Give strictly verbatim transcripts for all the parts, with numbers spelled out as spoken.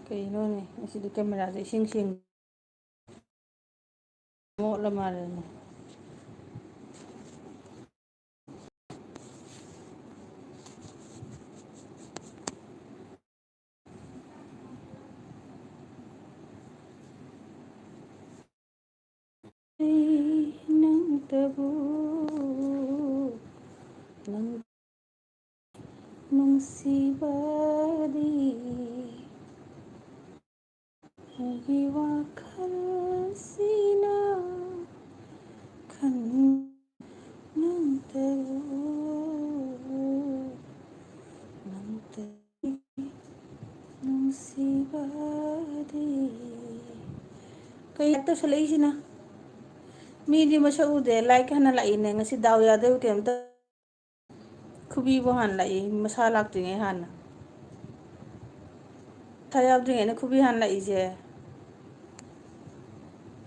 ꯀꯩꯅꯣꯅꯦ, ꯑꯁꯤꯗꯤ ꯀꯦꯃꯦꯔꯥꯁꯦ ꯏꯁꯤꯡ ꯁꯦꯡ-, ꯃꯣꯠꯂ ꯃꯥꯜꯂꯦꯅꯦ꯫ ꯑꯩ ꯅꯪꯇꯕꯨ, ꯅꯪ ꯅꯨꯡꯁꯤꯕꯗꯤ ꯑꯩꯒꯤ ꯋꯥꯈꯜꯁꯤꯅ ꯈꯟ-, ꯅꯪꯇꯕꯨ, ꯅꯪꯇ-, ꯅꯨꯡꯁꯤꯕꯗꯤ꯫ ꯀꯩ ꯇꯧꯁꯜꯂꯛꯏꯁꯤꯅ? ꯃꯤꯗꯤ ꯃꯁꯛ ꯎꯗꯦ, ꯂꯥꯏꯛ ꯍꯥꯟꯅ ꯂꯥꯛꯏꯅꯦ꯫ ꯉꯁꯤ ꯗꯥꯎ ꯌꯥꯗꯣꯏꯕ ꯀꯩꯝꯇ꯫ ꯈꯨꯕꯤꯕꯨ ꯍꯥꯟꯅ ꯂꯥꯛꯏ, ꯃꯁꯥ ꯂꯥꯛꯇ꯭ꯔꯤꯉꯩ ꯍꯥꯟꯅ꯫ ꯃꯁꯥ ꯌꯥꯎꯗ꯭ꯔꯤꯉꯩꯅ ꯈꯨꯕꯤ ꯍꯥꯟꯅ ꯂꯥꯛꯏꯁꯦ꯫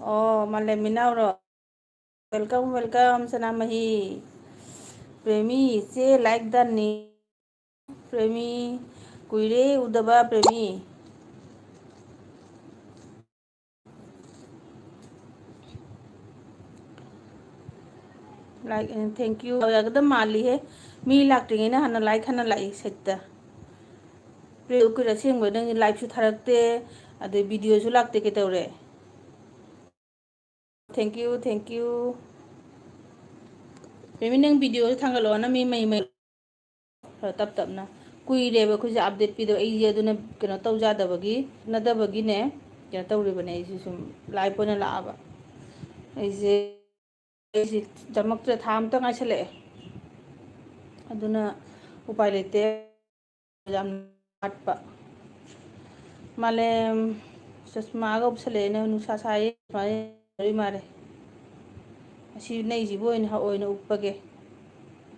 ꯑꯣ, ꯃꯥꯂꯦꯝ ꯃꯤꯅꯥꯎꯔꯣ? Welcome, welcome, ꯁꯅꯥꯃꯍꯤ꯫ ꯄ꯭ꯔꯦꯃꯤ, ꯏꯆꯦ, like done ꯅꯤ꯫ ꯄ꯭ꯔꯦꯃꯤ, ꯀꯨꯏꯔꯦ ꯎꯗꯕ, ꯄ꯭ꯔꯦꯃꯤ꯫ Like, thank you꯫ ꯌꯥꯒꯗꯕ ꯃꯥꯜꯂꯤꯍꯦ꯫ ꯃꯤ ꯂꯥꯛꯇ꯭ꯔꯤꯉꯩꯅ ꯍꯥꯟꯅ like ꯍꯥꯟꯅ ꯂꯥꯛꯏ ꯁꯩꯠꯇ꯫ ꯄ꯭ꯔꯦ, ꯀꯨꯏꯔꯦ ꯑꯁꯦꯡꯕ, ꯅꯪꯒꯤ liveꯁꯨ ꯊꯥꯔꯛꯇꯦ, ꯑꯗꯩ videoꯁꯨ ꯂꯥꯛꯇꯦ, ꯀꯩꯗꯧꯔꯦ? Thank you, thank you꯫ Premi, ꯅꯪ videoꯁꯨ ꯊꯥꯡꯒꯠꯂꯛꯑꯣ, ꯅꯪ ꯃꯤ ꯃꯩ ꯃꯩ꯫ ꯈꯔ ꯇꯞ ꯇꯞꯅ꯫ ꯀꯨꯏꯔꯦꯕ ꯑꯩꯈꯣꯏꯁꯦ update ꯄꯤꯗꯕ꯫ ꯑꯩꯁꯦ ꯑꯗꯨꯅ ꯀꯩꯅꯣ ꯇꯧ ꯌꯥꯗꯕꯒꯤ, ꯅꯗꯕꯒꯤꯅꯦ, ꯀꯩꯅꯣ ꯇꯧꯔꯤꯕꯅꯦ꯫ ꯑꯩꯁꯦ ꯁꯨꯝ live ꯑꯣꯏꯅ ꯂꯥꯛꯑꯕ꯫ ꯑꯩꯁꯦ, ꯑꯩꯁꯦ ꯆꯃꯛꯇ꯭ꯔꯦ, ꯊꯥ ꯑꯃꯇ ꯉꯥꯏꯁꯜꯂꯛꯑꯦ꯫ ꯑꯗꯨꯅ ꯎꯄꯥꯏ ꯂꯩꯇꯦ꯫ ꯌꯥꯝ ꯋꯥꯠꯄ꯫ ꯃꯥꯂꯦꯝ, ꯆꯁꯃꯥꯒ ꯎꯞꯁꯜꯂꯛꯑꯦꯅꯦ, ꯅꯨꯡꯁꯥ ꯁꯥꯏꯌꯦ, ꯁꯨꯃꯥꯏꯅ ꯇꯧꯔꯤ ꯃꯥꯜꯂꯦ꯫ ꯑꯁꯤ ꯅꯩꯁꯤꯕꯨ ꯑꯣꯏꯅ, ꯑꯣꯏꯅ ꯎꯞꯄꯒꯦ꯫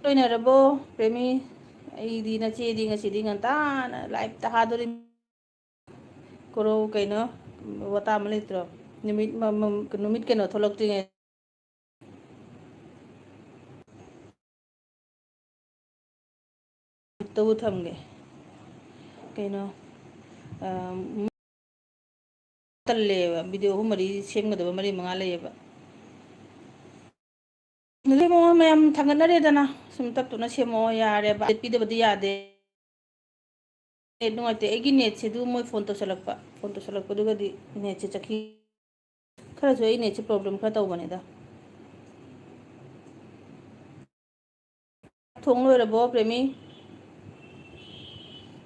ꯂꯣꯏꯅꯔꯕꯣ, ꯄ꯭ꯔꯦꯃꯤ? ꯑꯩꯗꯤ ꯅꯆꯦꯗꯤ ꯉꯁꯤꯗꯤ ꯉꯟꯇꯥꯅ liveꯇ ꯍꯥꯗꯣꯔꯤ꯫ ꯀꯣꯔꯧ ꯀꯩꯅꯣ, ꯋꯥꯇꯥ ꯑꯃ ꯂꯩꯇ꯭ꯔꯣ? ꯅꯨꯃꯤꯠ ꯃ-, ꯃ-, ꯅꯨꯃꯤꯠ ꯀꯩꯅꯣ ꯊꯣꯛꯂꯛꯇ꯭ꯔꯤꯉꯩ꯫ ꯇꯕꯨ ꯊꯝꯒꯦ꯫ ꯀꯩꯅꯣ, ꯑ, ꯇꯜꯂꯦꯕ꯫ ꯚꯤꯗꯤꯑꯣ ꯑꯍꯨꯝ ꯃꯔꯤ ꯁꯦꯝꯒꯗꯕ, ꯃꯔꯤ ꯃꯉꯥ ꯂꯩꯌꯦꯕ꯫ ꯁꯦꯝꯃꯣ, ꯃꯌꯥꯝ ꯊꯥꯡꯒꯠꯅꯔꯦꯗꯅ, ꯁꯨꯝ ꯇꯞ ꯇꯞꯅ ꯁꯦꯝꯃꯛꯑꯣ, ꯌꯥꯔꯦꯕ꯫ ꯄꯤꯗꯕꯗꯤ ꯌꯥꯗꯦ꯫ ꯅꯦꯠ ꯅꯨꯡꯉꯥꯏꯇꯦ꯫ ꯑꯩꯒꯤ ꯅꯦꯠꯁꯦ ꯑꯗꯨ ꯃꯣꯏ ꯐꯣꯟ ꯇꯧꯁꯜꯂꯛꯄ, ꯐꯣꯟ ꯇꯧꯁꯜꯂꯛꯄꯗꯨꯒꯗꯤ ꯅꯦꯠꯁꯦ ꯆꯠꯈꯤ꯫ ꯈꯔꯁꯨ ꯑꯩ ꯅꯦꯠꯁꯦ ꯄ꯭ꯔꯣꯕ꯭ꯂꯦꯝ ꯈꯔ ꯇꯧꯕꯅꯤꯗ꯫ ꯊꯣꯡ ꯂꯣꯏꯔꯕꯣ, ꯄ꯭ꯔꯦꯃꯤ?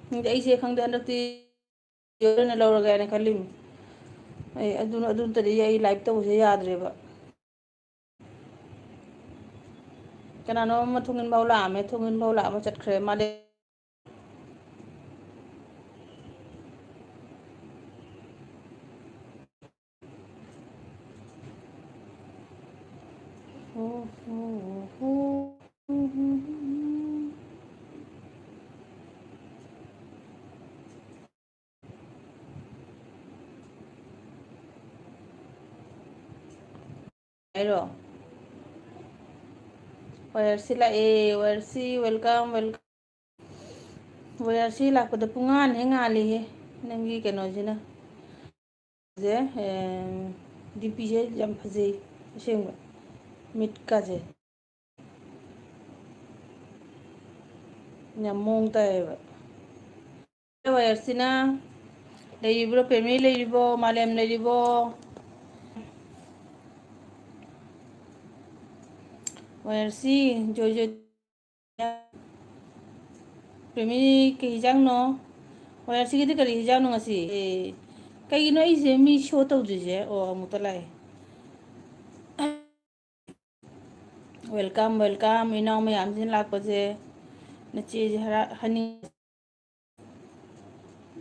ꯈꯪꯗꯦ, ꯑꯩꯁꯦ ꯈꯪꯗꯦ, ꯍꯟꯗꯛꯇꯤ ꯑꯣꯏꯅ ꯂꯧꯔꯒꯦ ꯍꯥꯏꯅ ꯈꯜꯂꯤꯃꯤ꯫ ꯑꯩ ꯑꯗꯨ, ꯑꯗꯨ ꯅꯠꯇꯗꯤ ꯑꯩ ꯂꯥꯏꯚ ꯇꯧꯕꯁꯦ ꯌꯥꯗ꯭ꯔꯦꯕ꯫ ꯀꯅꯥꯅꯣ ꯑꯃ ꯊꯣꯡ ꯏꯟꯐꯥꯎ ꯂꯥꯛꯑꯝꯃꯦ, ꯊꯣꯡ ꯏꯟꯐꯥꯎ ꯂꯥꯛꯑꯝꯃ ꯆꯠꯈ꯭ꯔꯦ꯫ ꯃꯥꯗꯤ ꯍꯥꯏꯔꯣ꯫ ꯋꯥꯏ ꯑꯥꯔ ꯁꯤ ꯂꯥꯛꯑꯦ, ꯋꯥꯏ ꯑꯥꯔ ꯁꯤ, welcome, welcome꯫ ꯋꯥꯏ ꯑꯥꯔ ꯁꯤ ꯂꯥꯛꯄꯗ ꯄꯨꯡꯉꯥꯟ ꯍꯦꯛ ꯉꯥꯜꯂꯤꯍꯦ, ꯅꯪꯒꯤ ꯀꯩꯅꯣꯁꯤꯅ꯫ ꯁꯦ, ꯑꯦ, ꯗꯤ ꯄꯤꯁꯦ ꯌꯥꯝ ꯐꯖꯩ ꯑꯁꯦꯡꯕ, ꯃꯤꯠꯀꯁꯦ꯫ ꯌꯥꯝ ꯃꯑꯣꯡ ꯇꯥꯏꯌꯦꯕ꯫ ꯋꯥꯏ ꯑꯥꯔ ꯁꯤꯅ ꯂꯩꯔꯤꯕ꯭ꯔꯣ? ꯄꯦꯃꯤ ꯂꯩꯔꯤꯕꯣ? ꯃꯥꯂꯦꯝ ꯂꯩꯔꯤꯕꯣ? ꯋꯥꯏ ꯑꯥꯔ ꯁꯤ, ꯖꯣꯏ ꯖꯣꯏ꯫ ꯄꯦꯃꯤ, ꯀꯩ ꯍꯤꯟꯖꯥꯡꯅꯣ? ꯋꯥꯏ ꯑꯥꯔ ꯁꯤꯒꯤꯗꯤ ꯀꯔꯤ ꯍꯤꯟꯖꯥꯡꯅꯣ ꯉꯁꯤ? ꯑꯦ, ꯀꯩꯒꯤꯅꯣ ꯑꯩꯁꯦ ꯃꯤ ꯁꯣ ꯇꯧꯗ꯭ꯔꯤꯁꯦ? ꯑꯣ, ꯑꯃꯨꯛꯇ ꯂꯥꯛꯑꯦ꯫ Welcome, welcome, ꯏꯅꯥꯎ ꯃꯌꯥꯝꯁꯤꯅ ꯂꯥꯛꯄꯁꯦ꯫ ꯅꯆꯦꯁꯦ ꯍꯔꯥ-, ꯍꯅꯤ-,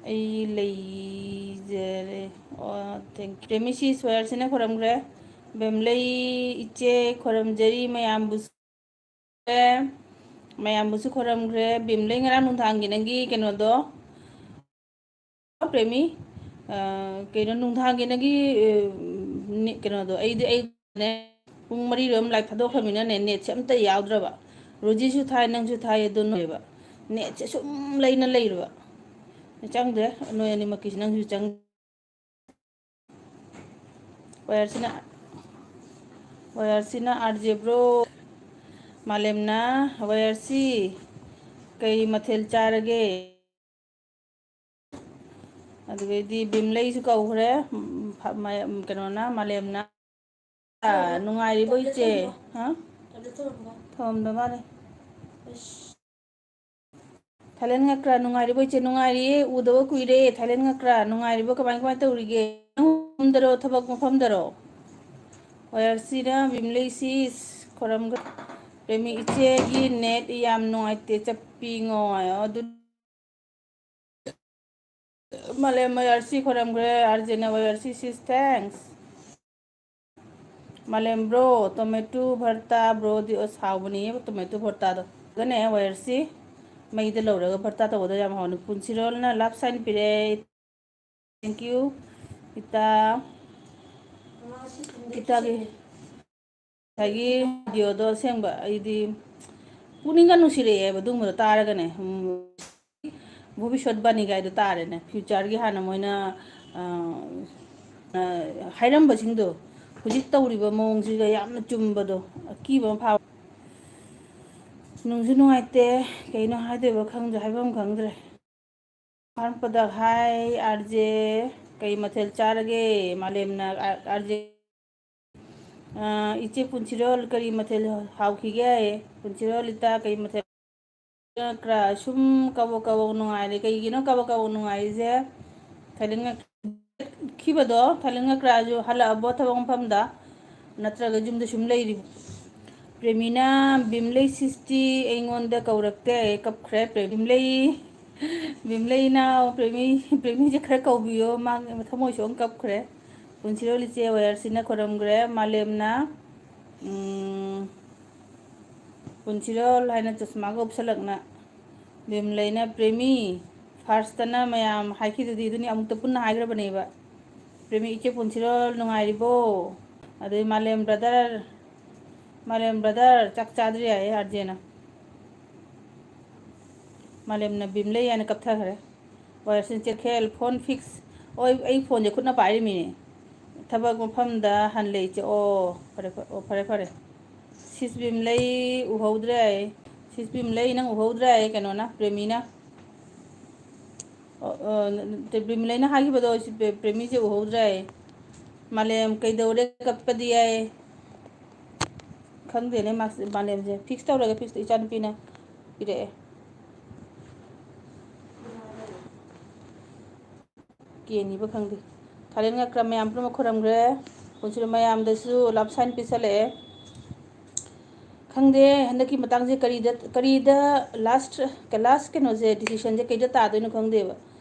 ꯑꯩ ꯂꯩꯖꯔꯦ꯫ ꯑꯣ, thank you꯫ ꯄ꯭ꯔꯦꯃꯤꯁꯤ ꯁ꯭ꯋꯦꯌꯔꯁꯤꯅ ꯈꯣꯏꯔꯝꯈ꯭ꯔꯦ꯫ ꯕꯦꯝꯂꯩ ꯏꯆꯦ ꯈꯣꯏꯔꯝꯖꯔꯤ ꯃꯌꯥꯝꯕꯨꯁꯨ꯫ ꯃꯌꯥꯝꯕꯨꯁꯨ ꯈꯣꯏꯔꯝꯈ꯭ꯔꯦ꯫ ꯕꯦꯝꯂꯩ ꯉꯔꯥꯡ ꯅꯨꯡꯗꯥꯡꯒꯤ ꯅꯪꯒꯤ ꯀꯩꯅꯣꯗꯣ, ꯄ꯭ꯔꯦꯃꯤ, ꯑ, ꯀꯩꯅꯣ, ꯅꯨꯡꯗꯥꯡꯒꯤ ꯅꯪꯒꯤ, ꯑ, ꯅꯦ-, ꯀꯩꯅꯣꯗꯣ, ꯑꯩꯗꯤ, ꯑꯩꯅꯦ, ꯄꯨꯡ ꯃꯔꯤꯔꯣꯝ ꯂꯥꯏꯚ ꯊꯥꯗꯣꯛꯈ꯭ꯔꯃꯤꯅꯅꯦ, ꯅꯦꯠꯁꯦ ꯑꯝꯇ ꯌꯥꯎꯗ꯭ꯔꯕ꯫ ꯔꯣꯖꯤꯁꯨ ꯊꯥꯏ, ꯅꯪꯁꯨ ꯊꯥꯏ, ꯑꯗꯨ ꯅꯣꯏꯕ꯫ ꯅꯦꯠꯁꯦ ꯁꯨꯝ ꯂꯩꯅ ꯂꯩꯔꯕ꯫ ꯆꯪꯗ꯭ꯔꯦ, ꯅꯣꯏ ꯑꯅꯤꯃꯛꯀꯤꯁꯤ, ꯅꯪꯁꯨ ꯆꯪ-, ꯋꯥꯌꯔꯁꯤꯅ, ꯋꯥꯌꯔꯁꯤꯅ ꯑꯥꯔ ꯖꯦ ꯕ꯭ꯔꯣ꯫ ꯃꯥꯂꯦꯝꯅ, ꯋꯥꯌꯔꯁꯤ ꯀꯩ ꯃꯊꯦꯜ ꯆꯥꯔꯒꯦ? ꯑꯗꯨꯗꯩꯗꯤ ꯕꯤꯝꯂꯩꯁꯨ ꯀꯧꯈ꯭ꯔꯦ꯫ ꯎꯝ, ꯐ-, ꯃ-, ꯀꯩꯅꯣꯅ, ꯃꯥꯂꯦꯝꯅ꯫ ꯑꯥ, ꯅꯨꯡꯉꯥꯏꯔꯤꯕꯣ ꯏꯆꯦ? ꯍꯥ? ꯊꯝꯃꯝꯗ ꯃꯥꯜꯂꯦ꯫ ꯊꯥꯏꯂꯦꯟ ꯉꯀ꯭ꯔꯥ ꯅꯨꯡꯉꯥꯏꯔꯤꯕꯣ ꯏꯆꯦ? ꯅꯨꯡꯉꯥꯏꯔꯤꯌꯦ, ꯎꯗꯕ ꯀꯨꯏꯔꯦ꯫ ꯊꯥꯏꯂꯦꯟ ꯉꯀ꯭ꯔꯥ ꯅꯨꯡꯉꯥꯏꯔꯤꯕꯣ? ꯀꯃꯥꯏ, ꯀꯃꯥꯏ ꯇꯧꯔꯤꯒꯦ? ꯅꯪ ꯌꯨꯝꯗꯔꯣ, ꯊꯕꯛ ꯃꯐꯝꯗꯔꯣ? ꯋꯥꯌꯔꯁꯤꯅ ꯕꯤꯝꯂꯩ ꯁꯤꯁ ꯈꯣꯔꯝꯒ-, ꯄ꯭ꯔꯦꯃꯤ ꯏꯆꯦꯒꯤ ꯅꯦꯠ ꯌꯥꯝ ꯅꯨꯡꯉꯥꯏꯇꯦ, ꯆꯞꯄꯤ ꯉꯣ ꯍꯥꯏꯌꯣ꯫ ꯑꯗꯨ ꯃꯥꯂꯦꯝ ꯋꯥꯌꯔꯁꯤ ꯈꯣꯏꯔꯝꯈ꯭ꯔꯦ, ꯑꯥꯔꯖꯦꯅ ꯋꯥꯌꯔꯁꯤ ꯁꯤꯁ, thanks꯫ ꯃꯥꯂꯦꯝ ꯕ꯭ꯔꯣ, ꯇꯣꯃꯦꯇꯣ ꯚꯔꯇꯥ ꯕ꯭ꯔꯣꯗꯤ ꯑꯁ ꯍꯥꯎꯕꯅꯤꯌꯦ, ꯇꯣꯃꯦꯇꯣ ꯚꯔꯇꯥꯗꯣ꯫ ꯑꯗꯨꯒꯅꯦ ꯋꯥꯌꯔꯁꯤ ꯃꯩꯗ ꯂꯧꯔꯒ ꯚꯔꯇꯥ ꯇꯧꯕꯗꯣ ꯌꯥꯝ ꯍꯥꯎꯅꯤ꯫ ꯄꯨꯟꯁꯤꯔꯣꯜꯅ ꯂꯞ ꯁꯥꯏꯟ ꯄꯤꯔꯛꯑꯦ, thank you꯫ ꯏꯇꯥ, ꯏꯇꯥꯒꯤ ꯉꯁꯥꯏꯒꯤ ꯚꯤꯗꯤꯑꯣꯗꯣ ꯑꯁꯦꯡꯕ ꯑꯩꯗꯤ ꯄꯨꯛꯅꯤꯡꯒ ꯅꯨꯡꯁꯤꯔꯛꯑꯦꯕ ꯑꯗꯨꯒꯨꯝꯕꯗꯣ ꯇꯥꯔꯒꯅꯦ꯫ ꯎꯝ, ꯚꯣꯕꯤꯁ꯭ꯋꯠꯕꯥꯅꯤ ꯒꯥꯏꯗꯣ ꯇꯥꯔꯦꯅꯦ꯫ ꯐ꯭ꯌꯨꯆꯔꯒꯤ ꯍꯥꯟꯅ ꯃꯣꯏꯅ, ꯑ, ꯑ, ꯍꯥꯏꯔꯝꯕꯁꯤꯡꯗꯣ ꯍꯧꯖꯤꯛ ꯇꯧꯔꯤꯕ ꯃꯑꯣꯡꯁꯤꯒ ꯌꯥꯝꯅ ꯆꯨꯝꯕꯗꯣ, ꯑꯀꯤꯕ ꯑꯃ ꯐꯥꯎ-, ꯅꯨꯡꯁꯨ ꯅꯨꯡꯉꯥꯏꯇꯦ, ꯀꯩꯅꯣ ꯍꯥꯏꯗꯣꯏꯕ ꯈꯪꯗ꯭ꯔꯦ, ꯍꯥꯏꯐꯝ ꯈꯪꯗ꯭ꯔꯦ꯫ ꯍꯥꯔꯝꯄꯗ ꯍꯥꯏ, ꯑꯥꯔ ꯖꯦ, ꯀꯩ ꯃꯊꯦꯜ ꯆꯥꯔꯒꯦ? ꯃꯥꯂꯦꯝꯅ, ꯑꯥꯔ ꯖꯦ, ꯑ, ꯏꯆꯦ ꯄꯨꯟꯁꯤꯔꯣꯜ, ꯀꯔꯤ ꯃꯊꯦꯜ ꯍꯥꯎꯈꯤꯒꯦ? ꯄꯨꯟꯁꯤꯔꯣꯜ ꯏꯇꯥ, ꯀꯔꯤ ꯃꯊꯦꯜ? ꯀ꯭ꯔꯥ-, ꯁꯨꯝ ꯀꯕꯣꯛ ꯀꯕꯣꯛ ꯅꯨꯡꯉꯥꯏꯔꯦ꯫ ꯀꯩꯒꯤꯅꯣ ꯀꯕꯣꯛ ꯀꯕꯣꯛ ꯅꯨꯡꯉꯥꯏꯔꯤꯁꯦ? ꯊꯥꯏꯂꯦꯟ ꯉꯛ-, ꯈꯤꯕꯗꯣ, ꯊꯥꯏꯂꯦꯟ ꯉꯛ ꯀ꯭ꯔꯥꯁꯨ ꯍꯜꯂꯛꯑꯕꯣ ꯊꯕꯛ ꯃꯐꯝꯗ? ꯅꯠꯇ꯭ꯔꯒ ꯌꯨꯝꯗ ꯁꯨꯝ ꯂꯩꯔꯤꯕꯣ? ꯄ꯭ꯔꯦꯃꯤꯅ, ꯕꯤꯝꯂꯩ ꯁꯤꯁꯇꯤ ꯑꯩꯉꯣꯟꯗ ꯀꯧꯔꯛꯇꯦ, ꯀꯞꯈ꯭ꯔꯦ꯫ ꯄ꯭ꯔꯦ-, ꯕꯤꯝꯂꯩ, ꯕꯤꯝꯂꯩ ꯏꯅꯥꯎ, ꯄ꯭ꯔꯦꯃꯤ, ꯄ꯭ꯔꯦꯃꯤꯁꯦ ꯈꯔ ꯀꯧꯕꯤꯌꯣ, ꯃꯥ ꯊꯃꯣꯏ ꯁꯣꯛꯅ ꯀꯞꯈ꯭ꯔꯦ꯫ ꯄꯨꯟꯁꯤꯔꯣꯜ ꯏꯆꯦ ꯋꯥꯌꯔꯁꯤꯅ ꯈꯣꯏꯔꯝꯈ꯭ꯔꯦ꯫ ꯃꯥꯂꯦꯝꯅ, ꯎꯝ, ꯄꯨꯟꯁꯤꯔꯣꯜ ꯍꯥꯏꯅ ꯆꯁꯃꯥꯒ ꯎꯞꯁꯜꯂꯛꯅ꯫ ꯕꯤꯝꯂꯩꯅ ꯄ꯭ꯔꯦꯃꯤ, ꯐꯥꯔꯁꯇꯅ ꯃꯌꯥꯝ ꯍꯥꯏꯈꯤꯗꯨꯗꯤ, ꯑꯗꯨꯅꯤ ꯑꯃꯨꯛꯇ ꯄꯨꯟꯅ ꯍꯥꯏꯈ꯭ꯔꯕꯅꯦꯕ꯫ ꯄ꯭ꯔꯦꯃꯤ ꯏꯆꯦ ꯄꯨꯟꯁꯤꯔꯣꯜ ꯅꯨꯡꯉꯥꯏꯔꯤꯕꯣ? ꯑꯗꯩ ꯃꯥꯂꯦꯝ ꯕ꯭ꯔꯗꯔ, ꯃꯥꯂꯦꯝ ꯕ꯭ꯔꯗꯔ ꯆꯥꯛ ꯆꯥꯗ꯭ꯔꯤ ꯍꯥꯏꯌꯦ ꯑꯥꯔꯖꯦꯅ꯫ ꯃꯥꯂꯦꯝꯅ ꯕꯤꯝꯂꯩ ꯍꯥꯏꯅ ꯀꯞꯊꯈ꯭ꯔꯦ꯫ ꯋꯥꯌꯔꯁꯤꯅ ꯆꯦꯈꯦꯜ, ꯐꯣꯟ ꯐꯤꯛꯁ꯫ ꯍꯣꯏ, ꯑꯩ ꯐꯣꯟꯁꯦ ꯈꯨꯠꯅ ꯄꯥꯏꯔꯤꯃꯤꯅꯦ꯫ ꯊꯕꯛ ꯃꯐꯝꯗ ꯍꯜꯂꯦ ꯏꯆꯦ꯫ ꯑꯣ, ꯐꯔꯦ, ꯐꯔꯦ, ꯑꯣ, ꯐꯔꯦ, ꯐꯔꯦ꯫ ꯁꯤꯁ ꯕꯤꯝꯂꯩ ꯎꯍꯧꯗ꯭ꯔꯦ꯫ ꯁꯤꯁ ꯕꯤꯝꯂꯩ ꯅꯪ ꯎꯍꯧꯗ꯭ꯔꯦ, ꯀꯩꯅꯣꯅ, ꯄ꯭ꯔꯦꯃꯤꯅ꯫ ꯑꯣ, ꯑꯣ, ꯅꯠꯇꯦ, ꯕꯤꯝꯂꯩꯅ ꯍꯥꯏꯈꯤꯕꯗꯣ, ꯁꯤ ꯄ꯭ꯔꯦ-, ꯄ꯭ꯔꯦꯃꯤꯁꯦ ꯎꯍꯧꯗ꯭ꯔꯦ꯫ ꯃꯥꯂꯦꯝ ꯀꯩꯗꯧꯔꯦ ꯀꯞꯄꯗꯤ ꯌꯥꯏ꯫ ꯈꯪꯗꯦꯅꯦ, ꯃꯥꯁ-, ꯃꯥꯂꯦꯝꯁꯦ꯫ ꯐꯤꯛꯁ ꯇꯧꯔꯒꯦ, ꯐꯤꯛꯁꯇ ꯏꯆꯥꯅꯨꯄꯤꯅ ꯄꯤꯔꯛꯑꯦ꯫ ꯀꯦꯅꯤꯕ ꯈꯪꯗꯦ꯫ ꯊꯥꯏꯂꯦꯟ ꯉꯛꯈ꯭ꯔ ꯃꯌꯥꯝ ꯄꯨꯝꯅꯃꯛ ꯈꯨꯔꯝꯈ꯭ꯔꯦ꯫ ꯄꯨꯟꯁꯤꯔꯣ ꯃꯌꯥꯝꯗꯁꯨ ꯂꯞ ꯁꯥꯏꯟ ꯄꯤꯁꯜꯂꯛꯑꯦ꯫ ꯈꯪꯗꯦ, ꯍꯟꯗꯛꯀꯤ ꯃꯇꯥꯡꯁꯦ ꯀꯔꯤꯗ, ꯀꯔꯤꯗ ꯂꯥꯁ, ꯂꯥꯁ ꯀꯩꯅꯣꯁꯦ, ꯗꯤꯁꯤꯁꯟꯁꯦ ꯀꯩꯗ ꯇꯥꯗꯣꯏꯅꯣ ꯈꯪꯗꯦꯕ꯫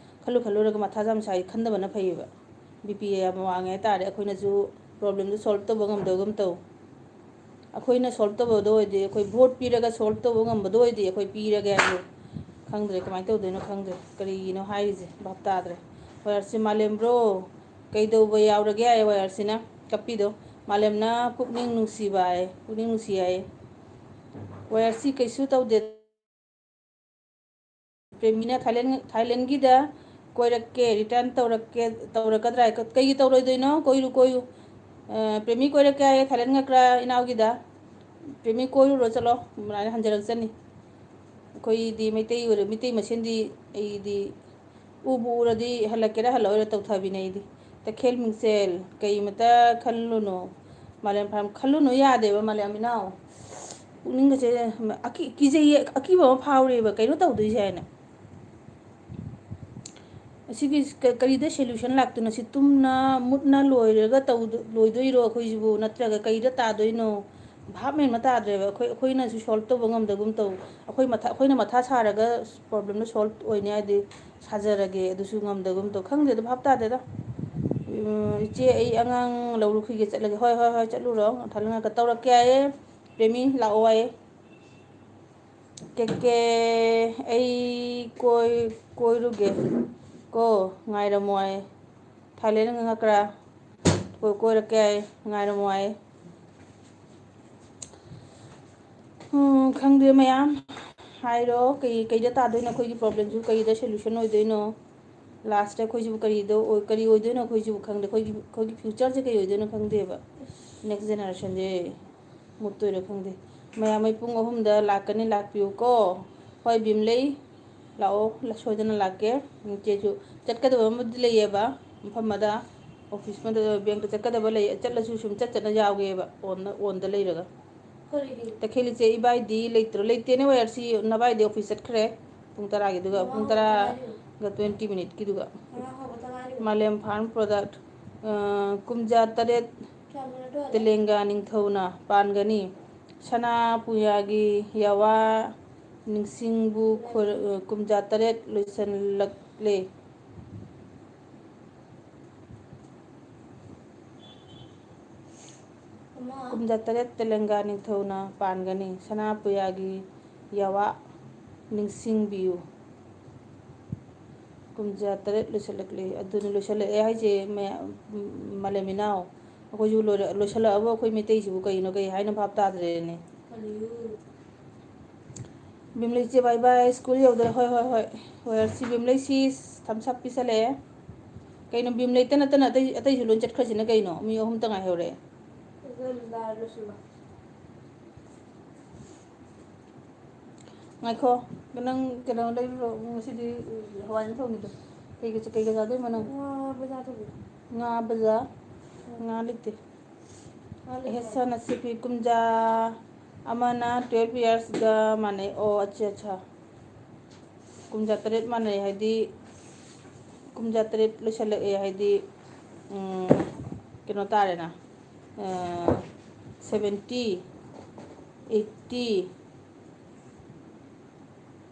ꯈꯜꯂꯨ ꯈꯜꯂꯨꯔꯒ ꯃꯊꯥꯁꯦ ꯌꯥꯝ ꯁꯥꯏ, ꯈꯟꯗꯕꯅ ꯐꯩꯌꯦꯕ꯫ ꯕꯤ ꯄꯤ ꯌꯥꯝ ꯋꯥꯡꯉꯦ ꯍꯥꯏꯇꯥꯔꯦ, ꯑꯩꯈꯣꯏꯅꯁꯨ ꯄ꯭ꯔꯣꯕ꯭ꯂꯦꯝꯗꯣ ꯁꯣꯜꯕ ꯇꯧꯕ ꯉꯝꯗꯕꯒꯨꯝ ꯇꯧ꯫ ꯑꯩꯈꯣꯏꯅ ꯁꯣꯜꯕ ꯇꯧꯕꯗꯣ ꯑꯣꯏꯗꯤ, ꯑꯩꯈꯣꯏ ꯚꯣꯠ ꯄꯤꯔꯒ ꯁꯣꯜꯕ ꯇꯧꯕ ꯉꯝꯕꯗꯣ ꯑꯣꯏꯗꯤ ꯑꯩꯈꯣꯏ ꯄꯤꯔꯒꯦ ꯍꯥꯏꯕ꯫ ꯈꯪꯗ꯭ꯔꯦ ꯀꯃꯥꯏꯅ ꯇꯧꯗꯣꯏꯅꯣ, ꯈꯪꯗ꯭ꯔꯦ ꯀꯔꯤꯅꯣ ꯍꯥꯏꯔꯤꯁꯦ, ꯚꯥꯞ ꯇꯥꯗ꯭ꯔꯦ꯫ ꯋꯥꯏ ꯑꯥꯔ ꯁꯤ ꯃꯥꯂꯦꯝ ꯕ꯭ꯔꯣ, ꯀꯩꯗꯧꯕ ꯌꯥꯎꯔꯒꯦ ꯍꯥꯏꯌꯦ ꯋꯥꯏ ꯑꯥꯔ ꯁꯤꯅ ꯀꯞꯄꯤꯗꯣ꯫ ꯃꯥꯂꯦꯝꯅ ꯄꯨꯛꯅꯤꯡ ꯅꯨꯡꯁꯤꯕ ꯍꯥꯏꯌꯦ, ꯄꯨꯛꯅꯤꯡ ꯅꯨꯡꯁꯤ ꯍꯥꯏꯌꯦ꯫ ꯋꯥꯏ ꯑꯥꯔ ꯁꯤ ꯀꯩꯁꯨ ꯇꯧꯗꯦ꯫ ꯄ꯭ꯔꯦꯃꯤꯅ ꯊꯥꯏꯂꯦꯟ, ꯊꯥꯏꯂꯦꯟꯒꯤꯗ ꯀꯣꯏꯔꯛꯀꯦ, ꯔꯤꯇꯔꯟ ꯇꯧꯔꯛꯀꯦ, ꯇꯧꯔꯛꯀꯗ꯭ꯔꯥ ꯍꯥꯏ꯫ ꯀꯩꯒꯤ ꯇꯧꯔꯣꯏꯗꯣꯏꯅꯣ? ꯀꯣꯏꯔꯨ, ꯀꯣꯏꯔꯨ꯫ ꯑ, ꯄ꯭ꯔꯦꯃꯤ ꯀꯣꯏꯔꯛꯀꯦ ꯍꯥꯏꯌꯦ ꯊꯥꯏꯂꯦꯟ ꯉꯛꯀ꯭ꯔꯥ ꯏꯅꯥꯎꯒꯤꯗ꯫ ꯄ꯭ꯔꯦꯃꯤ ꯀꯣꯏꯔꯨꯔꯣ ꯆꯠꯂꯣ, ꯑꯗꯨꯃꯥꯏꯅ ꯍꯟꯖꯔꯛꯆꯅꯤ꯫ ꯑꯩꯈꯣꯏꯗꯤ ꯃꯩꯇꯩ ꯑꯣꯏꯔ-, ꯃꯩꯇꯩ ꯃꯁꯦꯟꯗꯤ ꯑꯩꯗꯤ ꯎꯕꯨ ꯎꯔꯗꯤ ꯍꯜꯂꯛꯀꯦꯔꯥ ꯍꯜꯂꯛꯑꯣꯏꯔꯥ ꯇꯧꯊꯕꯤꯅꯦ ꯑꯩꯗꯤ꯫ ꯇꯈꯦꯜ ꯃꯤꯡꯁꯦꯜ, ꯀꯩꯃꯇ ꯈꯜꯂꯨꯅꯨ꯫ ꯃꯥꯂꯦꯝ ꯐꯥꯔꯝ ꯈꯜꯂꯨꯅꯨ ꯌꯥꯗꯦꯕ, ꯃꯥꯂꯦꯝ ꯏꯅꯥꯎ꯫ ꯄꯨꯛꯅꯤꯡꯒꯁꯦ ꯑꯀꯤ-, ꯀꯤꯖꯩꯌꯦ, ꯑꯀꯤꯕ ꯑꯃ ꯐꯥꯎꯔꯦꯕ, ꯀꯩꯅꯣ ꯇꯧꯗꯣꯏꯁꯦ ꯍꯥꯏꯅ꯫ ꯑꯁꯤꯒꯤ ꯀ-, ꯀꯔꯤꯗ ꯁꯣꯂꯨꯁꯟ ꯂꯥꯛꯇꯣꯏꯅꯣ? ꯁꯤ ꯇꯨꯝꯅ ꯃꯨꯠꯅ ꯂꯣꯏꯔꯒ ꯇꯧꯗ-, ꯂꯣꯏꯗꯣꯏꯔꯣ ꯑꯩꯈꯣꯏꯁꯤꯕꯨ? ꯅꯠꯇ꯭ꯔꯒ ꯀꯔꯤꯗ ꯇꯥꯗꯣꯏꯅꯣ? ꯚꯥꯞ ꯃꯦꯟ ꯑꯃ ꯇꯥꯗ꯭ꯔꯦꯕ꯫ ꯑꯩꯈꯣꯏ, ꯑꯩꯈꯣꯏꯅꯁꯨ ꯁꯣꯜꯕ ꯇꯧꯕ ꯉꯝꯗꯒꯨꯝ ꯇꯧ꯫ ꯑꯩꯈꯣꯏ ꯃꯊꯥ, ꯑꯩꯈꯣꯏꯅ ꯃꯊꯥ ꯁꯥꯔꯒ ꯄ꯭ꯔꯣꯕ꯭ꯂꯦꯝꯗꯣ ꯁꯣꯜꯕ ꯑꯣꯏꯅꯤ ꯍꯥꯏꯗꯤ ꯁꯥꯖꯔꯒꯦ, ꯑꯗꯨꯁꯨ ꯉꯝꯗꯒꯨꯝ ꯇꯧ꯫ ꯈꯪꯗꯦꯗ, ꯚꯥꯞ ꯇꯥꯗꯦꯗ꯫ ꯎꯝ, ꯏꯆꯦ, ꯑꯩ ꯑꯉꯥꯡ ꯂꯧꯔꯨꯈꯤꯒꯦ, ꯆꯠꯂꯒꯦ꯫ ꯍꯣꯏ, ꯍꯣꯏ, ꯍꯣꯏ, ꯆꯠꯂꯨꯔꯣ꯫ ꯊꯥꯂꯦꯟ ꯉꯥꯛꯇ ꯇꯧꯔꯛꯀꯦ ꯍꯥꯏꯌꯦ꯫ ꯄ꯭ꯔꯦꯃꯤ, ꯂꯥꯛꯑꯣ ꯍꯥꯏꯌꯦ꯫ ꯀꯦ ꯀꯦ, ꯑꯩ ꯀꯣꯏ-, ꯀꯣꯏꯔꯨꯒꯦ ꯀꯣ, ꯉꯥꯏꯔꯝꯃꯣ ꯍꯥꯏꯌꯦ꯫ ꯊꯥꯏꯂꯦꯟ ꯉꯛꯀ꯭ꯔꯥ? ꯀꯣꯏ-, ꯀꯣꯏꯔꯛꯀꯦ ꯍꯥꯏꯌꯦ, ꯉꯥꯏꯔꯝꯃꯣ ꯍꯥꯏꯌꯦ꯫ ꯎꯝ, ꯈꯪꯗꯦ ꯃꯌꯥꯝ꯫ ꯍꯥꯏꯔꯣ, ꯀꯩ, ꯀꯩꯗ ꯇꯥꯗꯣꯏꯅꯣ ꯑꯩꯈꯣꯏꯒꯤ ꯄ꯭ꯔꯣꯕ꯭ꯂꯦꯝꯁꯨ? ꯀꯩꯗ ꯁꯣꯂꯨꯁꯟ ꯑꯣꯏꯗꯣꯏꯅꯣ? ꯂꯥꯁꯇ ꯑꯩꯈꯣꯏꯁꯤꯕꯨ ꯀꯔꯤꯗ ꯑꯣꯏ-, ꯀꯔꯤ ꯑꯣꯏꯗꯣꯏꯅꯣ? ꯑꯩꯈꯣꯏꯁꯤꯕꯨ ꯈꯪꯗꯦ꯫ ꯑꯩꯈꯣꯏꯒꯤ, ꯑꯩꯈꯣꯏꯒꯤ ꯐ꯭ꯌꯨꯆꯔꯁꯦ ꯀꯔꯤ ꯑꯣꯏꯗꯣꯏꯅꯣ ꯈꯪꯗꯦꯕ꯫ ꯅꯦꯛꯁ ꯖꯦꯅꯦꯔꯦꯁꯟꯁꯦ ꯃꯨꯠꯇꯣꯏꯔꯥ ꯈꯪꯗꯦ꯫ ꯃꯌꯥꯝ ꯑꯩ ꯄꯨꯡ ꯑꯍꯨꯝꯗ ꯂꯥꯛꯀꯅꯤ, ꯂꯥꯛꯄꯤꯌꯨꯀꯣ꯫ ꯍꯣꯏ ꯕꯤꯝꯂꯩ, ꯂꯥꯛꯑꯣ, ꯂ-, ꯁꯣꯏꯗꯅ ꯂꯥꯛꯀꯦ꯫ ꯏꯆꯦꯁꯨ ꯆꯠꯀꯗꯕ ꯑꯃꯗꯤ ꯂꯩꯌꯦꯕ, ꯃꯐꯝ ꯑꯃꯗ, ꯑꯣꯐꯤꯁ ꯑꯃꯗ, ꯕꯦꯡꯛꯇ ꯆꯠꯀꯗꯕ ꯂꯩ꯫ ꯆꯠꯂꯁꯨ ꯁꯨꯝ ꯆꯠ ꯆꯠꯅ ꯌꯥꯎꯒꯦꯕ, ꯑꯣꯟꯗ, ꯑꯣꯟꯗ ꯂꯩꯔꯒ꯫ ꯀꯔꯤꯒꯤ? ꯇꯈꯦꯜ ꯏꯆꯦ, ꯏꯕꯥꯏꯗꯤ ꯂꯩꯇ꯭ꯔꯣ? ꯂꯩꯇꯦꯅꯦ, ꯋꯥꯏ ꯑꯥꯔ ꯁꯤ ꯅꯕꯥꯏꯗꯤ ꯑꯣꯐꯤꯁ ꯆꯠꯈ꯭ꯔꯦ ꯄꯨꯡ ꯇꯔꯥꯒꯤꯗꯨꯒ, ꯄꯨꯡ ꯃꯃꯥ ꯇꯔꯥꯒ ꯇ꯭ꯋꯦꯟꯇꯤ ꯃꯤꯅꯤꯠꯀꯤꯗꯨꯒ꯫ ꯃꯃꯥ ꯍꯧꯒꯠꯇ ꯉꯥꯏꯔꯤꯕ꯫ ꯃꯥꯂꯦꯝ ꯐꯥꯔꯝ ꯄ꯭ꯔꯗꯛ, ꯑ, ꯀꯨꯝꯖꯥ ꯇꯔꯦꯠ ꯀꯌꯥꯝ ꯂꯣꯏꯔꯦ ꯑꯗꯣ? ꯇꯦꯂꯪꯒꯥ ꯅꯤꯡꯊꯧꯅ ꯄꯥꯟꯒꯅꯤ꯫ ꯁꯅꯥ ꯄꯨꯌꯥꯒꯤ ꯌꯥꯋꯥ ꯅꯤꯡꯁꯤꯡꯕꯨ ꯈꯣꯏ-, ꯑ, ꯀꯨꯝꯖꯥ ꯇꯔꯦꯠ ꯂꯣꯏꯁꯤꯜꯂꯛꯂꯦ꯫ ꯀꯨꯝꯖꯥ ꯇꯔꯦꯠ ꯇꯦꯂꯪꯒꯥ ꯅꯤꯡꯊꯧꯅ ꯄꯥꯟꯒꯅꯤ꯫ ꯁꯅꯥꯄꯨꯌꯥꯒꯤ ꯌꯥꯋꯥ ꯅꯤꯡꯁꯤꯡꯕꯤꯌꯨ꯫ ꯀꯨꯝꯖꯥ ꯇꯔꯦꯠ ꯂꯣꯏꯁꯤꯜꯂꯛꯂꯦ꯫ ꯑꯗꯨꯅꯤ ꯂꯣꯏꯁꯤꯜꯂꯛꯑꯦ ꯍꯥꯏꯁꯦ, ꯃꯌꯥꯝ, ꯃꯥꯂꯦꯝ ꯏꯅꯥꯎ꯫ ꯑꯩꯈꯣꯏꯁꯨ ꯂꯣꯏꯔ-, ꯂꯣꯏꯁꯤꯜꯂꯛꯑꯕ ꯑꯩꯈꯣꯏ ꯃꯩꯇꯩꯁꯤꯕꯨ ꯀꯩꯅꯣ, ꯀꯩ ꯍꯥꯏꯅꯣ ꯚꯥꯞ ꯇꯥꯗ꯭ꯔꯦꯅꯦ꯫ ꯕꯤꯝꯂꯩ ꯏꯆꯦ, bye bye꯫ ꯁ꯭ꯀꯨꯜ ꯌꯧꯗꯣꯔꯦ꯫ ꯍꯣꯏ, ꯍꯣꯏ, ꯍꯣꯏ꯫ ꯋꯦꯌꯔꯁꯤ ꯕꯤꯝꯂꯩ ꯁꯤ ꯊꯝꯁ ꯑꯞ ꯄꯤꯁꯜꯂꯛꯑꯦ꯫ ꯀꯩꯅꯣ, ꯕꯤꯝꯂꯩꯇ ꯅꯠꯇꯅ ꯑꯇꯩ, ꯑꯇꯩꯁꯨ ꯂꯣꯏ ꯆꯠꯈ꯭ꯔꯁꯤꯅ ꯀꯩꯅꯣ? ꯃꯤ ꯑꯍꯨꯝꯇ ꯉꯥꯏꯍꯧꯔꯦ꯫ ꯉꯥꯏꯈꯣ, ꯅꯪ ꯀꯩꯅꯣ ꯂꯩꯔꯨꯔꯣ꯫ ꯉꯁꯤꯗꯤ ꯍꯋꯥꯏ ꯊꯣꯡꯉꯤꯗꯣ꯫ ꯀꯩꯒ, ꯀꯩꯒ ꯆꯥꯗꯣꯏꯃꯣ ꯅꯪ? ꯉꯥ ꯕꯖꯥꯔ ꯊꯣꯛꯈꯤ꯫ ꯉꯥ ꯕꯖꯥꯔ? ꯎꯝ꯫ ꯉꯥ ꯂꯩꯇꯦ꯫ ꯉꯥ ꯂꯩꯇꯦ꯫ ꯑꯦꯍꯁꯟ ꯑꯁꯤꯐꯤ ꯀꯨꯝꯖꯥ ꯑꯃꯅ twelve yearsꯒ ꯃꯥꯟꯅꯩ꯫ ꯑꯣ, ꯑꯠꯆꯥ, ꯑꯠꯆꯥ꯫ ꯀꯨꯝꯖꯥ ꯇꯔꯦꯠ ꯃꯥꯟꯅꯩ ꯍꯥꯏꯗꯤ, ꯀꯨꯝꯖꯥ ꯇꯔꯦꯠ ꯂꯣꯏꯁꯤꯜꯂꯛꯑꯦ ꯍꯥꯏꯗꯤ, ꯎꯝ, ꯀꯩꯅꯣ ꯇꯥꯔꯦꯅ, ꯑ, seventy, eighty,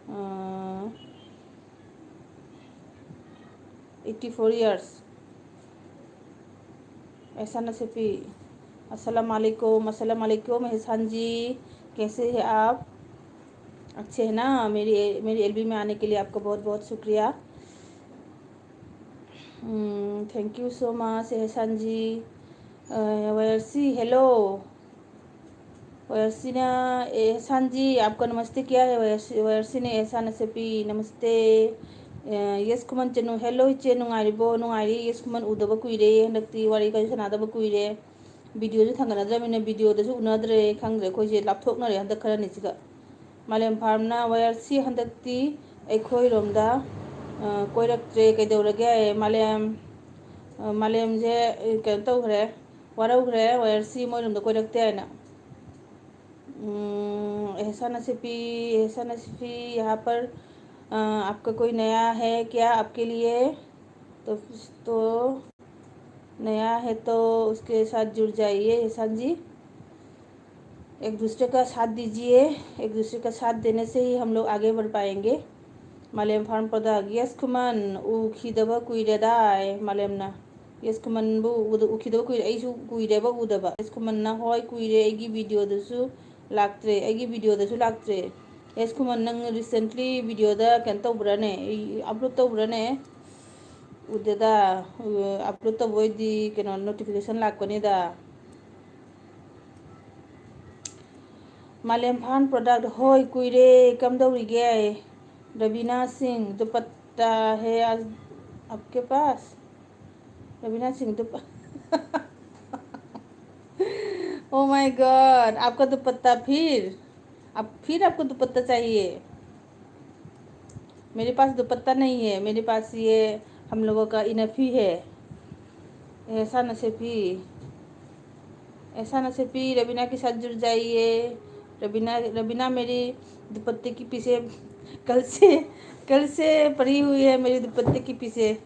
ꯑ, eighty four years. एहसान नसीफी, अस्सलाम वालेकुम, अस्सलाम वालेकुम एहसान जी, कैसे हैं आप? अच्छे हैं ना? मेरी, मेरी एलबी में आने के लिए आपका बहुत बहुत शुक्रिया। हम्म, thank you so much एहसान जी। अ, वैसी, हेलो। वैसी ने एहसान जी, आपका नमस्ते किया है। वैसी, वैसी ने एहसान नसीफी, नमस्ते। ꯑꯦ, ꯌꯦꯁ ꯈꯨꯃꯟ ꯆꯅꯨ, ꯍꯦꯜꯂꯣ ꯏꯆꯦ, ꯅꯨꯡꯉꯥꯏꯔꯤꯕꯣ? ꯅꯨꯡꯉꯥꯏꯔꯤ꯫ ꯌꯦꯁ ꯈꯨꯃꯟ, ꯎꯗꯕ ꯀꯨꯏꯔꯦ, ꯍꯟꯗꯛꯇꯤ ꯋꯥꯔꯤ ꯀꯔꯤ ꯁꯥꯟꯅꯗꯕ ꯀꯨꯏꯔꯦ꯫ ꯚꯤꯗꯤꯑꯣꯁꯨ ꯊꯥꯡꯒꯠꯅꯗ꯭ꯔꯕꯅꯤꯅ ꯚꯤꯗꯤꯑꯣꯗꯁꯨ ꯎꯅꯗ꯭ꯔꯦ, ꯈꯪꯗ꯭ꯔꯦ, ꯑꯩꯈꯣꯏꯁꯦ ꯂꯥꯞꯊꯣꯛꯅꯔꯦ ꯍꯟꯗꯛ ꯈꯔꯅꯤꯁꯤꯒ꯫ ꯃꯥꯂꯦꯝ ꯐꯥꯔꯝꯅ, ꯋꯥꯏ ꯑꯥꯔ ꯁꯤ ꯍꯟꯗꯛꯇꯤ ꯑꯩꯈꯣꯏꯔꯣꯝꯗ, ꯑ, ꯀꯣꯏꯔꯛꯇ꯭ꯔꯦ, ꯀꯩꯗꯧꯔꯒꯦ? ꯃꯥꯂꯦꯝ, ꯑ, ꯃꯥꯂꯦꯝꯁꯦ, ꯑ, ꯀꯩꯅꯣ ꯇꯧꯈ꯭ꯔꯦ, ꯋꯥꯔꯧꯈ꯭ꯔꯦ, ꯋꯥꯏ ꯑꯥꯔ ꯁꯤ ꯃꯣꯏꯔꯣꯝꯗ ꯀꯣꯏꯔꯛꯇꯦ ꯍꯥꯏꯅ꯫ हम्म, एहसान आसिफी, एहसान आसिफी, यहाँ पर, अ, आपका कोई नया है क्या आपके लिए? तो, तो नया है तो उसके साथ जुड़ जाइए एहसान जी। एक दूसरे का साथ दीजिए, एक दूसरे का साथ देने से ही हम लोग आगे बढ़ पाएंगे। Malem Farm Product, yes, Khuman, ꯎꯈꯤꯗꯕ ꯀꯨꯏꯔꯦꯗꯥꯏ, ꯃꯥꯂꯦꯝꯅ꯫ ꯌꯦꯁ ꯈꯨꯃꯟꯕꯨ ꯎꯗ-, ꯎꯈꯤꯗꯕ ꯀꯨꯏꯔꯦ꯫ ꯑꯩꯁꯨ ꯀꯨꯏꯔꯦꯕ ꯎꯗꯕ꯫ ꯌꯦꯁ ꯈꯨꯃꯟꯅ, ꯍꯣꯏ, ꯀꯨꯏꯔꯦ, ꯑꯩꯒꯤ ꯚꯤꯗꯤꯑꯣꯗꯁꯨ ꯂꯥꯛꯇ꯭ꯔꯦ, ꯑꯩꯒꯤ ꯚꯤꯗꯤꯑꯣꯗꯁꯨ ꯂꯥꯛꯇ꯭ꯔꯦ꯫ ꯌꯦꯁ ꯈꯨꯃꯟ, ꯅꯪ ꯔꯤꯁꯦꯟꯠꯂꯤ ꯚꯤꯗꯤꯑꯣꯗ ꯀꯩꯅꯣ ꯇꯧꯕ꯭ꯔꯥꯅꯦ? ꯑꯩ ꯑꯞꯂꯣꯗ ꯇꯧꯕ꯭ꯔꯥꯅꯦ? ꯎꯗꯦꯗ꯫ ꯑꯞꯂꯣꯗ ꯇꯧꯕ ꯑꯣꯏꯗꯤ ꯀꯩꯅꯣ ꯅꯣꯇꯤꯐꯤꯀꯦꯁꯟ ꯂꯥꯛꯄꯅꯤꯗ꯫ मालेम फार्म प्रोडक्ट, ꯍꯣꯏ, ꯀꯨꯏꯔꯦ, ꯀꯝꯗꯧꯔꯤꯒꯦ? रवीना सिंह, दुपट्टा है आज आपके पास? Raveena Singh, दुप- Oh my God, आपका दुपट्टा फिर? आप फिर, आपको दुपट्टा चाहिए? मेरे पास दुपट्टा नहीं है, मेरे पास ये हम लोगों का इनफ ही है। ऐसा नसेफी, ऐसा नसेफी, रवीना के साथ जुड़ जाइए। रवीना, रवीना मेरी दुपट्टे के पीछे कल से, कल से पड़ी हुई है मेरी दुपट्टे के पीछे।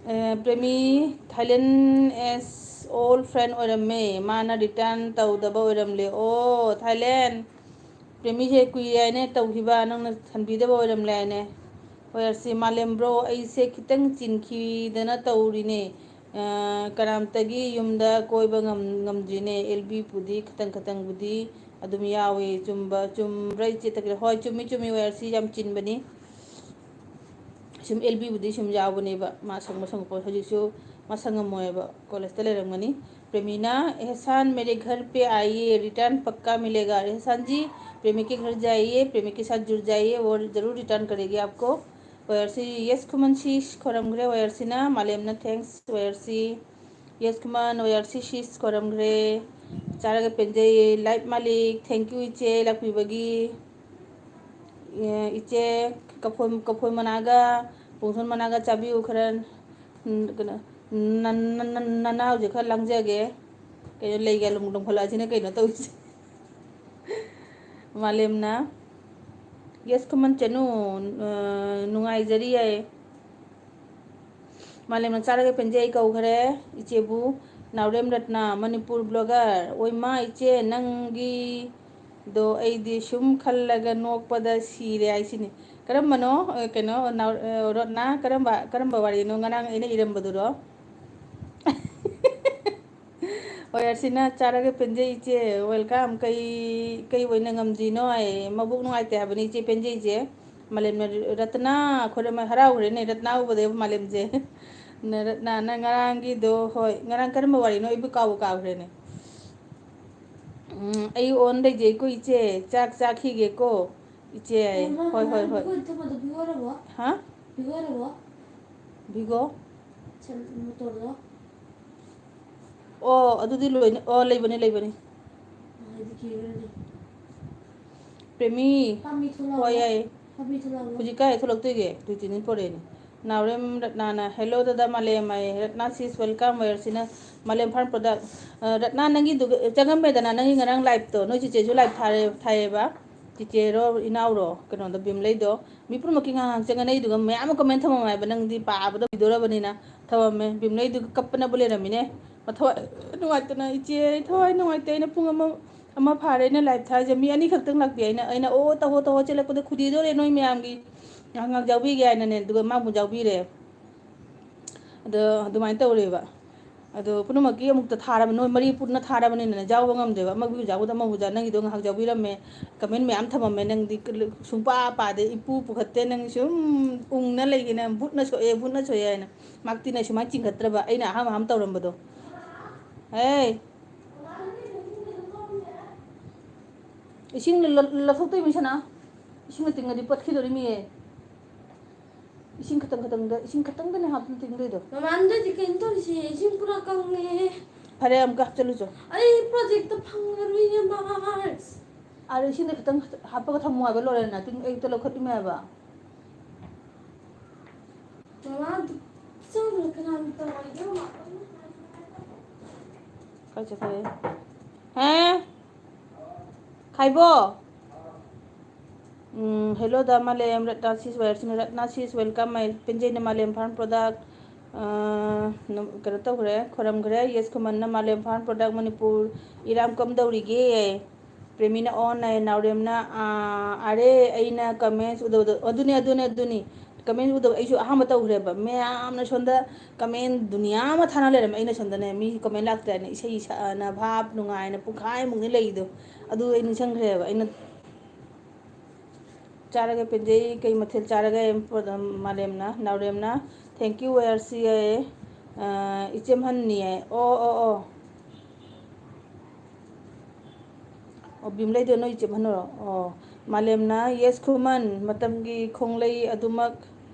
ꯑꯦ, ꯄ꯭ꯔꯦꯃꯤ, ꯊꯥꯏꯂꯦꯟ ꯑꯦꯁ ꯑꯣꯜ ꯐ꯭ꯔꯦꯟ ꯑꯣꯏꯔꯝꯃꯦ, ꯃꯥꯅ ꯔꯤꯇꯔꯟ ꯇꯧꯗꯕ ꯑꯣꯏꯔꯝꯂꯦ꯫ ꯑꯣ, ꯊꯥꯏꯂꯦꯟ, ꯄ꯭ꯔꯦꯃꯤꯁꯦ ꯀꯨꯏꯔꯦ ꯍꯥꯏꯅꯦ ꯇꯧꯈꯤꯕ, ꯅꯪꯅ ꯍꯟꯕꯤꯗꯕ ꯑꯣꯏꯔꯝꯂꯦ ꯍꯥꯏꯅꯦ꯫ ꯍꯣꯏ, ꯑꯁꯤ ꯃꯥꯂꯦꯝ ꯕ꯭ꯔꯣ, ꯑꯩꯁꯦ ꯈꯤꯇꯪ ꯆꯤꯟꯈꯤꯗꯅ ꯇꯧꯔꯤꯅꯦ꯫ ꯑ, ꯀꯅꯥꯝꯇꯒꯤ ꯌꯨꯝꯗ ꯀꯣꯏꯕ ꯉꯝ-, ꯉꯝꯗ꯭ꯔꯤꯅꯦ꯫ ꯑꯦꯜ ꯕꯤꯕꯨꯗꯤ ꯈꯤꯇꯪ ꯈꯤꯇꯪꯕꯨꯗꯤ ꯑꯗꯨꯝ ꯌꯥꯎꯋꯦ꯫ ꯆꯨꯝꯕ, ꯆꯨꯝꯕ꯭ꯔꯥ ꯏꯆꯦ ꯇꯀꯦꯜ? ꯍꯣꯏ, ꯆꯨꯝꯃꯤ, ꯆꯨꯝꯃꯤ, ꯋꯥꯏ ꯑꯥꯔ ꯁꯤ ꯌꯥꯝ ꯆꯤꯟꯕꯅꯤ꯫ ꯁꯨꯝ ꯑꯦꯜ ꯕꯤꯕꯨꯗꯤ ꯁꯨꯝ ꯌꯥꯎꯕꯅꯦꯕ, ꯃꯥ ꯁꯪꯕ ꯁꯪꯕ ꯄꯣꯠ꯫ ꯍꯧꯖꯤꯛꯁꯨ ꯃꯥ ꯁꯪꯉꯝꯃꯣꯏꯕ, ꯀꯣꯂꯦꯖꯇ ꯂꯩꯔꯝꯒꯅꯤ꯫ प्रेमिना, एहसान मेरे घर पे आइए, रिटर्न पक्का मिलेगा। एहसान जी, प्रेमी के घर जाइए, प्रेमी के साथ जुड़ जाइए, वो ज़रूर रिटर्न करेगी आपको। ꯋꯥꯌꯔꯁꯤ, ꯌꯦꯁ ꯈꯨꯃꯟ ꯁꯤꯁ ꯈꯣꯏꯔꯝꯈ꯭ꯔꯦ꯫ ꯋꯥꯌꯔꯁꯤꯅ ꯃꯥꯂꯦꯝꯅ ꯊꯦꯡꯁ꯫ ꯋꯥꯌꯔꯁꯤ, ꯌꯦꯁ ꯈꯨꯃꯟ, ꯋꯥꯌꯔꯁꯤ ꯁꯤꯁ ꯈꯣꯏꯔꯝꯈ꯭ꯔꯦ꯫ ꯆꯥꯔꯒ ꯄꯦꯟꯖꯩ꯫ ꯂꯥꯏꯐ ꯃꯥꯂꯤꯛ, ꯊꯦꯡꯀ꯭ꯌꯨ ꯏꯆꯦ ꯂꯥꯛꯄꯤꯕꯒꯤ꯫ ꯑꯦ, ꯏꯆꯦ, ꯀꯐꯣꯏ, ꯀꯐꯣꯏ ꯃꯅꯥꯒ ꯄꯨꯡꯊꯣꯟ ꯃꯅꯥꯒ ꯆꯥꯕꯤꯌꯨ ꯈꯔ꯫ ꯎꯝ, ꯀꯩꯅꯣ, ꯅ-, ꯅ-, ꯅ-, ꯅꯅꯥꯎꯁꯦ ꯈꯔ ꯂꯥꯡꯖꯒꯦ꯫ ꯀꯩꯅꯣ, ꯂꯩꯒ ꯂꯣꯡ-, ꯂꯣꯡꯈꯠꯂꯛꯑꯁꯤꯅ ꯀꯩꯅꯣ ꯇꯧꯔꯤꯁꯦ? ꯃꯥꯂꯦꯝꯅ, ꯌꯦꯁ ꯈꯨꯃꯟ ꯆꯅꯨ, ꯑ, ꯅꯨꯡꯉꯥꯏꯖꯔꯤ ꯌꯥꯏ꯫ ꯃꯥꯂꯦꯝꯅ ꯆꯥꯔꯒ ꯄꯦꯟꯖꯩ ꯀꯧꯈ꯭ꯔꯦ ꯏꯆꯦꯕꯨ꯫ ꯅꯥꯎꯔꯦꯝ ꯔꯠꯅ, ꯃꯅꯤꯄꯨꯔ ꯕ꯭ꯂꯣꯒꯔ꯫ ꯑꯣꯏꯃꯥ ꯏꯆꯦ, ꯅꯪꯒꯤꯗꯣ ꯑꯩꯗꯤ ꯁꯨꯝ ꯈꯜꯂꯒ ꯅꯣꯛꯄꯗ ꯁꯤꯔꯦ ꯍꯥꯏꯁꯤꯅꯤ꯫ ꯀꯔꯝꯕꯅꯣ? ꯑ, ꯀꯩꯅꯣ, ꯅꯥꯎ-, ꯑ, ꯔꯠꯅ, ꯀꯔꯝꯕ, ꯀꯔꯝꯕ ꯋꯥꯔꯤꯅꯣ ꯉꯔꯥꯡ ꯑꯩꯅ ꯏꯔꯝꯕꯗꯨꯔꯣ? ꯍꯣꯏ, ꯑꯁꯤꯅ ꯆꯥꯔꯒ ꯄꯦꯟꯖꯩ ꯏꯆꯦ꯫ Welcome꯫ ꯀꯩ, ꯀꯩ ꯑꯣꯏꯅ ꯉꯝꯗ꯭ꯔꯤꯅꯣ ꯍꯥꯏ꯫ ꯃꯕꯨꯛ ꯅꯨꯡꯉꯥꯏꯇꯦ ꯍꯥꯏꯕꯅꯤ ꯏꯆꯦ ꯄꯦꯟꯖꯩꯁꯦ꯫ ꯃꯥꯂꯦꯝꯅ, ꯔꯠꯅꯥ, ꯑꯩꯈꯣꯏ ꯍꯔꯥꯎꯈ꯭ꯔꯦꯅꯦ, ꯔꯠꯅꯥ ꯎꯕꯗꯩ ꯃꯥꯂꯦꯝꯁꯦ꯫ ꯅ-, ꯔꯠꯅꯥꯅ ꯉꯔꯥꯡꯒꯤꯗꯣ, ꯍꯣꯏ, ꯉꯔꯥꯡ ꯀꯔꯝꯕ ꯋꯥꯔꯤꯅꯣ? ꯑꯩꯕꯨ ꯀꯥꯎꯕꯨ ꯀꯥꯎꯈ꯭ꯔꯦꯅꯦ꯫ ꯎꯝ, ꯑꯩ ꯑꯣꯟ ꯂꯩꯖꯩꯀꯣ ꯏꯆꯦ, ꯆꯥꯛ ꯆꯥꯈꯤꯒꯦꯀꯣ ꯏꯆꯦ꯫ ꯍꯣꯏ, ꯍꯣꯏ, ꯍꯣꯏ꯫ ꯍꯥ? ꯚꯤꯒꯣ? ꯑꯣ, ꯑꯗꯨꯗꯤ ꯂꯣꯏꯅ, ꯑꯣ, ꯂꯩꯕꯅꯤ, ꯂꯩꯕꯅꯤ꯫ ꯄ꯭ꯔꯦꯃꯤ꯫ ꯍꯣꯏ, ꯌꯥꯏꯌꯦ꯫ ꯍꯧꯖꯤꯛ ꯀꯥꯏ ꯊꯣꯛꯂꯛꯇꯣꯏꯒꯦ? ꯗ꯭ꯌꯨꯇꯤꯅꯤ ꯄꯣꯔꯛꯑꯦꯅꯦ꯫ ꯅꯥꯎꯔꯦꯝ ꯔꯠꯅꯥꯅ, "Hello ꯗꯗꯥ ꯃꯥꯂꯦꯝ" ꯍꯥꯏꯌꯦ꯫ ꯔꯠꯅꯥ ꯁꯤꯁ welcome ꯑꯣꯏꯔꯁꯤꯅ ꯃꯥꯂꯦꯝ ꯐꯥꯔꯝ ꯄ꯭ꯔꯗꯛ꯫ ꯑ, ꯔꯠꯅꯥ, ꯅꯪꯒꯤꯗꯨ ꯆꯪꯉꯝꯃꯦꯗꯅ, ꯅꯪꯒꯤ ꯉꯔꯥꯡ ꯂꯥꯏꯞꯇꯣ, ꯅꯣꯏ ꯆꯤꯆꯦꯁꯨ ꯂꯥꯏꯞ ꯊꯥꯔꯦ, ꯊꯥꯏꯌꯦꯕ꯫ ꯆꯤꯆꯦꯔꯣ, ꯏꯅꯥꯎꯔꯣ, ꯀꯩꯅꯣꯗꯣ, ꯕꯤꯝꯂꯩꯗꯣ꯫ ꯃꯤ ꯄꯨꯝꯅꯃꯛꯀꯤ ꯉꯥꯏꯍꯥꯛ ꯉꯥꯏꯍꯥꯛ ꯆꯪꯉꯅꯩꯗꯨꯒ ꯃꯌꯥꯝ ꯑꯃ ꯀꯃꯦꯟ ꯊꯝꯃꯝꯃꯦ ꯍꯥꯏꯕ, ꯅꯪꯗꯤ ꯄꯥꯕꯗ ꯀꯨꯏꯗꯣꯔꯕꯅꯤꯅ꯫ ꯊꯝꯃꯝꯃꯦ꯫ ꯕꯤꯝꯂꯩꯗꯨ ꯀꯞꯄꯅꯕꯨ ꯂꯩꯔꯝꯃꯤꯅꯦ꯫ ꯃꯊꯋꯥꯏ ꯅꯨꯡꯉꯥꯏꯇꯅ, "ꯏꯆꯦ, ꯑꯩ ꯊꯋꯥꯏ ꯅꯨꯡꯉꯥꯏꯇꯦ, ꯑꯩꯅ ꯄꯨꯡ ꯑꯃ, ꯑꯃ ꯐꯥꯔꯦ ꯑꯩꯅ ꯂꯥꯏꯞ ꯊꯥꯔꯤꯁꯦ, ꯃꯤ ꯑꯅꯤꯈꯛꯇꯪ ꯂꯥꯛꯄꯤ", ꯑꯩꯅ, ꯑꯩꯅ, "ꯑꯣ, ꯇꯧꯍꯣ, ꯇꯧꯍꯣ, ꯆꯦꯜꯂꯛꯄꯗ ꯈꯨꯗꯤꯗꯣꯔꯦ ꯅꯣꯏ ꯃꯌꯥꯝꯒꯤ, ꯉꯥꯏꯍꯥꯛ ꯉꯥꯏꯍꯥꯛ ꯌꯥꯎꯕꯤꯒꯦ" ꯍꯥꯏꯅꯅꯦ, ꯑꯗꯨꯒ ꯃꯥꯕꯨ ꯌꯥꯎꯕꯤꯔꯦ꯫ ꯑꯗꯣ ꯑꯗꯨꯃꯥꯏꯅ ꯇꯧꯔꯦꯕ꯫ ꯑꯗꯣ ꯄꯨꯝꯅꯃꯛꯀꯤ ꯑꯃꯨꯛꯇ ꯊꯥꯔꯕ-, ꯅꯣꯏ ꯃꯔꯤ ꯄꯨꯟꯅ ꯊꯥꯔꯕꯅꯤꯅꯅꯦ, ꯌꯥꯎꯕ ꯉꯝꯗꯦꯕ꯫ ꯑꯃꯕꯨ ꯌꯥꯎꯕꯗ ꯑꯃꯕꯨ ꯌꯥꯎ-, ꯅꯪꯒꯤꯗꯣ ꯉꯥꯏꯍꯥꯛ ꯌꯥꯎꯕꯤꯔꯝꯃꯦ, ꯀꯃꯦꯟ ꯃꯌꯥꯝ ꯊꯝꯃꯝꯃꯦ, ꯅꯪꯗꯤ ꯁꯨꯡꯄꯥ ꯄꯥꯗꯦ, ꯏꯄꯨ ꯄꯨꯈꯠꯇꯦ, ꯅꯪ ꯁꯨꯝ ꯎꯪꯅ ꯂꯩꯒꯦ, ꯅꯪ ꯕꯨꯠꯅ ꯁꯣꯛꯑꯦ, ꯕꯨꯠꯅ ꯁꯣꯛꯑꯦ ꯍꯥꯏꯅ꯫ ꯃꯥꯛꯇꯤꯅ ꯁꯨꯃꯥꯏꯅ ꯆꯤꯡꯈꯠꯇ꯭ꯔꯕ, ꯑꯩꯅ ꯑꯍꯥꯟꯕ ꯑꯍꯥꯟꯕ ꯇꯧꯔꯝꯕꯗꯣ꯫ ꯍꯦ! ꯏꯁꯤꯡ ꯂ-, ꯂ-, ꯂꯧꯊꯣꯛꯇꯣꯏ ꯃꯤ ꯁꯅꯥ꯫ ꯏꯁꯤꯡꯅ ꯇꯤꯡꯉꯗꯤ ꯄꯠꯈꯤꯗꯣꯔꯤꯃꯤꯌꯦ꯫ ꯏꯁꯤꯡ ꯈꯇꯪ ꯈꯇꯪꯗ, ꯏꯁꯤꯡ ꯈꯇꯪꯗꯅꯦ ꯍꯥꯞꯇꯅ ꯇꯤꯡꯗꯣꯏꯗꯣ꯫ ꯃꯃꯥꯟꯗꯗꯤ ꯀꯩꯅꯣ ꯇꯧꯔꯤꯁꯦ, ꯏꯁꯤꯡ ꯄꯨꯔꯥ ꯀꯪꯉꯦ꯫ ꯐꯔꯦ, ꯑꯃꯨꯛꯀ ꯍꯥꯞꯆꯜꯂꯨꯆꯣ꯫ ꯑꯩ ꯄ꯭ꯔꯣꯖꯦꯛꯇ ꯐꯪꯉꯔꯣꯏꯅꯦ ꯃꯥꯔꯁ꯫ ꯑꯗꯣ ꯏꯁꯤꯡꯗ ꯈꯤꯇꯪ ꯍꯥꯞꯄꯒ ꯊꯝꯃꯣ ꯍꯥꯏꯕ ꯂꯣꯔꯦꯟꯅ, ꯇꯤꯡ ꯑꯌꯨꯛꯇ ꯂꯧꯈꯠꯂꯤꯃꯦ ꯍꯥꯏꯕ꯫ ꯃꯃꯥ, ꯆꯥꯕꯅ ꯀꯅꯥꯅ ꯇꯧꯔꯤꯒꯦ? ꯀꯥꯏ ꯆꯠꯈ꯭ꯔꯦ? ꯍꯦ? ꯈꯥꯏꯕꯣ? ꯎꯝ, hello ꯗ ꯃꯥꯂꯦꯝ, Ratna sis, ꯋꯦꯜꯁꯤꯅ Ratna sis, welcome, my ꯄꯦꯟꯖꯩꯅ ꯃꯥꯂꯦꯝ farm product, ꯑ, ꯅ-, ꯀꯩꯅꯣ ꯇꯧꯈ꯭ꯔꯦ, ꯈꯣꯏꯔꯝꯈ꯭ꯔꯦ, ꯌꯦꯁ ꯈꯨꯃꯟꯅ ꯃꯥꯂꯦꯝ farm product ꯃꯅꯤꯄꯨꯔ ꯏꯔꯥꯡ ꯀꯝꯗꯧꯔꯤꯒꯦ? ꯄ꯭ꯔꯦꯃꯤꯅ ꯑꯣꯟ ꯍꯥꯏ, ꯅꯥꯎꯔꯦꯝꯅ, ꯑꯥ, ꯑꯔꯦ, ꯑꯩꯅ comments ꯎꯗꯕꯗꯣ, ꯑꯗꯨꯅꯤ, ꯑꯗꯨꯅꯤ, ꯑꯗꯨꯅꯤ꯫ Comments ꯎꯗꯕ, ꯑꯩꯁꯨ ꯑꯍꯥꯟꯕ ꯇꯧꯈ꯭ꯔꯦꯕ꯫ ꯃꯌꯥꯝꯅ ꯁꯣꯝꯗ comment ꯗꯨꯅꯤꯌꯥ ꯑꯃ ꯊꯥꯅ ꯂꯩꯔꯝꯃꯦ꯫ ꯑꯩꯅ ꯁꯣꯝꯗꯅꯦ, ꯃꯤ comment ꯂꯥꯛꯇ꯭ꯔꯦꯅ ꯏꯁꯩ ꯁꯛꯑꯅ ꯚꯥꯞ ꯅꯨꯡꯉꯥꯏꯅ ꯄꯨꯡꯈꯥꯏꯃꯨꯛꯅꯤ ꯂꯩꯗꯣ꯫ ꯑꯗꯨ ꯑꯩ ꯅꯤꯡꯁꯤꯡꯈ꯭ꯔꯦꯕ꯫ ꯑꯩꯅ ꯆꯥꯔꯒ ꯄꯦꯟꯖꯩ꯫ ꯀꯩ ꯃꯊꯦꯜ ꯆꯥꯔꯒꯦ? ꯃꯥꯂꯦꯝꯅ, ꯅꯥꯎꯔꯦꯝꯅ꯫ Thank you, ꯋꯦꯌꯔꯁꯤ ꯌꯥꯏꯌꯦ꯫ ꯑ, ꯏꯆꯦꯝꯍꯟꯅꯤ ꯌꯥꯏ꯫ ꯑꯣ, ꯑꯣ, ꯑꯣ꯫ ꯑꯣ, ꯕꯤꯝꯂꯩꯗꯣ ꯅꯣꯏ ꯏꯆꯦꯝꯍꯟꯅꯔꯣ? ꯑꯣ, ꯃꯥꯂꯦꯝꯅ, ꯌꯦꯁ ꯈꯨꯃꯟ, ꯃꯇꯝꯒꯤ ꯈꯣꯡꯂꯩ ꯑꯗꯨꯃꯛ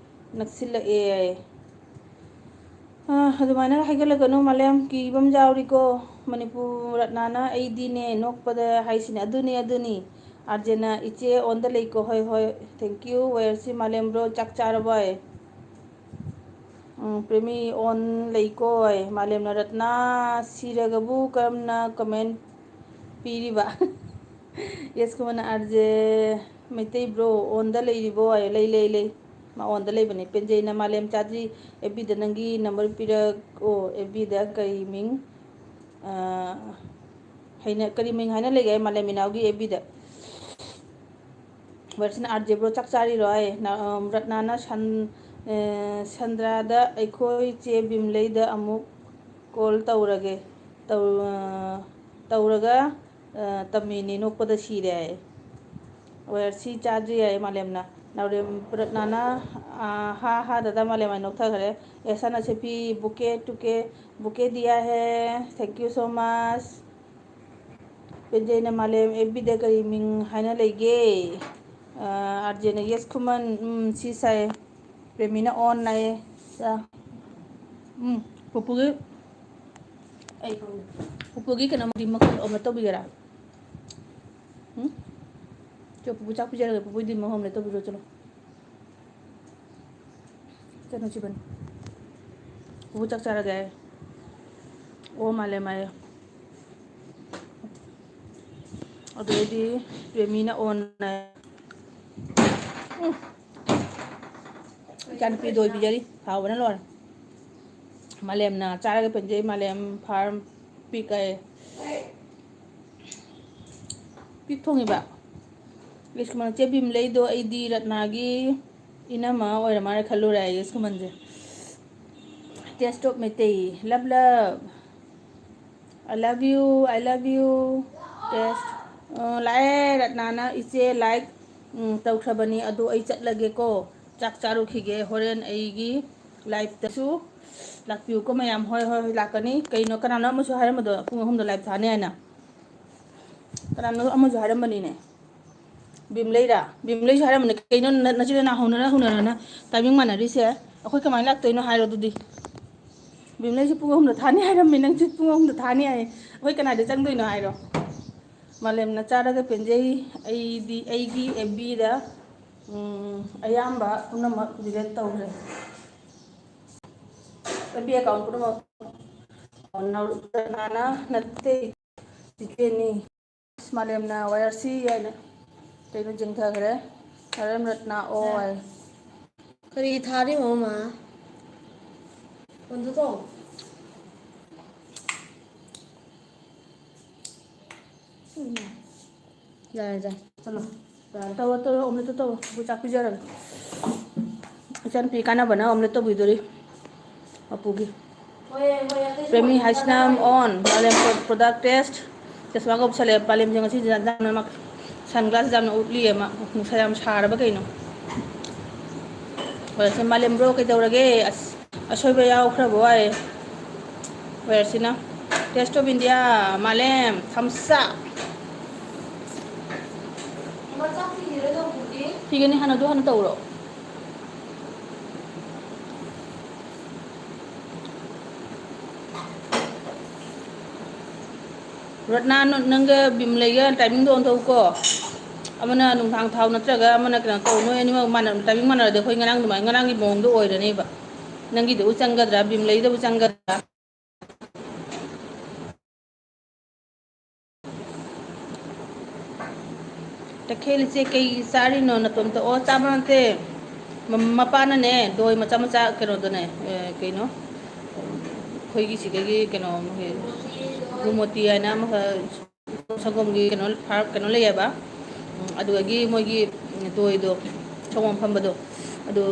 ꯅꯛꯁꯤꯜꯂꯛꯑꯦ꯫ ꯑ, ꯑꯗꯨꯃꯥꯏꯅ ꯍꯥꯏꯒꯠꯂꯒꯅꯨ ꯃꯥꯂꯦꯝ, ꯀꯤꯕ ꯑꯃ ꯌꯥꯎꯔꯤꯀꯣ꯫ ꯃꯅꯤꯄꯨꯔ ꯔꯠꯅꯥꯅ ꯑꯩꯗꯤꯅꯦ ꯅꯣꯛꯄꯗ ꯍꯥꯏꯁꯤꯅꯦ꯫ ꯑꯗꯨꯅꯤ, ꯑꯗꯨꯅꯤ꯫ ꯑꯥꯔꯖꯦꯅ ꯏꯆꯦ ꯑꯣꯟꯗ ꯂꯩꯀꯣ꯫ ꯍꯣꯏ, ꯍꯣꯏ꯫ Thank you, ꯋꯦꯌꯔꯁꯤ ꯃꯥꯂꯦꯝ bro, ꯆꯥꯛ ꯆꯥꯔꯕꯣ? ꯎꯝ, ꯄ꯭ꯔꯦꯃꯤ ꯑꯣꯟ ꯂꯩꯀꯣ꯫ ꯃꯥꯂꯦꯝꯅ ꯔꯠꯅꯥ ꯁꯤꯔꯒꯕꯨ ꯀꯔꯝꯅ comment ꯄꯤꯔꯤꯕ? ꯌꯦꯁ ꯈꯨꯃꯟ ꯑꯥꯔꯖꯦ ꯃꯩꯇꯩ bro, ꯑꯣꯟꯗ ꯂꯩꯔꯤꯕꯣ? ꯂꯩ, ꯂꯩ, ꯂꯩ꯫ ꯃꯥ ꯑꯣꯟꯗ ꯂꯩꯕꯅꯦ꯫ ꯄꯦꯟꯖꯩꯅ ꯃꯥꯂꯦꯝ ꯆꯥꯗ꯭ꯔꯤ, F B ꯗ ꯅꯪꯒꯤ number ꯄꯤꯔꯛꯑꯣ꯫ F B ꯗ ꯀꯔꯤ ꯃꯤꯡ, ꯑ, ꯍꯥꯏꯅ, ꯀꯔꯤ ꯃꯤꯡ ꯍꯥꯏꯅ ꯂꯩꯒꯦ ꯃꯥꯂꯦꯝ ꯏꯅꯥꯎꯒꯤ F B ꯗ? ꯋꯦꯜꯁꯤꯅ, ꯑꯥꯔꯖꯦ bro, ꯆꯥꯛ ꯆꯥꯔꯤꯔꯣ? ꯍꯥꯏ꯫ ꯅ-, ꯑ, ꯔꯠꯅꯥꯅ ꯁꯟ-, ꯑ, ꯁꯟꯗ꯭ꯔꯥꯗ ꯑꯩꯈꯣꯏ ꯆꯦ ꯕꯤꯝꯂꯩꯗ ꯑꯃꯨꯛ call ꯇꯧꯔꯒꯦ꯫ ꯇꯧ-, ꯑ, ꯇꯧꯔꯒ, ꯑ, ꯇꯝꯃꯤꯅꯤ, ꯅꯣꯛꯄꯗ ꯁꯤꯔꯦ ꯍꯥꯏ꯫ ꯋꯦꯌꯔꯁꯤ ꯆꯥꯗ꯭ꯔꯤ ꯍꯥꯏ ꯃꯥꯂꯦꯝꯅ꯫ ꯅꯥꯎꯔꯦꯝ ꯔꯠꯅꯥꯅ, ꯑ, ꯍꯥ ꯍꯥ ꯗꯗꯥ ꯃꯥꯂꯦꯝ ꯍꯥꯏꯅ ꯅꯣꯛꯊꯈ꯭ꯔꯦ꯫ ꯑꯦꯁꯥꯅ ꯁꯦꯐꯤ bouquet to ꯀꯦ bouquet ꯗꯤꯌꯥ ꯍꯦ꯫ Thank you so much꯫ ꯄꯦꯟꯖꯩꯅ ꯃꯥꯂꯦꯝ, F B ꯗ ꯀꯔꯤ ꯃꯤꯡ ꯍꯥꯏꯅ ꯂꯩꯒꯦ? ꯑ, ꯑꯥꯔꯖꯦꯅ ꯌꯦꯁ ꯈꯨꯃꯟ, ꯎꯝ, ꯁꯤ ꯁꯥꯏ꯫ ꯄ꯭ꯔꯦꯃꯤꯅ ꯑꯣꯟ ꯂꯥꯛꯑꯦ꯫ ꯆꯥ꯫ ꯎꯝ, ꯄꯨꯄꯨꯒꯤ, ꯑꯩ ꯄꯨꯄꯨꯒꯤ ꯀꯩꯅꯣ ꯃꯈꯜ ꯑꯃ ꯇꯧꯕꯤꯒꯦꯔꯥ? ꯎꯝ? ꯆꯣ, ꯄꯨꯄꯨ ꯆꯥꯛ ꯄꯤꯖꯔꯒꯦ, ꯄꯨꯄꯨꯒꯤ ꯗꯤꯝ ꯑꯃ ꯂꯩ ꯇꯧꯕꯤꯔꯣ, ꯆꯠꯂꯣ꯫ ꯆꯠꯂꯣ, ꯆꯤꯕꯟ꯫ ꯄꯨꯄꯨ ꯆꯥꯛ ꯆꯥꯔꯒꯦ꯫ ꯑꯣ, ꯃꯥꯂꯦꯝ ꯍꯥꯏꯌꯦ꯫ ꯑꯗꯨꯗꯩꯗꯤ ꯔꯦꯃꯤꯅ ꯑꯣꯟꯅ꯫ ꯎꯝ꯫ ꯏꯆꯥꯅꯨꯄꯤꯗꯣ ꯑꯣꯏꯕꯤꯖꯔꯤ꯫ ꯍꯥꯎꯕꯅ ꯂꯣꯏꯔꯦ꯫ ꯃꯥꯂꯦꯝꯅ ꯆꯥꯔꯒ ꯄꯦꯟꯖꯩ꯫ ꯃꯥꯂꯦꯝ ꯐꯥꯔꯝ ꯄꯤꯛ ꯍꯥꯏꯌꯦ꯫ ꯄꯤꯛ ꯊꯣꯡꯉꯤꯕ꯫ ꯂꯤꯁ ꯀꯃꯟ ꯆꯦ ꯕꯤꯝꯂꯩꯗꯣ ꯑꯩꯗꯤ ꯔꯠꯅꯥꯒꯤ ꯏꯅꯝꯃ ꯑꯣꯏꯔ ꯃꯥꯜꯂꯦ ꯈꯜꯂꯨꯔꯦ ꯑꯩ ꯂꯤꯁ ꯀꯃꯟꯁꯦ꯫ Taste of Meitei. Love, love. I love you, I love you. Taste. ꯑ, ꯂꯥꯛꯑꯦ ꯔꯠꯅꯥꯅ, "ꯏꯆꯦ, like, ꯎꯝ, ꯇꯧꯈ꯭ꯔꯕꯅꯤ, ꯑꯗꯣ ꯑꯩ ꯆꯠꯂꯒꯦꯀꯣ꯫ ꯆꯥꯛ ꯆꯥꯔꯨꯈꯤꯒꯦ꯫ ꯍꯣꯔꯦꯟ ꯑꯩꯒꯤ live ꯇꯁꯨ ꯂꯥꯛꯄꯤꯌꯨꯀꯣ ꯃꯌꯥꯝ꯫" ꯍꯣꯏ, ꯍꯣꯏ, ꯍꯣꯏ, ꯂꯥꯛꯀꯅꯤ꯫ ꯀꯩꯅꯣ, ꯀꯅꯥꯅꯣ ꯑꯃꯁꯨ ꯍꯥꯏꯔꯝꯕꯗꯣ ꯄꯨꯡ ꯑꯍꯨꯝꯗ live ꯊꯥꯅꯤ ꯍꯥꯏꯅ? ꯀꯅꯥꯅꯣ ꯑꯃꯁꯨ ꯍꯥꯏꯔꯝꯕꯅꯤꯅꯦ꯫ ꯕꯤꯝꯂꯩꯔꯥ? ꯕꯤꯝꯂꯩꯁꯨ ꯍꯥꯏꯔꯝꯕꯅꯤ꯫ ꯀꯩꯅꯣ ꯅ-, ꯅꯆꯤꯟ ꯅꯅꯥꯎ ꯍꯧꯅꯔ ꯍꯧꯅꯔꯅ timing ꯃꯥꯟꯅꯔꯤꯁꯦ? ꯑꯩꯈꯣꯏ ꯀꯃꯥꯏꯅ ꯂꯥꯛꯇꯣꯏꯅꯣ ꯍꯥꯏꯔꯣ ꯑꯗꯨꯗꯤ꯫ ꯕꯤꯝꯂꯩꯁꯨ ꯄꯨꯡ ꯑꯍꯨꯝꯗ ꯊꯥꯅꯤ ꯍꯥꯏꯔꯝꯃꯤ, ꯅꯪꯁꯨ ꯄꯨꯡ ꯑꯍꯨꯝꯗ ꯊꯥꯅꯤ ꯍꯥꯏ꯫ ꯑꯩꯈꯣꯏ ꯀꯅꯥꯗ ꯆꯪꯗꯣꯏꯅꯣ ꯍꯥꯏꯔꯣ? ꯃꯥꯂꯦꯝꯅ ꯆꯥꯔꯒ ꯄꯦꯟꯖꯩ꯫ ꯑꯩꯗꯤ ꯑꯩꯒꯤ F B ꯗ, ꯎꯝ, ꯑꯌꯥꯝꯕ ꯄꯨꯝꯅꯃꯛ delete ꯇꯧꯈ꯭ꯔꯦ꯫ F B account ꯄꯨꯝꯅꯃꯛ ꯅꯠꯇꯦ꯫ ꯆꯤꯆꯦꯅꯤ꯫ ꯑꯁ, ꯃꯥꯂꯦꯝꯅ ꯋꯥꯏꯌꯔꯁꯤ ꯍꯥꯏꯅ ꯀꯩꯅꯣ ꯆꯤꯡꯊꯈ꯭ꯔꯦ꯫ ꯃꯥꯂꯦꯝ ꯔꯠꯅꯥ ꯑꯣ ꯍꯥꯏ꯫ ꯀꯔꯤ ꯊꯥꯔꯤꯃꯣ, ꯃꯥ? ꯐꯣꯟꯗꯨ ꯇꯧ꯫ ꯎꯝ꯫ ꯌꯥꯔꯦ, ꯌꯥꯔꯦ꯫ ꯆꯠꯂꯣ꯫ ꯌꯥꯔꯦ꯫ ꯇꯧꯔꯣ, ꯇꯧꯔꯣ, omelette ꯇꯣ ꯇꯧꯔꯣ꯫ ꯑꯩꯈꯣꯏ ꯆꯥꯛ ꯄꯤꯖꯔꯒꯦ꯫ ꯏꯆꯥꯅꯨꯄꯤ ꯀꯥꯟꯅꯕꯅ omelette ꯇꯧꯕꯤꯗꯣꯔꯤ꯫ ꯃꯄꯨꯒꯤ꯫ ꯍꯣꯏ, ꯍꯣꯏ, ꯑꯇꯩꯁꯨ ꯄ꯭ꯔꯦꯃꯤ ꯑꯣꯏꯅ ꯍꯥꯏꯁꯅꯥꯝ ꯈꯟꯅꯕ ꯑꯣꯟ, ꯃꯥꯂꯦꯝ ꯄ꯭ꯔꯣ-, product test꯫ ꯆꯁꯃꯥꯒ ꯎꯞꯁꯜꯂꯦ, ꯃꯥꯂꯦꯝꯁꯦ ꯉꯁꯤ ꯖꯥꯠ ꯖꯥꯠꯅ ꯃꯛ-, sunglass ꯌꯥꯝꯅ ꯎꯞꯂꯤꯌꯦ ꯃꯥ, ꯅꯨꯡꯁꯥ ꯌꯥꯝ ꯁꯥꯔꯕ ꯀꯩꯅꯣ꯫ ꯍꯣꯏ, ꯁꯦ ꯃꯥꯂꯦꯝ bro ꯀꯩꯗꯧꯔꯒꯦ? ꯑꯁ, ꯑꯁꯣꯏꯕ ꯌꯥꯎꯈ꯭ꯔꯕ ꯋꯥꯏ꯫ ꯋꯦꯌꯔꯁꯤꯅ Taste of India, ꯃꯥꯂꯦꯝ, thumbs up꯫ ꯐꯤꯒꯅꯤ, ꯍꯥꯟꯅ ꯑꯗꯨ ꯍꯥꯟꯅ ꯇꯧꯔꯣ꯫ ꯔꯠꯅꯥ, ꯅꯪꯒ ꯕꯤꯝꯂꯩꯒ timingꯗꯣ ꯑꯣꯟꯊꯣꯛꯎꯀꯣ꯫ ꯑꯃꯅ ꯅꯨꯡꯗꯥꯡ ꯊꯥꯎ ꯅꯠꯇ꯭ꯔꯒ ꯑꯃꯅ ꯀꯩꯅꯣ ꯇꯧ, ꯅꯣꯏ ꯑꯅꯤꯃꯛ ꯃꯥꯟꯅ, timing ꯃꯥꯟꯅꯔꯗꯤ ꯑꯩꯈꯣꯏ ꯉꯔꯥꯡ ꯑꯗꯨꯃꯥꯏꯅ, ꯉꯔꯥꯡꯒꯤ ꯃꯑꯣꯡꯗꯣ ꯑꯣꯏꯔꯅꯦꯕ꯫ ꯅꯪꯒꯤꯗꯕꯨ ꯆꯪꯒꯗ꯭ꯔꯥ, ꯕꯤꯝꯂꯩꯗꯕꯨ ꯆꯪꯒꯗ꯭ꯔꯥ? ꯇꯈꯦꯜ ꯏꯆꯦ, ꯀꯩ ꯆꯥꯔꯤꯅꯣ ꯅꯇꯣꯝꯇ? ꯑꯣ, ꯆꯥꯕ ꯅꯠꯇꯦ꯫ ꯃ-, ꯃꯄꯥꯅꯅꯦ, ꯗꯣꯏ ꯃꯆꯥ ꯃꯆꯥ ꯀꯩꯅꯣꯗꯅꯦ, ꯑꯦ, ꯀꯩꯅꯣ, ꯑꯩꯈꯣꯏꯒꯤ ꯁꯤꯗꯒꯤ ꯀꯩꯅꯣ, ꯑꯃꯒꯤ ꯒꯨꯃꯣꯇꯤ ꯍꯥꯏꯅ ꯑꯃꯈꯛ ꯁꯪꯒꯣꯝꯒꯤ ꯀꯩꯅꯣ ꯐꯥꯔ-, ꯀꯩꯅꯣ ꯂꯩꯌꯦꯕ꯫ ꯎꯝ, ꯑꯗꯨꯗꯒꯤ ꯃꯣꯏꯒꯤ ꯗꯣꯏꯗꯣ, ꯁꯪꯒꯣꯝ ꯐꯝꯕꯗꯣ, ꯑꯗꯨ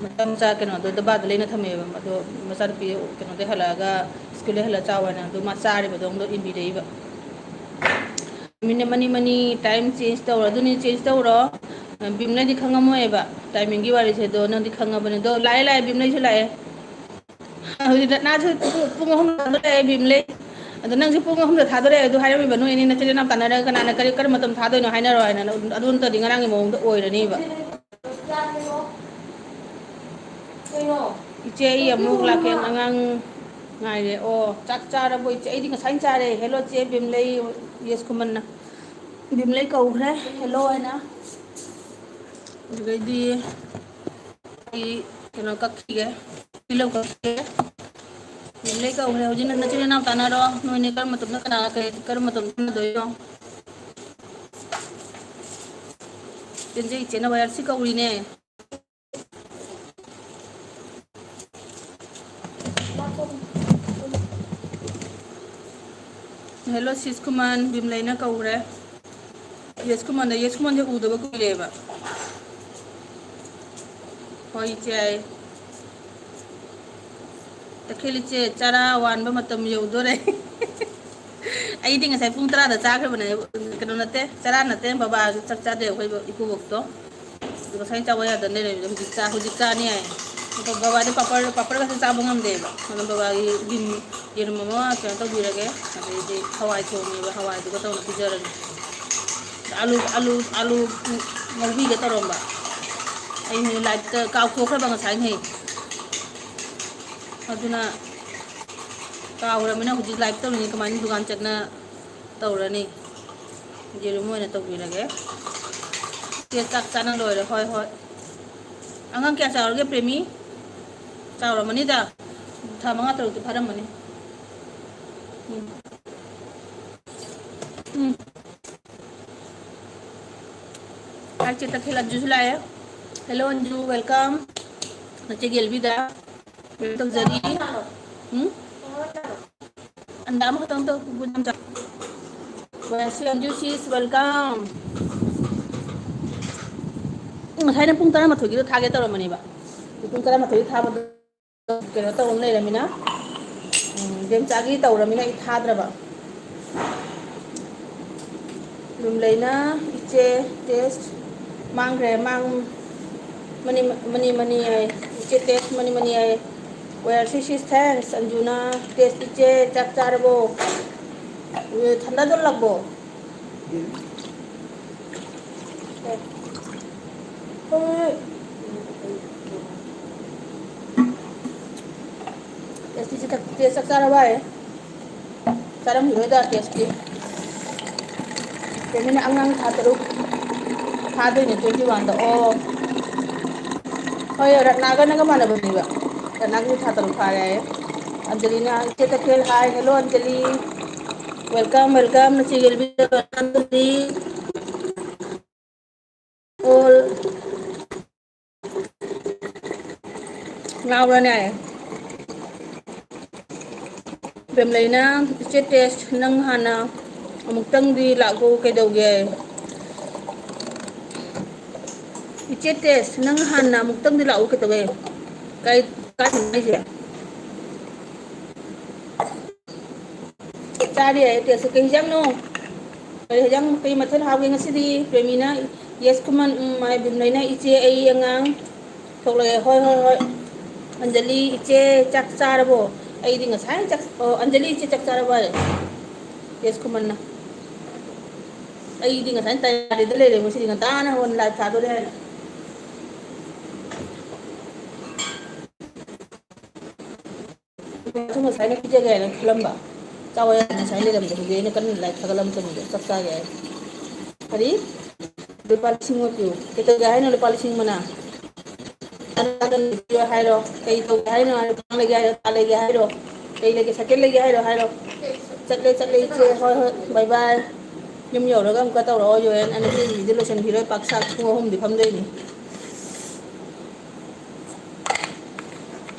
ꯃꯆꯥ ꯃꯆꯥ ꯀꯩꯅꯣꯗꯣ ꯗꯕꯥꯗ ꯂꯩꯅ ꯊꯝꯃꯦꯕ꯫ ꯑꯗꯣ ꯃꯆꯥꯅꯨꯄꯤ ꯀꯩꯅꯣꯗꯩ ꯍꯜꯂꯛꯑꯒ, ꯁ꯭ꯀꯨꯜꯗꯩ ꯍꯜꯂꯛꯑ ꯆꯥꯎ ꯍꯥꯏꯅ ꯑꯗꯨ ꯃꯥ ꯆꯥꯔꯤꯕꯗꯣ ꯑꯃꯨꯛ ꯏꯟꯕꯤꯔꯛꯏꯕ꯫ ꯃꯤꯅꯤꯠ ꯑꯃꯅꯤ, ꯑꯃꯅꯤ time change ꯇꯧꯔꯣ꯫ ꯑꯗꯨꯅꯤ change ꯇꯧꯔꯣ꯫ ꯕꯤꯝꯂꯩꯗꯤ ꯈꯪꯉꯝꯃꯣꯏꯕ timingꯒꯤ ꯋꯥꯔꯤꯁꯦ, ꯑꯗꯣ ꯅꯪꯗꯤ ꯈꯪꯉꯕꯅꯤ꯫ ꯑꯗꯣ ꯂꯥꯛꯑꯦ, ꯂꯥꯛꯑꯦ, ꯕꯤꯝꯂꯩꯁꯨ ꯂꯥꯛꯑꯦ꯫ ꯍꯧꯖꯤꯛ ꯔꯠꯅꯥꯁꯨ ꯄꯨꯡ, ꯄꯨꯡ ꯑꯍꯨꯝꯗ ꯊꯥꯗꯣꯔꯛꯑꯦ ꯕꯤꯝꯂꯩ꯫ ꯑꯗꯣ ꯅꯪꯁꯨ ꯄꯨꯡ ꯑꯍꯨꯝꯗ ꯊꯥꯗꯣꯔꯛꯑꯦ꯫ ꯑꯗꯨ ꯍꯥꯏꯔꯝꯃꯤꯕ ꯅꯣꯏ ꯑꯅꯤ ꯅꯆꯤꯟ ꯅꯅꯥꯎ ꯇꯥꯟꯅꯔꯒ ꯀꯅꯥꯅ ꯀꯔꯤ, ꯀꯔꯝꯕ ꯃꯇꯝ ꯊꯥꯗꯣꯏꯅꯣ ꯍꯥꯏꯅꯔꯣ ꯍꯥꯏꯅ꯫ ꯑꯗꯨ ꯅꯠꯇ꯭ꯔꯗꯤ ꯉꯔꯥꯡꯒꯤ ꯃꯑꯣꯡꯗ ꯑꯣꯏꯔꯅꯤꯕ꯫ ꯏꯆꯦ, ꯑꯩ ꯑꯃꯨꯛ ꯂꯥꯛꯀꯦ, ꯑꯉꯥꯡ ꯉꯥꯏꯔꯦ꯫ ꯑꯣ, ꯆꯥꯛ ꯆꯥꯔꯕꯣ ꯏꯆꯦ? ꯑꯩꯗꯤ ꯉꯁꯥꯏꯅ ꯆꯥꯔꯦ꯫ Hello ꯆꯦ ꯕꯤꯝꯂꯩ, ꯌꯦꯁ ꯈꯨꯃꯟꯅ꯫ ꯕꯤꯝꯂꯩ ꯀꯧꯈ꯭ꯔꯦ hello ꯍꯥꯏꯅ꯫ ꯑꯗꯨꯗꯩꯗꯤ ꯑꯩ ꯀꯩꯅꯣ ꯀꯛꯈꯤꯒꯦ, ꯇꯤꯜꯍꯧ ꯀꯛꯈꯤꯒꯦ꯫ ꯕꯤꯝꯂꯩ ꯀꯧꯈ꯭ꯔꯦ꯫ ꯍꯧꯖꯤꯛ ꯅꯆꯤꯟ ꯅꯅꯥꯎ ꯇꯥꯟꯅꯔꯣ, ꯅꯣꯏꯅꯦ ꯀꯔꯝꯕ ꯃꯇꯝꯗ ꯀꯅꯥ ꯀꯔꯤ, ꯀꯔꯝꯕ ꯃꯇꯝꯗ ꯇꯨꯝꯗꯣꯏꯅꯣ? ꯆꯦꯟꯖꯩ ꯏꯆꯦꯅ ꯋꯥꯏ ꯑꯥꯔ ꯁꯤ ꯀꯧꯔꯤꯅꯦ꯫ Hello sis ꯈꯨꯃꯟ, ꯕꯤꯝꯂꯩꯅ ꯀꯧꯈ꯭ꯔꯦ꯫ ꯌꯦꯁ ꯈꯨꯃꯟꯗ, ꯌꯦꯁ ꯈꯨꯃꯟꯁꯦ ꯎꯗꯕ ꯀꯨꯏꯔꯦꯕ꯫ ꯍꯣꯏ ꯏꯆꯦ꯫ ꯇꯈꯦꯜ ꯏꯆꯦ, ꯆꯔꯥ ꯋꯥꯟꯕ ꯃꯇꯝ ꯌꯧꯗꯣꯔꯦ꯫ ꯑꯩꯗꯤ ꯉꯁꯥꯏ ꯄꯨꯡ ꯇꯔꯥꯗ ꯆꯥꯈ꯭ꯔꯕꯅꯦ꯫ ꯀꯩꯅꯣ ꯅꯠꯇꯦ, ꯆꯔꯥ ꯅꯠꯇꯦ, ꯕꯕꯥꯁꯨ ꯆꯥꯛ ꯆꯥꯗꯦ, ꯑꯩꯈꯣꯏ ꯏꯀꯨꯕꯣꯛꯇꯣ꯫ ꯑꯗꯣ ꯉꯁꯥꯏ ꯆꯥꯕ ꯌꯥꯗꯅ ꯂꯩꯔꯝꯃꯤꯗꯣ ꯍꯧꯖꯤꯛ ꯆꯥ-, ꯍꯧꯖꯤꯛ ꯆꯥꯅꯤ ꯍꯥꯏ꯫ ꯑꯗꯣ ꯕꯕꯥꯗꯤ ꯄꯥꯄꯔ, ꯄꯥꯄꯔꯒꯁꯦ ꯆꯥꯕ ꯉꯝꯗꯦꯕ꯫ ꯑꯗꯣ ꯕꯕꯥꯒꯤ ꯌꯦꯔꯨꯝ, ꯌꯦꯔꯨꯝ ꯑꯃ ꯀꯩꯅꯣ ꯇꯧꯕꯤꯔꯒꯦ, ꯑꯗꯩꯗꯤ ꯍꯋꯥꯏ ꯊꯣꯡꯉꯦꯕ, ꯍꯋꯥꯏꯗꯨꯒ ꯇꯧꯔ ꯄꯤꯖꯔꯒꯦ꯫ ꯑꯥꯂꯨ, ꯑꯥꯂꯨ, ꯑꯥꯂꯨ ꯉꯧꯕꯤꯒꯦ ꯇꯧꯔꯝꯕ꯫ ꯑꯩ ꯂꯥꯏꯠꯇ ꯀꯥꯎꯊꯣꯛꯈ꯭ꯔꯕ ꯉꯁꯥꯏꯉꯩ꯫ ꯑꯗꯨꯅ ꯀꯥꯎꯔꯃꯤꯅ ꯍꯧꯖꯤꯛ live ꯇꯧꯔꯤꯉꯩ ꯀꯃꯥꯏꯅ ꯗꯨꯀꯥꯟ ꯆꯠꯅ ꯇꯧꯔꯅꯤ꯫ ꯌꯦꯔꯨꯝ ꯑꯣꯏꯅ ꯇꯧꯕꯤꯔꯒꯦ꯫ ꯆꯦ ꯆꯥꯛ ꯆꯥꯅ ꯂꯣꯏꯔꯦ꯫ ꯍꯣꯏ, ꯍꯣꯏ꯫ ꯑꯉꯥꯡ ꯀꯌꯥ ꯆꯥꯎꯔꯒꯦ, ꯄ꯭ꯔꯦꯃꯤ? ꯆꯥꯎꯔꯝꯃꯅꯤꯗ꯫ ꯊꯥ ꯃꯉꯥ ꯇꯔꯨꯛꯇꯤ ꯐꯥꯔꯝꯃꯅꯤ꯫ ꯎꯝ꯫ ꯎꯝ꯫ ꯍꯥꯏ, ꯆꯦ ꯇꯈꯦꯜ ꯑꯟꯖꯨꯁꯨ ꯂꯥꯛꯑꯦ꯫ Hello, Anju, welcome꯫ ꯅꯆꯦ ꯒꯦꯜꯕꯤꯗ꯫ Welcome ꯇꯧꯖꯔꯤ꯫ ꯎꯝ? ꯑꯟꯗꯥ ꯑꯃꯈꯛꯇꯪ ꯇꯧ, ꯕꯨ ꯌꯥꯝ ꯆꯥ-, Welcome, sis, welcome꯫ ꯎꯝ, ꯉꯁꯥꯏꯅ ꯄꯨꯡ ꯇꯔꯥꯃꯥꯊꯣꯏꯒꯤꯗꯣ ꯊꯥꯒꯦ ꯇꯧꯔꯝꯕꯅꯦꯕ꯫ ꯄꯨꯡ ꯇꯔꯥꯃꯥꯊꯣꯏꯒꯤ ꯊꯥꯕꯗꯣ ꯀꯩꯅꯣ ꯇꯧꯔ ꯂꯩꯔꯃꯤꯅ, ꯎꯝ, ꯕꯦꯝꯆꯥꯒꯤ ꯇꯧꯔꯃꯤꯅ ꯑꯩ ꯊꯥꯗ꯭ꯔꯕ꯫ ꯂꯨꯝꯂꯩꯅ ꯏꯆꯦ test ꯃꯥꯡꯈ꯭ꯔꯦ, ꯃꯥꯡ-, ꯃꯅꯤ, ꯃꯅꯤ, ꯃꯅꯤ ꯍꯥꯏ꯫ ꯏꯆꯦ test ꯃꯅꯤ, ꯃꯅꯤ ꯍꯥꯏ꯫ Well, sis, thanks꯫ ꯑꯟꯖꯨꯅ test ꯏꯆꯦ ꯆꯥꯛ ꯆꯥꯔꯕꯣ? ꯎꯝ, ꯊꯟꯗꯥ ꯗꯣꯜꯂꯛꯄꯣ? ꯑꯦ꯫ ꯍꯣꯏ꯫ Test ꯁꯤ ꯆꯥꯛ, test ꯆꯥꯛ ꯆꯥꯔꯕ ꯍꯥꯏ? ꯆꯥꯔꯝꯈꯤꯔꯣꯏꯗ test ꯇꯤ꯫ ꯀꯩꯅꯣꯅꯦ, ꯑꯉꯥꯡ ꯊꯥ ꯇꯔꯨꯛ ꯐꯥꯗꯣꯏꯅꯦ twenty one ꯗ꯫ ꯑꯣ꯫ ꯍꯣꯏ, ꯔꯠꯅꯥꯒꯅꯒ ꯃꯥꯟꯅꯕꯅꯦꯕ꯫ ꯔꯠꯅꯥꯒꯤꯁꯨ ꯊꯥ ꯇꯔꯨꯛ ꯐꯥꯔꯦ ꯍꯥꯏꯌꯦ꯫ ꯑꯟꯖꯂꯤꯅ, ꯏꯆꯦ ꯇꯈꯦꯜ, hi, hello, Anjali. Welcome, welcome, ꯅꯆꯦ ꯒꯦꯜꯕꯤꯗ welcome ꯇꯧꯔꯤ꯫ All ꯉꯥꯎꯔꯅꯦ꯫ ꯕꯦꯝꯂꯩꯅ, "ꯏꯆꯦ test, ꯅꯪ ꯍꯥꯟꯅ ꯑꯃꯨꯛꯇꯪꯗꯤ ꯂꯥꯛꯎ, ꯀꯩꯗꯧꯒꯦ?" ꯏꯆꯦ test, ꯅꯪ ꯍꯥꯟꯅ ꯑꯃꯨꯛꯇꯪꯗꯤ ꯂꯥꯛꯎ, ꯀꯩꯗꯧꯒꯦ? ꯀꯥꯏ, ꯀꯥꯏꯗꯅꯣ ꯍꯥꯏꯁꯦ? ꯆꯥꯔꯤ ꯍꯥꯏꯌꯦ test꯫ ꯀꯩ ꯍꯤꯟꯖꯥꯡꯅꯣ? ꯀꯔꯤ ꯍꯤꯟꯖꯥꯡ, ꯀꯔꯤ ꯃꯊꯦꯜ ꯍꯥꯎꯒꯦ ꯉꯁꯤꯗꯤ? ꯄ꯭ꯔꯦꯃꯤꯅ, "Yes, ꯈꯨꯃꯟ, ꯎꯝ, ꯃꯥꯏ ꯕꯤꯝꯂꯩꯅ, ꯏꯆꯦ, ꯑꯩ ꯑꯉꯥꯡ ꯊꯣꯛꯂꯛꯑꯦ꯫" "ꯍꯣꯏ, ꯍꯣꯏ, ꯍꯣꯏ꯫" ꯑꯟꯖꯂꯤ, "ꯏꯆꯦ, ꯆꯥꯛ ꯆꯥꯔꯕꯣ?" "ꯑꯩꯗꯤ ꯉꯁꯥꯏꯅ ꯆꯥꯛ-, ꯑꯣ, ꯑꯟꯖꯂꯤ, ꯏꯆꯦ, ꯆꯥꯛ ꯆꯥꯔꯕꯣ?" ꯍꯥꯏꯔꯦ꯫ "Yes, ꯈꯨꯃꯟꯅ꯫ ꯑꯩꯗꯤ ꯉꯁꯥꯏꯅ ꯇꯌꯥꯔꯤꯗ ꯂꯩꯔꯦ, ꯉꯁꯤꯗꯤ ꯉꯟꯇꯥꯅ ꯍꯣꯟ live ꯊꯥꯗꯣꯔꯦ" ꯍꯥꯏꯅ꯫ ꯁꯨ ꯉꯁꯥꯏꯅ ꯄꯤꯖꯒꯦ ꯍꯥꯏꯅ ꯈꯜꯂꯝꯕ꯫ ꯆꯥꯎ ꯌꯥꯗꯦ, ꯉꯁꯥꯏ ꯂꯩꯔꯝꯗꯦ꯫ ꯍꯧꯖꯤꯛ ꯑꯩꯅ ꯀꯟꯅ ꯂꯥꯏꯔꯤꯛ ꯊꯥꯒꯠꯂꯝꯕꯅꯤꯗ, ꯆꯥꯛ ꯆꯥꯒꯦ ꯍꯥꯏ꯫ ꯀꯔꯤ? ꯂꯨꯄꯥ ꯂꯤꯁꯤꯡ ꯑꯃ ꯄꯤꯌꯨ꯫ ꯀꯩ ꯇꯧꯒꯦ ꯍꯥꯏꯅꯣ ꯂꯨꯄꯥ ꯂꯤꯁꯤꯡ ꯑꯃꯅ? ꯍꯥꯏꯔꯣ꯫ ꯀꯩ ꯇꯧꯒꯦ ꯍꯥꯏꯅꯣ? ꯍꯥꯏꯔꯣ꯫ ꯊꯥꯡ ꯂꯩꯒꯦ ꯍꯥꯏꯔꯣ? ꯊꯥ ꯂꯩꯒꯦ ꯍꯥꯏꯔꯣ? ꯀꯩ ꯂꯩꯒꯦ? ꯁꯥꯏꯀꯦꯜ ꯂꯩꯒꯦ ꯍꯥꯏꯔꯣ? ꯍꯥꯏꯔꯣ꯫ ꯆꯠꯂꯦ, ꯆꯠꯂꯦ ꯏꯆꯦ꯫ ꯍꯣꯏ, ꯍꯣꯏ꯫ ꯕꯥꯏ ꯕꯥꯏ꯫ ꯌꯨꯝ ꯌꯧꯔꯒ ꯑꯃꯨꯛꯀ ꯇꯧꯔꯛꯑꯣ, ꯌꯣꯍꯦꯟ꯫ ꯑꯩꯅ ꯁꯤ ꯚꯤꯗꯤꯑꯣ ꯂꯣꯏꯁꯤꯟꯕꯤꯔꯣꯏ, ꯄꯥꯛ ꯁꯥꯛ ꯄꯨꯡ ꯑꯍꯨꯝꯗꯤ ꯐꯝꯗꯣꯏꯅꯤ꯫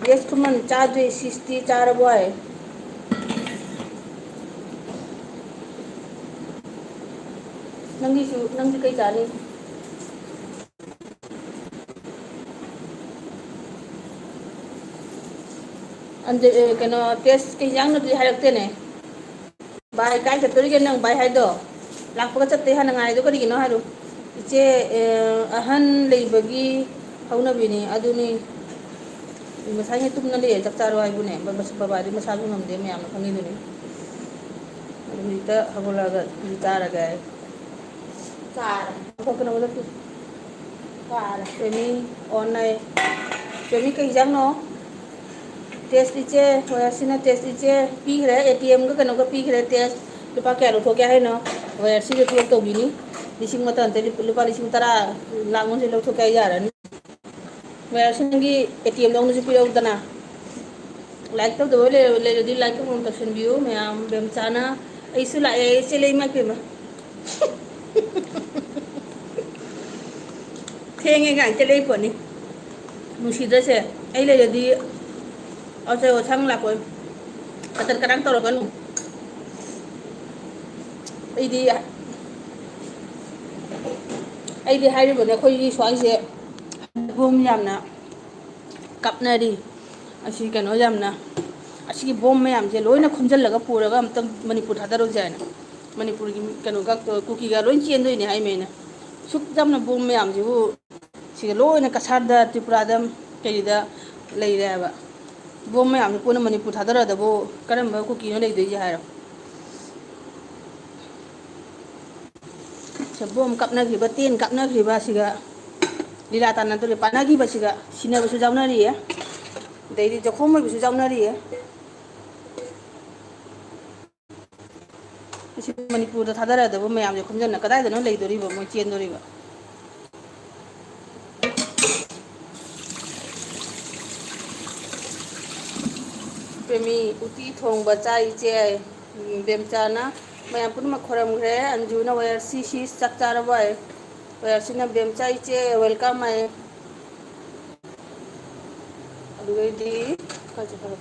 ꯌꯦꯁ ꯈꯨꯃꯟ ꯆꯥꯗ꯭ꯔꯤ, ꯁꯤꯁꯇꯤ ꯆꯥꯔꯕꯣ ꯍꯥꯏ꯫ ꯅꯪꯒꯤꯁꯨ, ꯅꯪꯗꯤ ꯀꯩ ꯆꯥꯅꯤ? ꯑꯟꯖ-, ꯑꯦ, ꯀꯩꯅꯣ, ꯇꯦꯁ ꯀꯩ ꯌꯦꯟꯖꯥꯡꯅꯣꯗꯤ ꯍꯥꯏꯔꯛꯇꯦꯅꯦ꯫ ꯚꯥꯏ, ꯀꯥꯏ ꯆꯠꯇꯣꯔꯤꯒꯦ ꯅꯪ ꯚꯥꯏ ꯍꯥꯏꯗꯣ? ꯂꯥꯛꯄꯒ ꯆꯠꯇꯦ ꯍꯥꯟꯅ ꯉꯥꯏꯗꯣ ꯀꯔꯤꯒꯤꯅꯣ ꯍꯥꯏꯔꯣ? ꯏꯆꯦ, ꯑꯦ, ꯑꯍꯟ ꯂꯩꯕꯒꯤ ꯍꯧꯅꯕꯤꯅꯤ, ꯑꯗꯨꯅꯤ꯫ ꯉꯁꯥꯏꯅ ꯇꯨꯝꯅ ꯂꯩꯌꯦ, ꯆꯥꯛ ꯆꯥꯔꯣ ꯍꯥꯏꯕꯨꯅꯦ꯫ ꯕ-, ꯕ-, ꯕꯕꯥꯗꯤ ꯃꯁꯥꯁꯨ ꯉꯝꯗꯦ, ꯃꯌꯥꯝꯅ ꯈꯪꯉꯤꯗꯨꯅꯤ꯫ ꯑꯗꯨ ꯍꯧꯖꯤꯛꯇ ꯍꯧꯒꯠꯂꯛꯑꯒ ꯆꯥꯔꯒꯦ ꯍꯥꯏ꯫ ꯆꯥꯔꯦ꯫ ꯆꯥꯔꯦ꯫ ꯆꯦꯃꯤ, ꯑꯣꯟꯅꯩ꯫ ꯆꯦꯃꯤ, ꯀꯩ ꯍꯤꯟꯖꯥꯡꯅꯣ? ꯇꯦꯁ ꯏꯆꯦ, ꯍꯣꯏ, ꯑꯁꯤꯅ ꯇꯦꯁ ꯏꯆꯦ꯫ ꯄꯤꯈ꯭ꯔꯦ, ꯑꯦ ꯇꯤ ꯑꯦꯝꯒ ꯀꯩꯅꯣꯒ ꯄꯤꯈ꯭ꯔꯦ, ꯇꯦꯁ꯫ ꯂꯨꯄꯥ ꯀꯌꯥ ꯂꯧꯊꯣꯛꯀꯦ ꯍꯥꯏꯅꯣ? ꯍꯣꯏ, ꯑꯁꯤꯒ ꯊꯕꯛ ꯇꯧꯕꯤꯅꯤ꯫ ꯂꯤꯁꯤꯡ ꯑꯃꯇ ꯅꯠꯇꯦ, ꯂꯨꯄꯥ ꯂꯤꯁꯤꯡ ꯇꯔꯥ, ꯂꯥꯛ ꯑꯃꯁꯨ ꯂꯧꯊꯣꯛꯀꯦ ꯍꯥꯏ ꯌꯥꯔꯅꯤ꯫ ꯃꯌꯥꯝꯁꯤ ꯅꯪꯒꯤ ꯑꯦ ꯇꯤ ꯑꯦꯝꯗ ꯑꯃꯨꯛꯁꯨ ꯄꯤꯔꯛꯎꯗꯅ꯫ ꯂꯥꯏꯛ ꯇꯧꯗꯕ ꯂꯩꯔ-, ꯂꯩꯔꯗꯤ ꯂꯥꯏꯛ ꯑꯃꯃꯝ ꯇꯧꯁꯟꯕꯤꯌꯨ ꯃꯌꯥꯝ꯫ ꯕꯦꯝꯆꯥꯅ "ꯑꯩꯁꯨ ꯂꯥꯛꯑꯦ, ꯆꯦꯜꯂꯦ ꯏꯃꯥ ꯏꯄꯦꯝꯃ"꯫ ꯊꯦꯡꯉꯦ ꯀꯥꯏꯅ ꯆꯦꯜꯂꯛꯏ ꯄꯣꯠꯅꯤ꯫ ꯅꯨꯡꯁꯤꯗ꯭ꯔꯁꯦ? ꯑꯩ ꯂꯩꯔꯗꯤ ꯑꯆꯧ ꯑꯁꯥꯡ ꯂꯥꯛꯄꯣꯏ꯫ ꯀꯇꯔ ꯀꯔꯥꯡ ꯇꯧꯔꯛꯀꯅꯨ꯫ ꯑꯩꯗꯤ, ꯑꯩꯗꯤ ꯍꯥꯏꯔꯤꯕꯅꯦ, ꯑꯩꯈꯣꯏꯒꯤ ꯁ꯭ꯋꯥꯏꯁꯦ ꯕꯣꯝ ꯌꯥꯝꯅ ꯀꯥꯞꯅꯔꯤ꯫ ꯑꯁꯤ ꯀꯩꯅꯣ ꯌꯥꯝꯅ, ꯑꯁꯤꯒꯤ ꯕꯣꯝ ꯃꯌꯥꯝꯁꯦ ꯂꯣꯏꯅ ꯈꯣꯝꯖꯤꯜꯂꯒ ꯄꯨꯔꯒ ꯑꯝꯇꯪ ꯃꯅꯤꯄꯨꯔ ꯊꯥꯗꯔꯨꯁꯦ ꯍꯥꯏꯅ꯫ ꯃꯅꯤꯄꯨꯔꯒꯤ ꯀꯩꯅꯣꯒ, ꯀꯨꯀꯤꯒ ꯂꯣꯏ ꯆꯦꯟꯗꯣꯏꯅꯦ ꯍꯥꯏꯃꯦꯅ꯫ ꯁꯨꯛ ꯌꯥꯝꯅ ꯕꯣꯝ ꯃꯌꯥꯝꯁꯤꯕꯨ ꯁꯤꯗ ꯂꯣꯏꯅ ꯀꯁꯥꯔꯗ, ꯇ꯭ꯔꯤꯄꯨꯔꯥꯗ, ꯀꯩꯗ ꯂꯩꯔꯦ ꯍꯥꯏꯕ꯫ ꯕꯣꯝ ꯃꯌꯥꯝꯁꯦ ꯄꯨꯟꯅ ꯃꯅꯤꯄꯨꯔ ꯊꯥꯗꯔꯛꯑꯗꯕꯨ ꯀꯔꯝꯕ ꯀꯨꯀꯤꯅꯣ ꯂꯩꯗꯣꯏꯁꯦ ꯍꯥꯏꯔꯣ? ꯁꯦ, ꯕꯣꯝ ꯀꯥꯞꯅꯈꯤꯕ, ꯇꯦꯟ ꯀꯥꯞꯅꯈꯤꯕ ꯑꯁꯤꯒ ꯂꯤꯂꯥ ꯇꯥꯟꯅꯗꯣꯔꯤ, ꯄꯥꯟꯅꯈꯤꯕꯁꯤꯒ ꯁꯤꯅꯕꯁꯨ ꯌꯥꯎꯅꯔꯤꯌꯦ, ꯑꯗꯩꯗꯤ ꯖꯈꯣꯝ ꯑꯣꯏꯕꯁꯨ ꯌꯥꯎꯅꯔꯤꯌꯦ꯫ ꯁꯤ ꯃꯅꯤꯄꯨꯔꯗ ꯊꯥꯗꯔꯛꯑꯗꯕꯨ ꯃꯌꯥꯝꯁꯦ ꯈꯣꯝꯖꯟꯅ ꯀꯗꯥꯏꯗꯅꯣ ꯂꯩꯗꯣꯔꯤꯕ, ꯃꯣꯏ ꯆꯦꯟꯗꯣꯔꯤꯕ? ꯄꯦꯃꯤ, ꯎꯇꯤ ꯊꯣꯡꯕ ꯆꯥꯏ ꯏꯆꯦ꯫ ꯎꯝ, ꯕꯦꯝꯆꯥꯅ ꯃꯌꯥꯝ ꯄꯨꯝꯅꯃꯛ ꯈꯣꯏꯔꯝꯈ꯭ꯔꯦ꯫ ꯑꯟꯖꯨꯅ, "ꯋꯥꯏ ꯑꯥꯔ ꯁꯤ ꯁꯤ ꯆꯥꯛ ꯆꯥꯔꯕꯣ?" ꯍꯥꯏ꯫ ꯋꯥꯏ ꯑꯥꯔ ꯁꯤꯅ, "ꯕꯦꯝꯆꯥ ꯏꯆꯦ, welcome" ꯍꯥꯏ꯫ ꯑꯗꯨꯗꯩꯗꯤ ꯀꯥꯏ ꯆꯠꯈ꯭ꯔꯕ?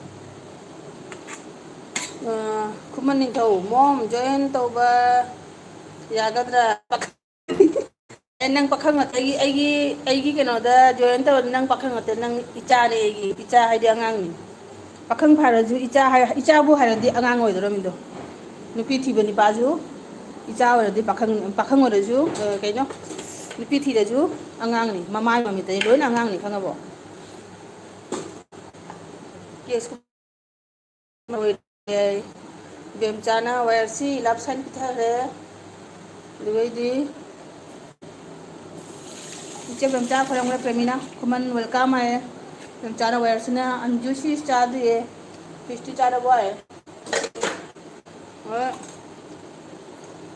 ꯑ, ꯈꯨꯃꯟ ꯅꯤꯡꯊꯧ, "ꯃꯣꯝ, join ꯇꯧꯕ ꯌꯥꯒꯗ꯭ꯔꯥ?" ꯑꯦ, ꯅꯪ ꯄꯥꯈꯪ ꯑꯇꯩꯒꯤ, ꯑꯩꯒꯤ, ꯑꯩꯒꯤ ꯀꯩꯅꯣꯗ join ꯇꯧꯔꯗꯤ ꯅꯪ ꯄꯥꯈꯪ ꯑꯇꯩ, ꯅꯪ ꯏꯆꯥꯅꯦ ꯑꯩꯒꯤ, ꯏꯆꯥ ꯍꯥꯏꯗꯤ ꯑꯉꯥꯡꯅꯤ꯫ ꯄꯥꯈꯪ ꯐꯥꯔꯁꯨ ꯏꯆꯥ ꯍꯥꯏ-, ꯏꯆꯥꯕꯨ ꯍꯥꯏꯔꯗꯤ ꯑꯉꯥꯡ ꯑꯣꯏꯗꯣꯔꯝꯃꯤꯗꯣ꯫ ꯅꯨꯄꯤ ꯊꯤꯕ ꯅꯨꯄꯥꯁꯨ ꯏꯆꯥ ꯑꯣꯏꯔꯗꯤ ꯄꯥꯈꯪ, ꯄꯥꯈꯪ ꯑꯣꯏꯔꯁꯨ, ꯑ, ꯀꯩꯅꯣ, ꯅꯨꯄꯤ ꯊꯤꯔꯁꯨ ꯑꯉꯥꯡꯅꯤ꯫ ꯃꯃꯥꯏ ꯃꯃꯤꯠꯇꯗꯤ ꯂꯣꯏꯅ ꯑꯉꯥꯡꯅꯤ, ꯈꯪꯉꯕꯣ? ꯀꯦꯁ ꯑꯣꯏꯔꯦ꯫ ꯕꯦꯝꯆꯥꯅ ꯋꯥꯏ ꯑꯥꯔ ꯁꯤ love sign ꯄꯤꯊꯈ꯭ꯔꯦ꯫ ꯑꯗꯨꯒꯩꯗꯤ ꯏꯆꯦ ꯕꯦꯝꯆꯥ ꯈꯣꯏꯔꯝꯈ꯭ꯔꯦ, ꯄ꯭ꯔꯦꯃꯤꯅ ꯈꯨꯃꯟ welcome ꯍꯥꯏꯌꯦ꯫ ꯕꯦꯝꯆꯥꯅ ꯋꯥꯏ ꯑꯥꯔ ꯁꯤꯅ ꯑꯟꯖꯨ ꯁꯤ ꯆꯥꯗ꯭ꯔꯤꯌꯦ꯫ ꯐꯤꯁꯇꯤ ꯆꯥꯔꯕꯣ ꯍꯥꯏꯌꯦ꯫ ꯍꯣꯏ꯫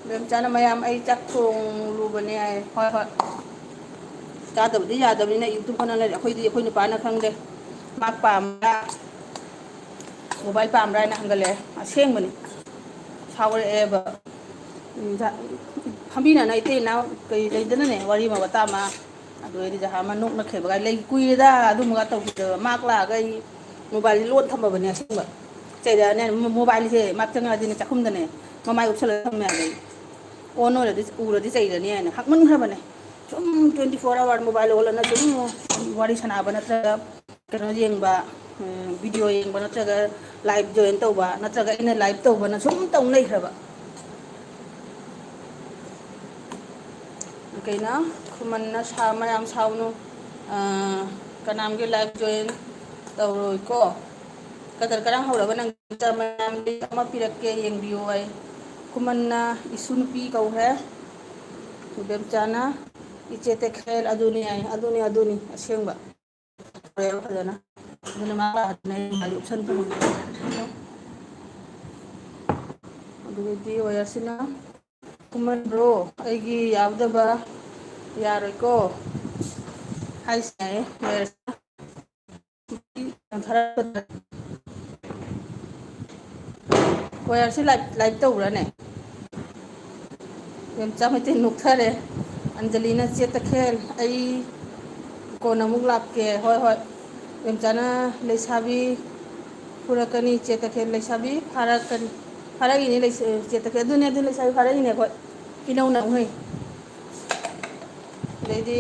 ꯕꯦꯝꯆꯥꯅ, "ꯃꯌꯥꯝ, ꯑꯩ ꯆꯥꯛ ꯊꯣꯡꯂꯨꯕꯅꯦ" ꯍꯥꯏ꯫ ꯍꯣꯏ, ꯍꯣꯏ꯫ ꯆꯥꯗꯕꯗꯤ ꯌꯥꯗꯕꯅꯤꯅ YouTube ꯍꯣꯠꯅ ꯂꯩꯔꯦ꯫ ꯑꯩꯈꯣꯏꯗꯤ, ꯑꯩꯈꯣꯏ ꯅꯨꯄꯥꯅ ꯈꯪꯗꯦ꯫ ꯃꯥ ꯄꯥꯝꯕ꯭ꯔꯥ, mobile ꯄꯥꯝꯕ꯭ꯔꯥ ꯍꯥꯏꯅ ꯍꯪꯒꯠꯂꯛꯑꯦ꯫ ꯑꯁꯦꯡꯕꯅꯤ꯫ ꯁꯥꯎꯔꯛꯑꯦꯕ꯫ ꯎꯝ, ꯖ-, ꯐꯝꯕꯤꯅꯅ ꯏꯇꯩ ꯏꯅꯥꯎ ꯀꯩ ꯂꯩꯗꯅꯅꯦ, ꯋꯥꯔꯤ ꯑꯃ ꯋꯥꯇꯥ ꯑꯃ꯫ ꯑꯗꯨ ꯑꯩꯗꯤ ꯖꯍꯥ ꯑꯃ ꯅꯣꯛꯅꯈ꯭ꯔꯦꯕ꯫ ꯂꯩ ꯀꯨꯏꯔꯦꯗ ꯑꯗꯨꯝꯕꯒ ꯇꯧꯈꯤꯗꯕ꯫ ꯃꯥꯛ ꯂꯥꯛꯑꯒ ꯑꯩ mobileꯁꯦ ꯂꯣꯟ ꯊꯝꯃꯕꯅꯦ ꯑꯁꯦꯡꯕ꯫ ꯆꯩꯔꯛꯑꯅꯦ, ꯃꯣ-, mobileꯁꯦ ꯃꯥꯛ ꯆꯪꯉꯛꯑꯗꯤꯅꯦ ꯆꯥꯛꯈꯨꯝꯗꯅꯦ ꯃꯃꯥꯏ ꯎꯞꯁꯜꯂꯒ ꯊꯝꯃꯦ ꯍꯥꯏꯕ ꯑꯩ꯫ On ꯑꯣꯏꯔꯗꯤ, ꯎꯔꯗꯤ ꯆꯩꯔꯅꯤ ꯍꯥꯏꯅ ꯍꯥꯛꯃꯟꯈ꯭ꯔꯕꯅꯦ꯫ ꯁꯨꯝ twenty four hour mobile ꯑꯣꯜꯂꯅ ꯁꯨꯝ ꯋꯥꯔꯤ ꯁꯥꯟꯅꯕ ꯅꯠꯇ꯭ꯔꯒ ꯀꯩꯅꯣ ꯌꯦꯡꯕ, ꯎꯝ, video ꯌꯦꯡꯕ ꯅꯠꯇ꯭ꯔꯒ live join ꯇꯧꯕ ꯅꯠꯇ꯭ꯔꯒ ꯑꯩꯅ live ꯇꯧꯕꯅ ꯁꯨꯝ ꯇꯧ ꯂꯩꯈ꯭ꯔꯕ꯫ ꯀꯩꯅꯣ, ꯈꯨꯃꯟꯅ ꯁꯥ-, "ꯃꯌꯥꯝ ꯁꯥꯎꯅꯨ, ꯑ, ꯀꯅꯥꯝꯒꯤ live join ꯇꯧꯔꯣꯏꯀꯣ꯫ ꯀꯗꯔ ꯀꯔꯥꯡ ꯍꯧꯔꯕ ꯅꯪ ꯃꯌꯥꯝ link ꯑꯃ ꯄꯤꯔꯛꯀꯦ, ꯌꯦꯡꯕꯤꯌꯨ" ꯍꯥꯏ꯫ ꯈꯨꯃꯟꯅ ꯏꯁꯨ ꯅꯨꯄꯤ ꯀꯧꯈ꯭ꯔꯦ꯫ ꯕꯦꯝꯆꯥꯅ ꯏꯆꯦ ꯇꯈꯦꯜ ꯑꯗꯨꯅꯤ ꯍꯥꯏ꯫ ꯑꯗꯨꯅꯤ, ꯑꯗꯨꯅꯤ ꯑꯁꯦꯡꯕ꯫ ꯐꯖꯅ꯫ ꯑꯗꯨꯅ ꯃꯥ ꯂꯥꯛꯑꯗꯤ ꯑꯩ ꯃꯥꯒꯤ option ꯐꯪꯉꯦ꯫ ꯑꯗꯨꯗꯤ ꯋꯥꯌꯔꯁꯤꯅ ꯀꯨꯝꯍꯟꯕ꯭ꯔꯣ? ꯑꯩꯒꯤ ꯌꯥꯎꯗꯕ ꯌꯥꯔꯣꯏꯀꯣ꯫ ꯍꯥꯏꯁꯦ ꯋꯥꯌꯔꯁꯤꯅ꯫ ꯋꯥꯌꯔꯁꯤ ꯂꯥꯏꯚ, ꯂꯥꯏꯚ ꯇꯧꯕ꯭ꯔꯥꯅꯦ? ꯃꯦꯝꯆꯥ ꯃꯩꯇꯩ ꯅꯣꯛꯊꯔꯦ꯫ ꯑꯟꯖꯂꯤꯅ, "ꯆꯦ ꯇꯈꯦꯜ, ꯑꯩ ꯀꯣꯟꯅ ꯑꯃꯨꯛ ꯂꯥꯛꯀꯦ"꯫ ꯍꯣꯏ, ꯍꯣꯏ꯫ ꯃꯦꯝꯆꯥꯅ, "ꯂꯩꯁꯥꯕꯤ ꯐꯨꯔꯛꯀꯅꯤ, ꯆꯦ ꯇꯈꯦꯜ, ꯂꯩꯁꯥꯕꯤ ꯐꯥꯔꯛꯀꯅꯤ"꯫ ꯐꯥꯔꯛꯏꯅꯦ ꯂꯩꯁ-, ꯆꯦ ꯇꯈꯦꯜ꯫ ꯑꯗꯨꯅꯦ, ꯑꯗꯨ ꯂꯩꯁꯥꯕꯤ ꯐꯥꯔꯛꯏꯅꯦ ꯑꯩꯈꯣꯏ꯫ ꯏꯅꯧ ꯅꯧꯅ꯫ ꯑꯗꯩꯗꯤ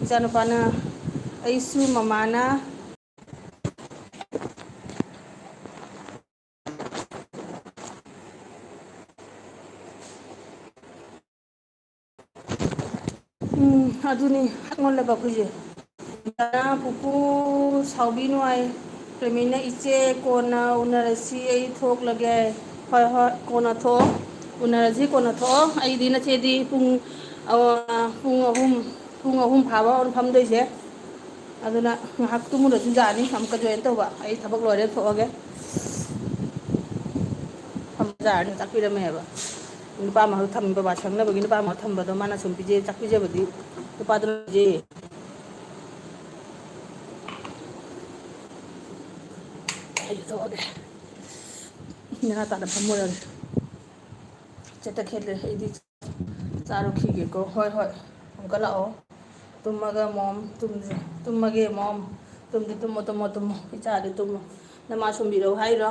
ꯏꯆꯥꯅꯨꯄꯥꯅ, "ꯑꯩꯁꯨ ꯃꯃꯥꯅ"꯫ ꯎꯝ, ꯑꯗꯨꯅꯤ, ꯍꯥꯞꯃꯜꯂꯕ ꯑꯩꯈꯣꯏꯁꯦ꯫ ꯄꯨꯄꯨ ꯁꯥꯎꯕꯤꯅꯨ ꯍꯥꯏ꯫ ꯄ꯭ꯔꯦꯃꯤꯅ, "ꯏꯆꯦ, ꯀꯣꯟꯅ ꯎꯅꯔꯁꯤ, ꯑꯩ ꯊꯣꯛꯂꯒꯦ"꯫ ꯍꯣꯏ, ꯍꯣꯏ, ꯀꯣꯟꯅ ꯊꯣꯛꯑꯣ꯫ ꯎꯅꯔꯁꯤ, ꯀꯣꯟꯅ ꯊꯣꯛꯑꯣ꯫ ꯑꯩꯗꯤ ꯅꯆꯦꯗꯤ ꯄꯨꯡ, ꯑ, ꯄꯨꯡ ꯑꯍꯨꯝ, ꯄꯨꯡ ꯑꯍꯨꯝ ꯐꯥꯕ ꯑꯗꯨꯝ ꯐꯝꯗꯣꯏꯁꯦ꯫ ꯑꯗꯨꯅ ꯉꯥꯏꯍꯥꯛ ꯇꯨꯝꯃꯨꯔꯁꯨ ꯌꯥꯅꯤ, ꯑꯃꯨꯛꯀ ꯖꯣꯏꯟ ꯇꯧꯕ꯫ ꯑꯩ ꯊꯕꯛ ꯂꯣꯏꯔꯦ ꯊꯣꯛꯑꯒꯦ꯫ ꯐꯝꯕ ꯌꯥꯔꯅꯤ, ꯆꯥꯛ ꯄꯤꯔꯝꯃꯦ ꯍꯥꯏꯕ꯫ ꯅꯨꯄꯥ ꯑꯃꯈꯛ ꯊꯝꯃꯤ, ꯕꯕꯥ ꯁꯪꯅꯕꯒꯤ ꯅꯨꯄꯥ ꯑꯃꯈꯛ ꯊꯝꯕꯗꯣ ꯃꯥꯅ ꯁꯨꯝ ꯄꯤꯖꯩ, ꯆꯥꯛ ꯄꯤꯖꯕꯗꯤ ꯅꯨꯄꯥꯗꯨꯅ ꯄꯤꯖꯩꯌꯦ꯫ ꯑꯩꯁꯨ ꯊꯣꯛꯑꯒꯦ꯫ ꯅꯦꯅꯥ ꯇꯥꯅ ꯐꯝꯃꯨꯔꯒꯦ꯫ ꯆꯦꯠꯇ ꯈꯦꯠꯂꯦ ꯑꯩꯗꯤ꯫ ꯆꯥꯔꯨꯈꯤꯒꯦꯀꯣ꯫ ꯍꯣꯏ, ꯍꯣꯏ꯫ ꯑꯃꯨꯛꯀ ꯂꯥꯛꯑꯣ꯫ ꯇꯨꯝꯃꯒ ꯃꯣꯝ ꯇꯨꯝꯁꯦ꯫ ꯇꯨꯝꯃꯒꯦ ꯃꯣꯝ꯫ ꯇꯨꯝꯗꯤ ꯇꯨꯝꯃꯣ, ꯇꯨꯝꯃꯣ, ꯇꯨꯝꯃꯣ꯫ ꯏꯆꯥꯗꯤ ꯇꯨꯝꯃꯣ꯫ ꯅꯃꯥ ꯁꯣꯝꯕꯤꯔꯛꯎ ꯍꯥꯏꯔꯣ?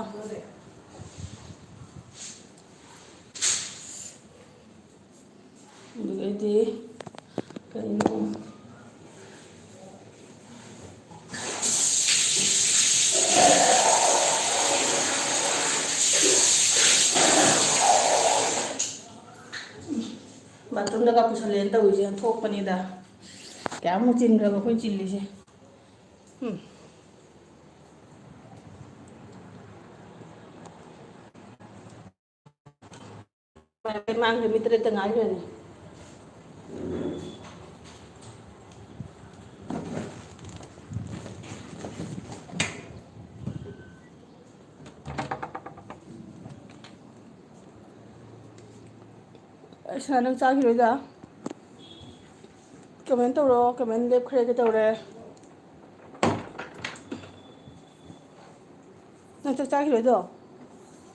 ꯑꯗꯨꯗꯩꯗꯤ ꯀꯩꯅꯣ? ꯕꯥꯊꯔꯨꯝꯗꯒ ꯄꯨꯁꯜꯂꯦꯅ ꯇꯧꯔꯤꯁꯦ ꯑꯣꯟꯊꯣꯛꯄꯅꯤꯗ꯫ ꯀꯌꯥꯃꯨꯛ ꯆꯤꯟꯈ꯭ꯔꯕ ꯑꯩꯈꯣꯏ ꯆꯤꯜꯂꯤꯁꯦ꯫ ꯎꯝ꯫ ꯃꯥꯡꯈ꯭ꯔꯦ, ꯃꯤ ꯇꯔꯦꯠꯇ ꯉꯥꯏꯈ꯭ꯔꯦꯅꯦ꯫ ꯑꯁ, ꯅꯪ ꯆꯥꯈꯤꯔꯣꯏꯗ? ꯀꯃꯦꯟ ꯇꯧꯔꯣ, ꯀꯃꯦꯟ ꯂꯦꯞꯈ꯭ꯔꯦꯒ ꯇꯧꯔꯦ꯫ ꯅꯪ ꯆꯥꯛ ꯆꯥꯈꯤꯔꯣꯏꯗꯣ?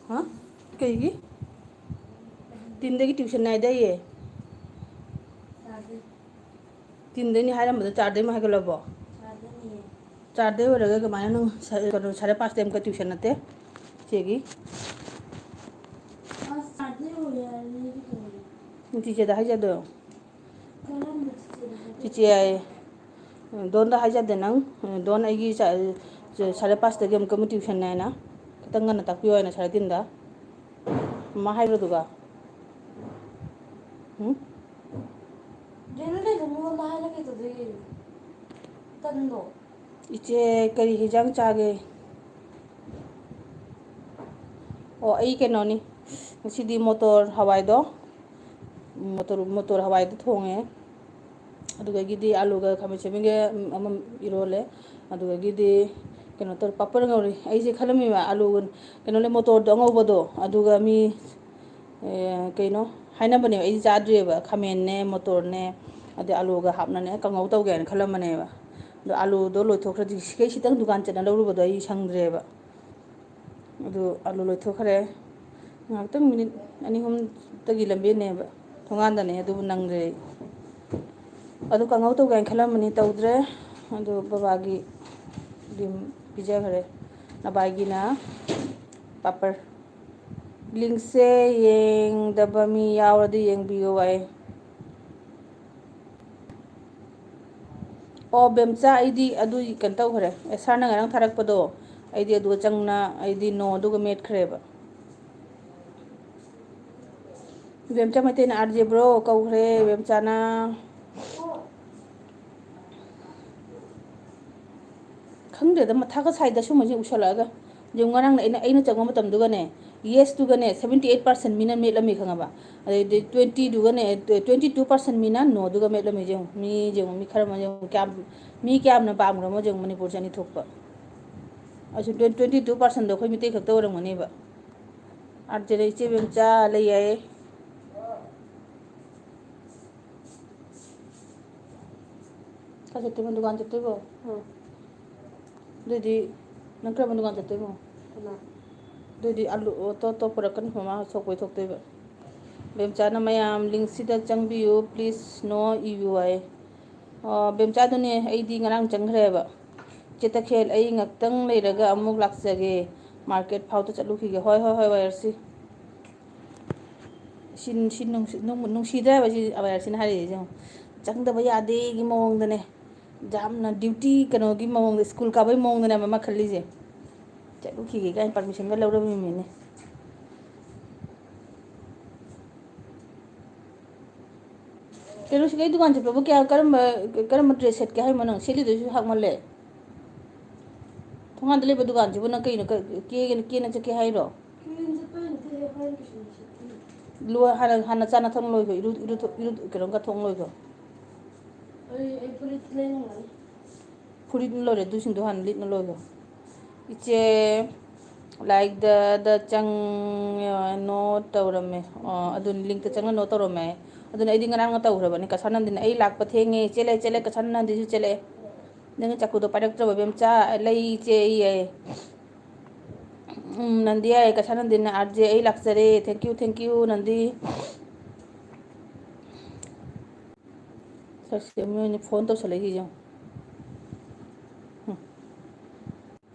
ꯍꯥ? ꯀꯩꯒꯤ? ꯇꯤꯟꯗꯒꯤ ꯇ꯭ꯌꯨꯁꯟ ꯅꯥꯏꯗꯥꯏꯌꯦ? ꯇꯤꯟꯗꯩꯅꯤ ꯍꯥꯏꯔꯝꯕꯗꯣ ꯆꯥꯔꯗꯩ ꯑꯃꯨꯛ ꯍꯥꯏꯒꯠꯂꯕꯣ? ꯆꯥꯔꯗꯩ ꯑꯣꯏꯔꯒ ꯀꯃꯥꯏꯅ ꯅꯪ ꯁ-, ꯀꯩꯅꯣ, ꯁꯥꯔꯦ ꯄꯥꯁꯇꯩ ꯑꯃꯨꯛꯀ ꯇ꯭ꯌꯨꯁꯟ ꯅꯠꯇꯦ? ꯆꯦꯒꯤ? ꯆꯤꯆꯦꯗ ꯍꯥꯏꯖꯗꯣ꯫ ꯆꯤꯆꯦ ꯍꯥꯏꯌꯦ꯫ ꯗꯣꯟꯗ ꯍꯥꯏꯖꯗꯦ ꯅꯪ꯫ ꯗꯣꯟ ꯑꯩꯒꯤ ꯆ-, ꯆ-, ꯁꯥꯔꯦ ꯄꯥꯁꯇꯒꯤ ꯑꯃꯨꯛꯀ ꯑꯃꯨꯛ ꯇ꯭ꯌꯨꯁꯟꯅꯦ ꯍꯥꯏꯅ꯫ ꯈꯤꯇꯪ ꯉꯟꯅ ꯇꯥꯛꯄꯤꯌꯣ ꯍꯥꯏꯅ ꯁꯥꯔꯦ ꯇꯤꯟꯗ꯫ ꯃꯃꯥ ꯍꯥꯏꯕ꯭ꯔꯣ ꯑꯗꯨꯒ? ꯎꯝ? ꯖꯦꯅꯦꯔꯦꯜꯗ ꯃꯤꯉꯣꯟꯗ ꯍꯥꯏꯔꯒ ꯀꯩꯗꯧꯗꯣꯏꯒꯦ? ꯇꯟꯗ꯭ꯔꯣ? ꯏꯆꯦ, ꯀꯔꯤ ꯍꯤꯟꯖꯥꯡ ꯆꯥꯒꯦ? ꯑꯣ, ꯑꯩ ꯀꯩꯅꯣꯅꯤ꯫ ꯉꯁꯤꯗꯤ ꯃꯣꯇꯣꯔ ꯍꯋꯥꯏꯗꯣ, ꯃꯣꯇꯣꯔ, ꯃꯣꯇꯣꯔ ꯍꯋꯥꯏꯗꯣ ꯊꯣꯡꯉꯦ꯫ ꯑꯗꯨꯗꯒꯤꯗꯤ ꯑꯂꯨꯒ ꯈꯥꯃꯦꯟ ꯑꯁꯤꯟꯕꯤꯒ ꯑꯃ ꯏꯔꯣꯜꯂꯦ꯫ ꯑꯗꯨꯗꯒꯤꯗꯤ ꯀꯩꯅꯣ ꯇꯧꯔꯦ, ꯄꯥꯄꯔ ꯉꯧꯔꯤ꯫ ꯑꯩꯁꯦ ꯈꯜꯂꯝꯃꯤꯕ ꯑꯂꯨꯒ ꯀꯩꯅꯣ ꯂꯩ, ꯃꯣꯇꯣꯔꯗꯣ ꯑꯉꯧꯕꯗꯣ, ꯑꯗꯨꯒ ꯃꯤ ꯑꯦ, ꯀꯩꯅꯣ ꯍꯥꯏꯅꯕꯅꯦꯕ, ꯑꯩꯗꯤ ꯆꯥꯗ꯭ꯔꯤꯑꯕ꯫ ꯈꯥꯃꯦꯟꯅꯦ, ꯃꯣꯇꯣꯔꯅꯦ, ꯑꯗꯩ ꯑꯂꯨꯒ ꯍꯥꯞꯅꯅꯦ ꯀꯥꯡꯉꯧ ꯇꯧꯒꯦ ꯍꯥꯏꯅ ꯈꯜꯂꯝꯕꯅꯦꯕ꯫ ꯑꯗꯣ ꯑꯂꯨꯗꯣ ꯂꯣꯏꯊꯣꯛꯈ꯭ꯔꯗꯤ ꯁꯤꯈꯩ ꯁꯤꯇꯪ ꯗꯨꯀꯥꯟ ꯆꯠꯅ ꯂꯧꯔꯨꯕꯗꯣ ꯑꯩ ꯁꯪꯗ꯭ꯔꯦꯕ꯫ ꯑꯗꯨ ꯑꯂꯨ ꯂꯣꯏꯊꯣꯛꯈ꯭ꯔꯦ꯫ ꯉꯥꯏꯍꯥꯛꯇꯪ ꯃꯤꯅꯤꯠ ꯑꯅꯤ ꯑꯍꯨꯝꯇꯒꯤ ꯂꯝꯕꯦꯟꯅꯦꯕ꯫ ꯊꯣꯡꯒꯥꯟꯗꯅꯦ, ꯑꯗꯨꯕꯨ ꯅꯪꯗ꯭ꯔꯦ ꯑꯩ꯫ ꯑꯗꯨ ꯀꯥꯡꯉꯧ ꯇꯧꯒꯦ ꯍꯥꯏꯅ ꯈꯜꯂꯝꯕꯅꯤ, ꯇꯧꯗ꯭ꯔꯦ꯫ ꯑꯗꯨ ꯕꯕꯥꯒꯤ ꯑꯗꯨꯝ ꯄꯤꯖꯈ꯭ꯔꯦ꯫ ꯅꯕꯥꯏꯒꯤꯅ ꯄꯥꯄꯔ꯫ ꯂꯤꯡꯁꯦ ꯌꯦꯡꯗꯕ ꯃꯤ ꯌꯥꯎꯔꯗꯤ ꯌꯦꯡꯕꯤꯌꯨ ꯍꯥꯏ꯫ ꯑꯣ, ꯕꯦꯝꯆꯥ, ꯑꯩꯗꯤ ꯑꯗꯨ ꯀꯩꯅꯣ ꯇꯧꯈ꯭ꯔꯦ꯫ ꯑꯦꯁ ꯑꯥꯔꯅ ꯉꯔꯥꯡ ꯊꯥꯔꯛꯄꯗꯣ, ꯑꯩꯗꯤ ꯑꯗꯨꯒ ꯆꯪꯅ ꯑꯩꯗꯤ no ꯑꯗꯨꯒ ꯃꯦꯠꯈ꯭ꯔꯦꯕ꯫ ꯕꯦꯝꯆꯥ ꯃꯩꯇꯩꯅ ꯑꯥꯔ ꯖꯦ ꯕ꯭ꯔꯣ ꯀꯧꯈ꯭ꯔꯦ, ꯕꯦꯝꯆꯥꯅ꯫ ꯈꯪꯗꯦꯗ, ꯃꯊꯥꯒ ꯁꯥꯏꯗ ꯁꯨꯝꯕꯁꯦ ꯎꯁꯜꯂꯛꯑꯒ꯫ ꯌꯦꯡꯉꯨ, ꯉꯔꯥꯡꯅ ꯑꯩꯅ, ꯑꯩꯅ ꯆꯪꯕ ꯃꯇꯝꯗꯨꯒꯅꯦ, ꯌꯦꯁꯇꯨꯒꯅꯦ seventy eight percent ꯃꯤꯅ ꯃꯦꯠꯂꯝꯃꯤ, ꯈꯪꯉꯕ? ꯑꯗꯩꯗꯤ twenty ꯗꯨꯒꯅꯦ, twenty two percent ꯃꯤꯅ no ꯗꯨꯒ ꯃꯦꯠꯂꯝꯃꯤ꯫ ꯌꯦꯡꯉꯨ, ꯃꯤ ꯌꯦꯡꯉꯨ, ꯃꯤ ꯈꯔ ꯑꯃ ꯌꯦꯡꯉꯨ, ꯀꯌꯥꯝ, ꯃꯤ ꯀꯌꯥꯝꯅ ꯄꯥꯝꯈ꯭ꯔꯕꯅꯣ ꯌꯦꯡꯉꯨ, ꯃꯅꯤꯄꯨꯔꯁꯦ ꯑꯅꯤ ꯊꯣꯛꯄ꯫ ꯑꯁꯤ twenty two percent ꯗꯣ ꯑꯩꯈꯣꯏ ꯃꯤꯇꯩ ꯈꯛꯇ ꯑꯣꯏꯔꯝꯒꯅꯦꯕ꯫ ꯑꯥꯔ ꯖꯦꯗ ꯏꯆꯦ ꯕꯦꯝꯆꯥ ꯂꯩ ꯌꯥꯏꯌꯦ꯫ ꯀꯥꯏ ꯆꯠꯇꯣꯏꯕ? ꯗꯨꯀꯥꯟ ꯆꯠꯇꯣꯏꯕꯣ? ꯎꯝ꯫ ꯑꯗꯨꯗꯤ ꯅꯪ ꯀꯔꯝꯕ ꯗꯨꯀꯥꯟ ꯆꯠꯇꯣꯏꯅꯣ? ꯀꯅꯥ? ꯑꯗꯨꯗꯤ ꯑꯂꯨ ꯑꯇꯣꯞ ꯑꯇꯣꯞ ꯄꯨꯔꯛꯀꯅꯤ, ꯃꯃꯥ ꯁꯣꯛꯄꯩ ꯊꯣꯛꯇꯣꯏꯕ꯫ ꯕꯦꯝꯆꯥꯅ, "ꯃꯌꯥꯝ ꯂꯤꯡꯁꯤꯗ ꯆꯪꯕꯤꯌꯨ, please, no ꯏꯌꯨ" ꯍꯥꯏ꯫ ꯑꯣ, ꯕꯦꯝꯆꯥꯗꯨꯅꯦ, ꯑꯩꯗꯤ ꯉꯔꯥꯡ ꯆꯪꯈ꯭ꯔꯦꯕ꯫ "ꯆꯦ ꯇꯈꯦꯜ, ꯑꯩ ꯉꯥꯛꯇꯪ ꯂꯩꯔꯒ ꯑꯃꯨꯛ ꯂꯥꯛꯆꯒꯦ, ꯃꯥꯔꯀꯦꯠ ꯐꯥꯎꯗ ꯆꯠꯂꯨꯈꯤꯒꯦ"꯫ "ꯍꯣꯏ, ꯍꯣꯏ, ꯍꯣꯏ, ꯋꯥꯏꯌꯔꯁꯤ"꯫ ꯁꯤ, ꯁꯤ ꯅꯨꯡꯁꯤ-, ꯅꯨꯡ-, ꯅꯨꯡꯁꯤꯗ꯭ꯔꯥ ꯍꯥꯏꯕ ꯁꯤ ꯋꯥꯏꯌꯔꯁꯤꯅ ꯍꯥꯏꯔꯛꯏꯁꯦ ꯌꯦꯡꯉꯣ꯫ ꯆꯪꯗꯕ ꯌꯥꯗꯦꯒꯤ ꯃꯑꯣꯡꯗꯅꯦ꯫ ꯌꯥꯝꯅ ꯗ꯭ꯌꯨꯇꯤ ꯀꯩꯅꯣꯒꯤ ꯃꯑꯣꯡꯗ, ꯁ꯭ꯀꯨꯜ ꯀꯥꯕꯩ ꯃꯑꯣꯡꯗꯅꯦꯕ ꯃꯥ ꯈꯜꯂꯤꯁꯦ꯫ ꯆꯠꯂꯨꯈꯤꯒꯦ ꯀꯥꯏꯅ ꯄꯥꯔꯃꯤꯁꯟꯒ ꯂꯧꯔꯝꯃꯤꯅꯦ꯫ ꯀꯩꯅꯣ, ꯁꯤꯗꯩ ꯗꯨꯀꯥꯟ ꯆꯠꯄꯕꯨ ꯀꯌꯥ, ꯀꯔꯝꯕ, ꯀꯔꯝꯕ ꯗ꯭ꯔꯦꯁ ꯁꯦꯠꯀꯦ ꯍꯥꯏꯃꯣ ꯅꯪ? ꯁꯦꯠꯂꯤꯗꯨꯁꯨ ꯍꯥꯞꯃꯜꯂꯦ꯫ ꯊꯣꯡꯒꯥꯟꯗ ꯂꯩꯕ ꯗꯨꯀꯥꯟꯁꯤꯕꯨ ꯅꯪ ꯀꯩꯅꯣ, ꯀ-, ꯀꯦꯒꯦꯅ, ꯀꯦꯅ ꯆꯠꯀꯦ ꯍꯥꯏꯔꯣ? ꯀꯦꯅ ꯆꯠꯄ ꯅꯠꯇꯦ, ꯍꯣꯔꯦꯟ ꯀꯩꯁꯨ ꯁꯦꯠꯀꯅꯤ꯫ ꯂꯣꯏ-, ꯍꯥꯟꯅ, ꯍꯥꯟꯅ ꯆꯥ ꯅꯊꯛ ꯂꯣꯏꯈꯣ, ꯏꯔꯨ, ꯏꯔꯨ, ꯏꯔꯨ, ꯀꯩꯅꯣꯒ ꯊꯣꯡ ꯂꯣꯏꯈꯣ꯫ ꯑꯩ, ꯑꯩ ꯐꯨꯔꯤꯠ ꯂꯩꯅꯤꯡꯉꯥꯏ꯫ ꯐꯨꯔꯤꯠ ꯂꯣꯏꯔꯦ, ꯑꯗꯨꯁꯤꯡꯗꯣ ꯍꯥꯟꯅ ꯂꯤꯠꯅ ꯂꯣꯏꯈꯣ꯫ ꯏꯆꯦ, ꯂꯥꯏꯛꯇ ꯆꯪ, ꯅꯣ ꯇꯧꯔꯝꯃꯦ꯫ ꯑꯣ, ꯑꯗꯨꯅꯤ, ꯂꯤꯡꯇ ꯆꯪꯉ ꯅꯣ ꯇꯧꯔꯝꯃꯦ꯫ ꯑꯗꯨꯅ ꯑꯩꯗꯤ ꯉꯔꯥꯡꯅ ꯇꯧꯈ꯭ꯔꯕꯅꯤ꯫ ꯀꯁꯥ ꯅꯟꯗꯤꯅ, "ꯑꯩ ꯂꯥꯛꯄ ꯊꯦꯡꯉꯦ, ꯆꯦꯜꯂꯦ, ꯆꯦꯜꯂꯦ, ꯀꯁꯥ ꯅꯟꯗꯤꯁꯨ ꯆꯦꯜꯂꯛꯑꯦ꯫ ꯅꯪꯅ ꯆꯥꯛꯀꯨꯗꯣ ꯄꯥꯏꯔꯛꯇ꯭ꯔꯕ, ꯏꯕꯦꯝꯆꯥ, ꯂꯩ ꯏꯆꯦ" ꯏꯌꯦ꯫ ꯎꯝ, ꯅꯟꯗꯤ ꯍꯥꯏ, ꯀꯁꯥ ꯅꯟꯗꯤꯅ, "ꯑꯥꯔ ꯖꯦ, ꯑꯩ ꯂꯥꯛꯆꯔꯦ, thank you, thank you, ꯅꯟꯗꯤ"꯫ ꯁꯛꯁꯦ ꯃꯣꯏꯅ ꯐꯣꯟ ꯇꯧꯁꯜꯂꯛꯏꯁꯦ ꯌꯦꯡꯉꯣ꯫ ꯎꯝ꯫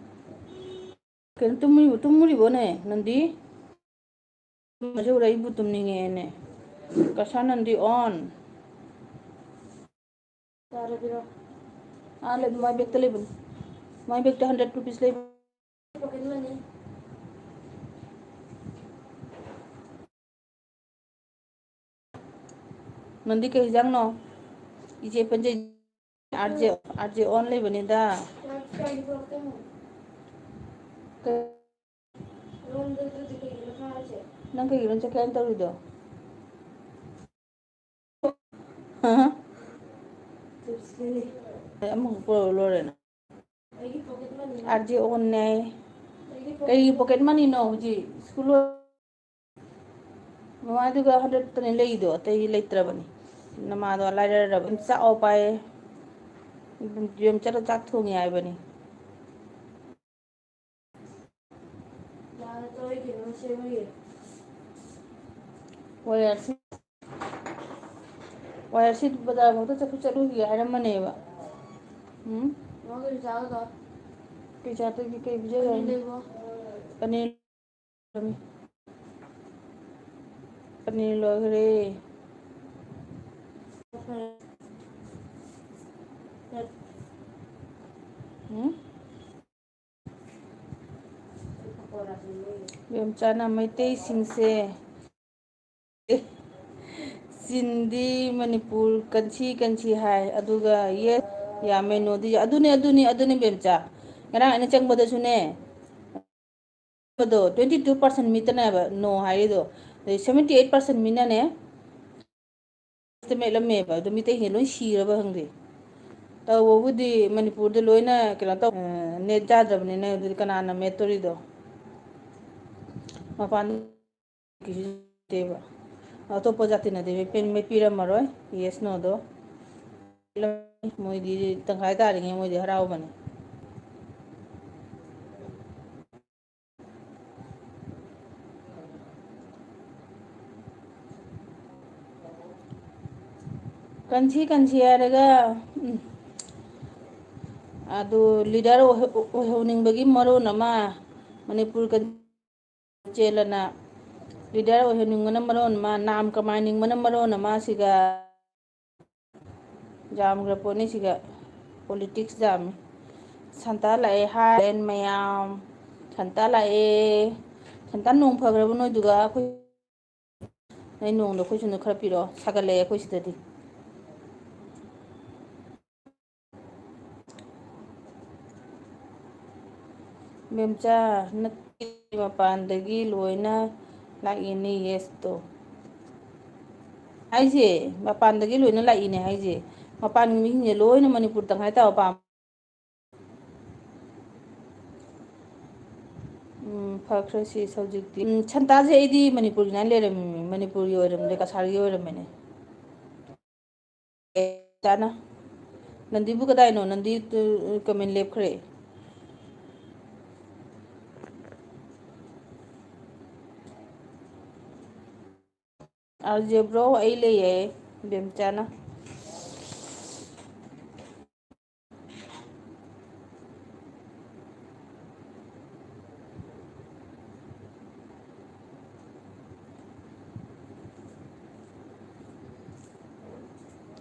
ꯀꯩꯅꯣ, ꯇꯨꯝꯃꯨꯔꯤꯕꯣ, ꯇꯨꯝꯃꯨꯔꯤꯕꯣꯅꯦ, ꯅꯟꯗꯤ? ꯇꯨꯝꯃꯁꯦ ꯎꯔꯦ, ꯑꯩꯕꯨ ꯇꯨꯝꯅꯤꯡꯉꯦꯅꯦ꯫ ꯀꯁꯥ ꯅꯟꯗꯤ on꯫ ꯌꯥꯔꯕꯤꯔꯣ? ꯑꯥ, ꯂꯩ, ꯃꯥꯏ ꯕꯦꯛꯇ ꯂꯩꯕꯅꯤ꯫ ꯃꯥꯏ ꯕꯦꯛꯇ hundred rupees ꯂꯩꯕꯅꯤ꯫ Pocket money꯫ ꯅꯪꯗꯤ ꯀꯩ ꯍꯤꯟꯖꯥꯡꯅꯣ? ꯏꯆꯦ ꯄꯟꯖꯩ, R J, R J on ꯂꯩꯕꯅꯤꯗ꯫ ꯀꯩ-, ꯅꯪ ꯀꯩꯒꯤꯅꯣ ꯆꯠꯀꯦ ꯍꯥꯏꯅ ꯇꯧꯔꯤꯗꯣ? ꯍꯥ? ꯑꯃꯨꯛ ꯄꯨꯔꯛꯑꯣ, ꯂꯣꯏꯔꯦꯅ꯫ ꯑꯥꯔ ꯖꯦ on ꯅꯦ꯫ ꯀꯩꯒꯤ pocket money ꯅꯣ ꯍꯧꯖꯤꯛ? ꯁ꯭ꯀꯨꯜ ꯂꯣꯏ-, ꯃꯃꯥꯗꯨꯒ hundred ꯇꯅꯤ ꯂꯩꯗꯣ, ꯑꯇꯩ ꯂꯩꯇ꯭ꯔꯕꯅꯤ꯫ ꯅꯃꯥꯗꯣ ꯂꯥꯏꯔꯔꯕꯅꯤ꯫ ꯆꯥꯛꯑꯣ ꯄꯥꯏꯌꯦ꯫ ꯌꯨꯝ ꯆꯠꯂ ꯆꯥꯛ ꯊꯣꯡꯉꯤ ꯍꯥꯏꯕꯅꯤ꯫ ꯌꯥꯔꯦ, ꯇꯣꯛꯑꯦ, ꯀꯩꯅꯣ ꯁꯦꯝꯃꯒꯦ꯫ ꯋꯥꯌꯔꯁꯤ, ꯋꯥꯌꯔꯁꯤ ꯕꯖꯥꯔ ꯐꯥꯎꯗ ꯆꯠꯁꯨ ꯆꯠꯂꯨꯈꯤꯒꯦ ꯍꯥꯏꯔꯝꯕꯅꯦꯕ꯫ ꯎꯝ? ꯃꯥ ꯀꯔꯤ ꯆꯥꯒꯗ꯭ꯔꯣ? ꯀꯩ ꯆꯥꯗꯣꯏꯒꯦ? ꯀꯩ ꯄꯤꯖꯒꯦ ꯍꯥꯏꯅꯣ? ꯄꯅꯤꯔ ꯂꯩꯕ꯭ꯔꯣ? ꯄꯅꯤꯔ ꯄꯅꯤꯔ ꯂꯣꯏꯈ꯭ꯔꯦ꯫ ꯎꯝ? ꯏꯕꯦꯝꯆꯥꯅ ꯃꯩꯇꯩꯁꯤꯡꯁꯦ ꯆꯤꯟꯗꯤ ꯃꯅꯤꯄꯨꯔ ꯀꯟꯁꯤ ꯀꯟꯁꯤ ꯍꯥꯏ, ꯑꯗꯨꯒ ꯌꯦꯁ ꯌꯥꯝꯃꯦ, ꯅꯣꯗꯤ ꯑꯗꯨꯅꯤ, ꯑꯗꯨꯅꯤ, ꯑꯗꯨꯅꯤ ꯏꯕꯦꯝꯆꯥ꯫ ꯉꯔꯥꯡ ꯑꯩꯅ ꯆꯪꯕꯗꯁꯨꯅꯦ, ꯑꯗꯣ twenty two percent ꯃꯤꯇꯅꯦꯕ no ꯍꯥꯏꯔꯤꯗꯣ, ꯑꯗꯩ seventy eight percent ꯃꯤꯅꯅꯦ ꯃꯦꯠꯂꯝꯃꯦꯕ꯫ ꯑꯗꯣ ꯃꯤꯇꯩꯁꯤꯡꯁꯦ ꯂꯣꯏ ꯁꯤꯔꯕ ꯈꯪꯗꯦ꯫ ꯇꯧꯕꯕꯨꯗꯤ ꯃꯅꯤꯄꯨꯔꯗ ꯂꯣꯏꯅ ꯀꯩꯅꯣ ꯇꯧ, net ꯌꯥꯗ꯭ꯔꯕꯅꯤꯅ ꯑꯗꯨꯗꯤ ꯀꯅꯥꯅ ꯃꯦꯠꯇꯣꯔꯤꯗꯣ? ꯃꯄꯥꯟ ꯀꯩꯁꯨ ꯂꯩꯇꯦꯕ꯫ ꯑꯇꯣꯞꯄ ꯖꯥꯇꯤꯅꯗꯤ ꯃꯦꯠꯄꯤ-, ꯃꯦꯠꯄꯤꯔꯝꯃꯔꯣꯏ yes noꯗꯣ꯫ ꯃꯣꯏꯗꯤ ꯇꯪꯈꯥꯏ ꯇꯥꯔꯤꯉꯩ ꯃꯣꯏꯗꯤ ꯍꯔꯥꯎꯕꯅꯤ꯫ ꯀꯟꯁꯤ ꯀꯟꯁꯤ ꯍꯥꯏꯔꯒ, ꯎꯝ, ꯑꯗꯨ leader ꯑꯣꯏꯍꯧ-, ꯑꯣꯏꯍꯧꯅꯤꯡꯕꯒꯤ ꯃꯔꯣꯟ ꯑꯃ, ꯃꯅꯤꯄꯨꯔ ꯀꯟ-, ꯆꯦꯜꯂꯅ leader ꯑꯣꯏꯍꯟꯅꯤꯡꯕꯅ ꯃꯔꯣꯟ ꯑꯃ, ꯅꯥꯝ ꯀꯃꯥꯏꯅꯤꯡꯕꯅ ꯃꯔꯣꯟ ꯑꯃ, ꯁꯤꯒ ꯌꯥꯝꯈ꯭ꯔ ꯄꯣꯠꯅꯤ, ꯁꯤꯒ politics ꯌꯥꯝꯃꯤ꯫ ꯁꯟꯇꯥ ꯂꯥꯛꯑꯦ ꯍꯥꯏ ꯃꯌꯥꯝ, ꯁꯟꯇꯥ ꯂꯥꯛꯑꯦ꯫ ꯁꯟꯇꯥ, ꯅꯣꯡ ꯐꯈ꯭ꯔꯕ ꯅꯣꯏꯗꯨꯒ? ꯑꯩꯈꯣꯏ ꯅꯣꯏ ꯅꯣꯡꯗꯣ ꯑꯩꯈꯣꯏ ꯁꯣꯝꯗ ꯈꯔ ꯄꯤꯔꯛꯑꯣ, ꯁꯥꯒꯠꯂꯛꯑꯦ ꯑꯩꯈꯣꯏ ꯁꯤꯗꯗꯤ꯫ ꯃꯦꯝꯆꯥ, ꯅꯠꯇꯦ, ꯃꯄꯥꯟꯗꯒꯤ ꯂꯣꯏꯅ ꯂꯥꯛꯏꯅꯦ, yes ꯇꯣ꯫ ꯍꯥꯏꯁꯦ, ꯃꯄꯥꯟꯗꯒꯤ ꯂꯣꯏꯅ ꯂꯥꯛꯏꯅꯦ ꯍꯥꯏꯁꯦ꯫ ꯃꯄꯥꯟꯒꯤ ꯃꯤꯁꯤꯡꯁꯦ ꯂꯣꯏꯅ ꯃꯅꯤꯄꯨꯔ ꯇꯪꯈꯥꯏ ꯇꯥꯕ ꯄꯥꯝ-, ꯎꯝ, ꯐꯈ꯭ꯔꯦ ꯁꯤ ꯍꯧꯖꯤꯛꯇꯤ꯫ ꯎꯝ, ꯁꯟꯇꯥꯁꯦ ꯑꯩꯗꯤ ꯃꯅꯤꯄꯨꯔꯒꯤ ꯅꯥꯏ ꯂꯩꯔꯝꯃꯤꯅꯦ, ꯃꯅꯤꯄꯨꯔꯒꯤ ꯑꯣꯏꯔꯝꯗ꯭ꯔꯦ, ꯀꯁꯥꯔꯒꯤ ꯑꯣꯏꯔꯝꯃꯤꯅꯦ꯫ ꯆꯥꯅ꯫ ꯅꯟꯗꯤꯕꯨ ꯀꯗꯥꯏꯅꯣ? ꯅꯟꯗꯤ, ꯇꯨ, comment ꯂꯦꯞꯈ꯭ꯔꯦ꯫ ꯑꯥꯔ ꯖꯦ ꯕ꯭ꯔꯣ, ꯑꯩ ꯂꯩꯌꯦ, ꯕꯦꯝꯆꯥꯅ꯫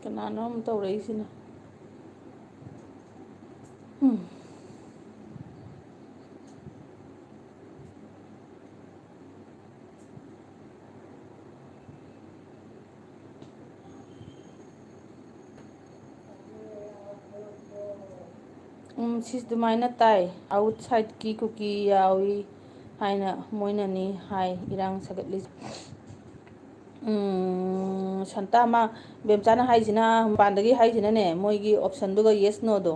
ꯀꯅꯥꯅꯣ ꯑꯃ ꯇꯧꯔꯛꯏꯁꯤꯅ? ꯎꯝ꯫ ꯎꯝ, ꯁꯤ ꯑꯗꯨꯃꯥꯏꯅ ꯇꯥꯏ꯫ Outsideꯀꯤ ꯀꯨꯀꯤ ꯌꯥꯎꯏ ꯍꯥꯏꯅ ꯃꯣꯏꯅꯅꯤ ꯍꯥꯏ ꯏꯔꯥꯡ ꯁꯥꯒꯠꯂꯤꯁꯦ꯫ ꯎꯝ, ꯁꯟꯇꯥ, ꯃꯥ, ꯕꯦꯝꯆꯥꯅ ꯍꯥꯏꯁꯤꯅ, ꯃꯄꯥꯟꯗꯒꯤ ꯍꯥꯏꯁꯤꯅꯅꯦ, ꯃꯣꯏꯒꯤ optionꯗꯨꯒ yes noꯗꯣ,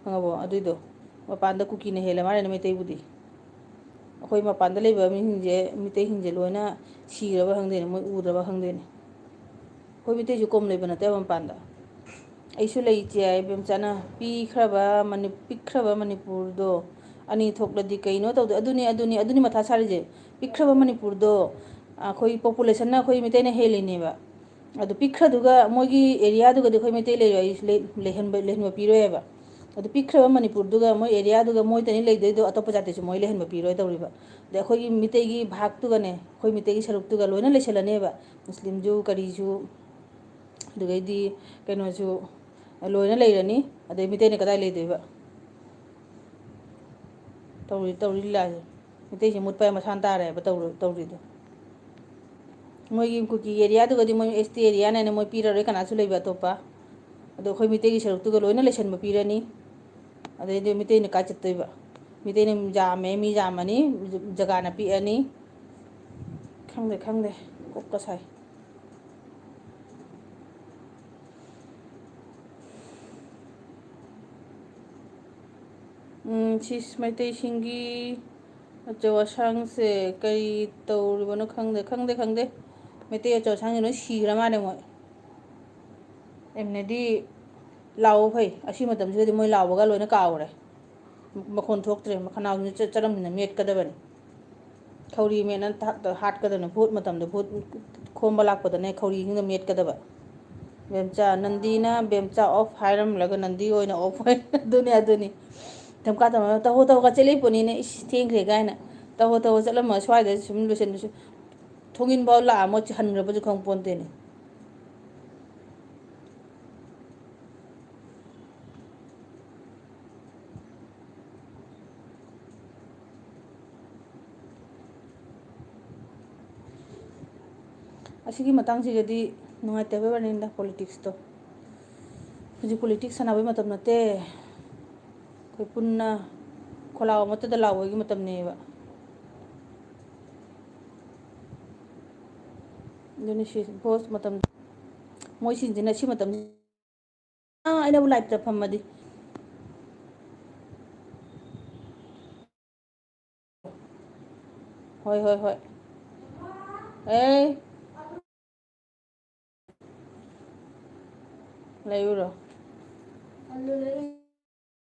ꯈꯪꯉꯕꯣ? ꯑꯗꯨꯏꯗꯣ, ꯃꯄꯥꯟꯗ ꯀꯨꯀꯤꯅ ꯍꯦꯜꯂꯦ ꯃꯥꯜꯂꯦꯅꯦ ꯃꯩꯇꯩꯕꯨꯗꯤ꯫ ꯑꯩꯈꯣꯏ ꯃꯄꯥꯟꯗ ꯂꯩꯕ ꯃꯤꯁꯤꯡꯁꯦ, ꯃꯤꯇꯩꯁꯤꯡꯁꯦ ꯂꯣꯏꯅ ꯁꯤꯔꯕ ꯈꯪꯗꯦꯅꯦ, ꯃꯣꯏ ꯎꯗ꯭ꯔꯕ ꯈꯪꯗꯦꯅꯦ꯫ ꯑꯩꯈꯣꯏ ꯃꯤꯇꯩꯁꯨ ꯀꯣꯝ ꯂꯩꯕ ꯅꯠꯇꯦꯕ ꯃꯄꯥꯟꯗ꯫ ꯑꯩꯁꯨ ꯂꯩ ꯏꯆꯦ ꯏꯕꯦꯝꯆꯥꯅ꯫ ꯄꯤꯈ꯭ꯔꯕ ꯃꯅꯤ-, ꯄꯤꯛꯈ꯭ꯔꯕ ꯃꯅꯤꯄꯨꯔꯗꯣ ꯑꯅꯤ ꯊꯣꯛꯂꯗꯤ ꯀꯩꯅꯣ ꯇꯧꯗꯣꯏ? ꯑꯗꯨꯅꯤ, ꯑꯗꯨꯅꯤ, ꯑꯗꯨꯅꯤ ꯃꯊꯥ ꯁꯥꯔꯤꯁꯦ꯫ ꯄꯤꯛꯈ꯭ꯔꯕ ꯃꯅꯤꯄꯨꯔꯗꯣ ꯑꯩꯈꯣꯏ populationꯅ ꯑꯩꯈꯣꯏ ꯃꯤꯇꯩꯅ ꯍꯦꯜꯂꯤꯅꯦꯕ꯫ ꯑꯗꯨ ꯄꯤꯛꯈ꯭ꯔꯗꯨꯒ ꯃꯣꯏꯒꯤ areaꯗꯨꯒꯗꯤ ꯑꯩꯈꯣꯏ ꯃꯩꯇꯩ ꯂꯩꯔꯣꯏ, ꯂꯩ-, ꯂꯩꯍꯟꯕ, ꯂꯩꯍꯟꯕ ꯄꯤꯔꯣꯏꯕ꯫ ꯑꯗꯨ ꯄꯤꯛꯈ꯭ꯔꯕ ꯃꯅꯤꯄꯨꯔꯗꯨꯒ ꯃꯣꯏ areaꯗꯨꯒ ꯃꯣꯏꯇꯅꯤ ꯂꯩꯗꯣꯏꯗꯣ, ꯑꯇꯣꯞꯄ ꯖꯥꯇꯤꯁꯨ ꯃꯣꯏ ꯂꯩꯍꯟꯕ ꯄꯤꯔꯣꯏ ꯇꯧꯔꯤꯕ꯫ ꯑꯗꯩ ꯑꯩꯈꯣꯏꯒꯤ ꯃꯤꯇꯩꯒꯤ ꯚꯥꯛꯇꯨꯒꯅꯦ, ꯑꯩꯈꯣꯏ ꯃꯤꯇꯩꯒꯤ ꯁꯔꯨꯛꯇꯨꯒ ꯂꯣꯏꯅ ꯂꯩꯁꯜꯂꯅꯦꯕ꯫ ꯃꯨꯁꯂꯤꯝꯁꯨ ꯀꯔꯤꯁꯨ, ꯑꯗꯨꯗꯩꯗꯤ ꯀꯩꯅꯣꯁꯨ ꯂꯣꯏꯅ ꯂꯩꯔꯅꯤ꯫ ꯑꯗꯩ ꯃꯤꯇꯩꯅ ꯀꯗꯥꯏ ꯂꯩꯗꯣꯏꯕ? ꯇꯧꯔꯤ, ꯇꯧꯔꯤ ꯂꯤꯂꯥꯁꯦ꯫ ꯃꯤꯇꯩꯁꯦ ꯃꯨꯠꯄ ꯃꯁꯥꯟ ꯇꯥꯔꯦꯕ ꯇꯧꯔ-, ꯇꯧꯔꯤꯗꯣ꯫ ꯃꯣꯏꯒꯤ ꯀꯨꯀꯤ areaꯗꯨꯒꯗꯤ ꯃꯣꯏ S T areaꯅꯦꯅ ꯃꯣꯏ ꯄꯤꯔꯔꯣꯏ ꯀꯅꯥꯁꯨ ꯂꯩꯕ ꯑꯇꯣꯞꯄ꯫ ꯑꯗꯣ ꯑꯩꯈꯣꯏ ꯃꯤꯇꯩꯒꯤ ꯁꯔꯨꯛꯇꯨꯒ ꯂꯣꯏꯅ ꯂꯩꯁꯟꯕ ꯄꯤꯔꯅꯤ꯫ ꯑꯗꯩꯗꯤ ꯃꯤꯇꯩꯅ ꯀꯥꯏ ꯆꯠꯇꯣꯏꯕ? ꯃꯤꯇꯩꯅ ꯌꯥꯝꯃꯦ, ꯃꯤ ꯌꯥꯝꯃꯅꯤ, ꯖꯒꯥꯅ ꯄꯤꯛꯑꯅꯤ꯫ ꯈꯪꯗꯦ, ꯈꯪꯗꯦ, ꯀꯣꯛꯀ ꯁꯥꯏ꯫ ꯎꯝ, ꯁꯤꯁ ꯃꯩꯇꯩꯁꯤꯡꯒꯤ ꯑꯆꯧ ꯑꯁꯥꯡꯁꯦ ꯀꯔꯤ ꯇꯧꯔꯤꯕꯅꯣ ꯈꯪꯗꯦ, ꯈꯪꯗꯦ, ꯈꯪꯗꯦ꯫ ꯃꯩꯇꯩ ꯑꯆꯧ ꯑꯁꯥꯡꯁꯦ ꯂꯣꯏ ꯁꯤꯈ꯭ꯔ ꯃꯥꯜꯂꯦ ꯃꯣꯏ꯫ ꯑꯦꯝꯅꯗꯤ ꯂꯥꯎꯕ ꯐꯩ꯫ ꯑꯁꯤ ꯃꯇꯝꯁꯤꯗꯗꯤ ꯃꯣꯏ ꯂꯥꯎꯕꯒ ꯂꯣꯏꯅ ꯀꯥꯎꯔꯦ꯫ ꯃꯈꯣꯟ ꯊꯣꯛꯇ꯭ꯔꯦ꯫ ꯃꯈꯅꯥꯎꯁꯤꯅ ꯆ-, ꯆꯔꯝꯁꯤꯅ ꯃꯦꯠꯀꯗꯕꯅꯤ꯫ ꯈꯧꯔꯤ ꯃꯦꯠꯅ ꯊꯥ-, ꯍꯥꯠꯀꯗꯕꯅꯤ꯫ ꯚꯣꯠ ꯃꯇꯝꯗ ꯚꯣꯠ ꯈꯣꯝꯕ ꯂꯥꯛꯄꯗꯅꯦ ꯈꯧꯔꯤꯁꯤꯡꯗ ꯃꯦꯠꯀꯗꯕ꯫ ꯕꯦꯝꯆꯥ, ꯅꯟꯗꯤꯅ ꯕꯦꯝꯆꯥ off ꯍꯥꯏꯔꯝꯂꯒ ꯅꯟꯗꯤ ꯑꯣꯏꯅ off ꯑꯣꯏ꯫ ꯑꯗꯨꯅꯤ, ꯑꯗꯨꯅꯤ꯫ ꯙꯝꯀꯥ ꯇꯝꯃꯒ "ꯇꯧꯍꯣ, ꯇꯧꯍꯣ" ꯀ ꯆꯦꯜꯂꯛꯏ ꯄꯣꯠꯅꯤꯅꯦ꯫ "ꯏꯁ, ꯊꯦꯡꯈ꯭ꯔꯦ" ꯀꯥꯏꯅ꯫ "ꯇꯧꯍꯣ, ꯇꯧꯍꯣ" ꯆꯠꯂꯝꯃꯒ ꯁ꯭ꯋꯥꯏꯗ ꯁꯨꯝ ꯂꯣꯏꯁꯤꯟꯕꯁꯨ꯫ ꯊꯣꯡꯖꯤꯟꯐꯥꯎ ꯂꯥꯛꯑꯝꯃꯣ, ꯍꯟꯈ꯭ꯔꯕꯁꯨ ꯈꯪ ꯄꯣꯟꯇꯦꯅꯦ꯫ ꯑꯁꯤꯒꯤ ꯃꯇꯥꯡꯁꯤꯒꯗꯤ ꯅꯨꯡꯉꯥꯏꯇꯕꯩ ꯋꯥꯔꯤꯅꯤꯗ, politics ꯇꯣ꯫ ꯍꯧꯖꯤꯛ politics ꯁꯥꯟꯅꯕꯩ ꯃꯇꯝ ꯅꯠꯇꯦ꯫ ꯑꯩꯈꯣꯏ ꯄꯨꯟꯅ ꯈꯣꯜꯂꯥꯎ ꯑꯃꯠꯇꯗ ꯂꯥꯎꯕꯒꯤ ꯃꯇꯝꯅꯦꯕ꯫ ꯑꯗꯨꯅꯤ ꯁꯤ ꯚꯣꯠ ꯃꯇꯝ, ꯃꯣꯏꯁꯤꯡꯁꯤꯅ ꯁꯤ ꯃꯇꯝ ꯑꯥ, ꯑꯩꯅꯕꯨ live ꯇ ꯐꯝꯃꯗꯤ꯫ ꯍꯣꯏ, ꯍꯣꯏ, ꯍꯣꯏ꯫ ꯑꯦ꯫ ꯂꯩꯌꯨꯔꯣ?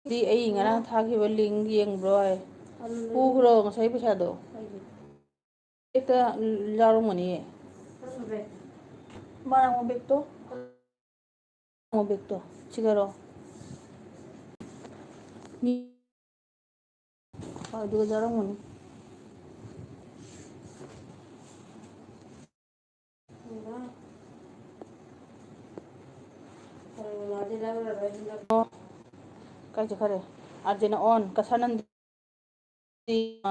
ꯁꯤ ꯑꯩ ꯉꯔꯥꯡ ꯊꯥꯈꯤꯕ link ꯌꯦꯡꯕ꯭ꯔꯣ ꯍꯥꯏ? ꯄꯨꯈ꯭ꯔꯣ ꯉꯁꯥꯏ ꯄꯩꯁꯥꯗꯣ꯫ ꯍꯦꯛꯇ ꯌꯥꯎꯔꯝꯒꯅꯤꯌꯦ꯫ ꯃꯥꯔꯥꯡꯕ bag ꯇꯣ꯫ ꯃꯥꯔꯥꯡꯕ bag ꯇꯣ꯫ ꯁꯤꯒꯔꯣ꯫ ꯃꯤ-, ꯍꯣꯏ, ꯑꯗꯨꯒ ꯌꯥꯎꯔꯝꯒꯅꯤ꯫ ꯑꯣ, ꯀꯥꯏ ꯆꯠꯈꯔꯦ? ꯑꯥꯔꯖꯦꯅ on, ꯀꯁꯥꯅꯟꯗ꯫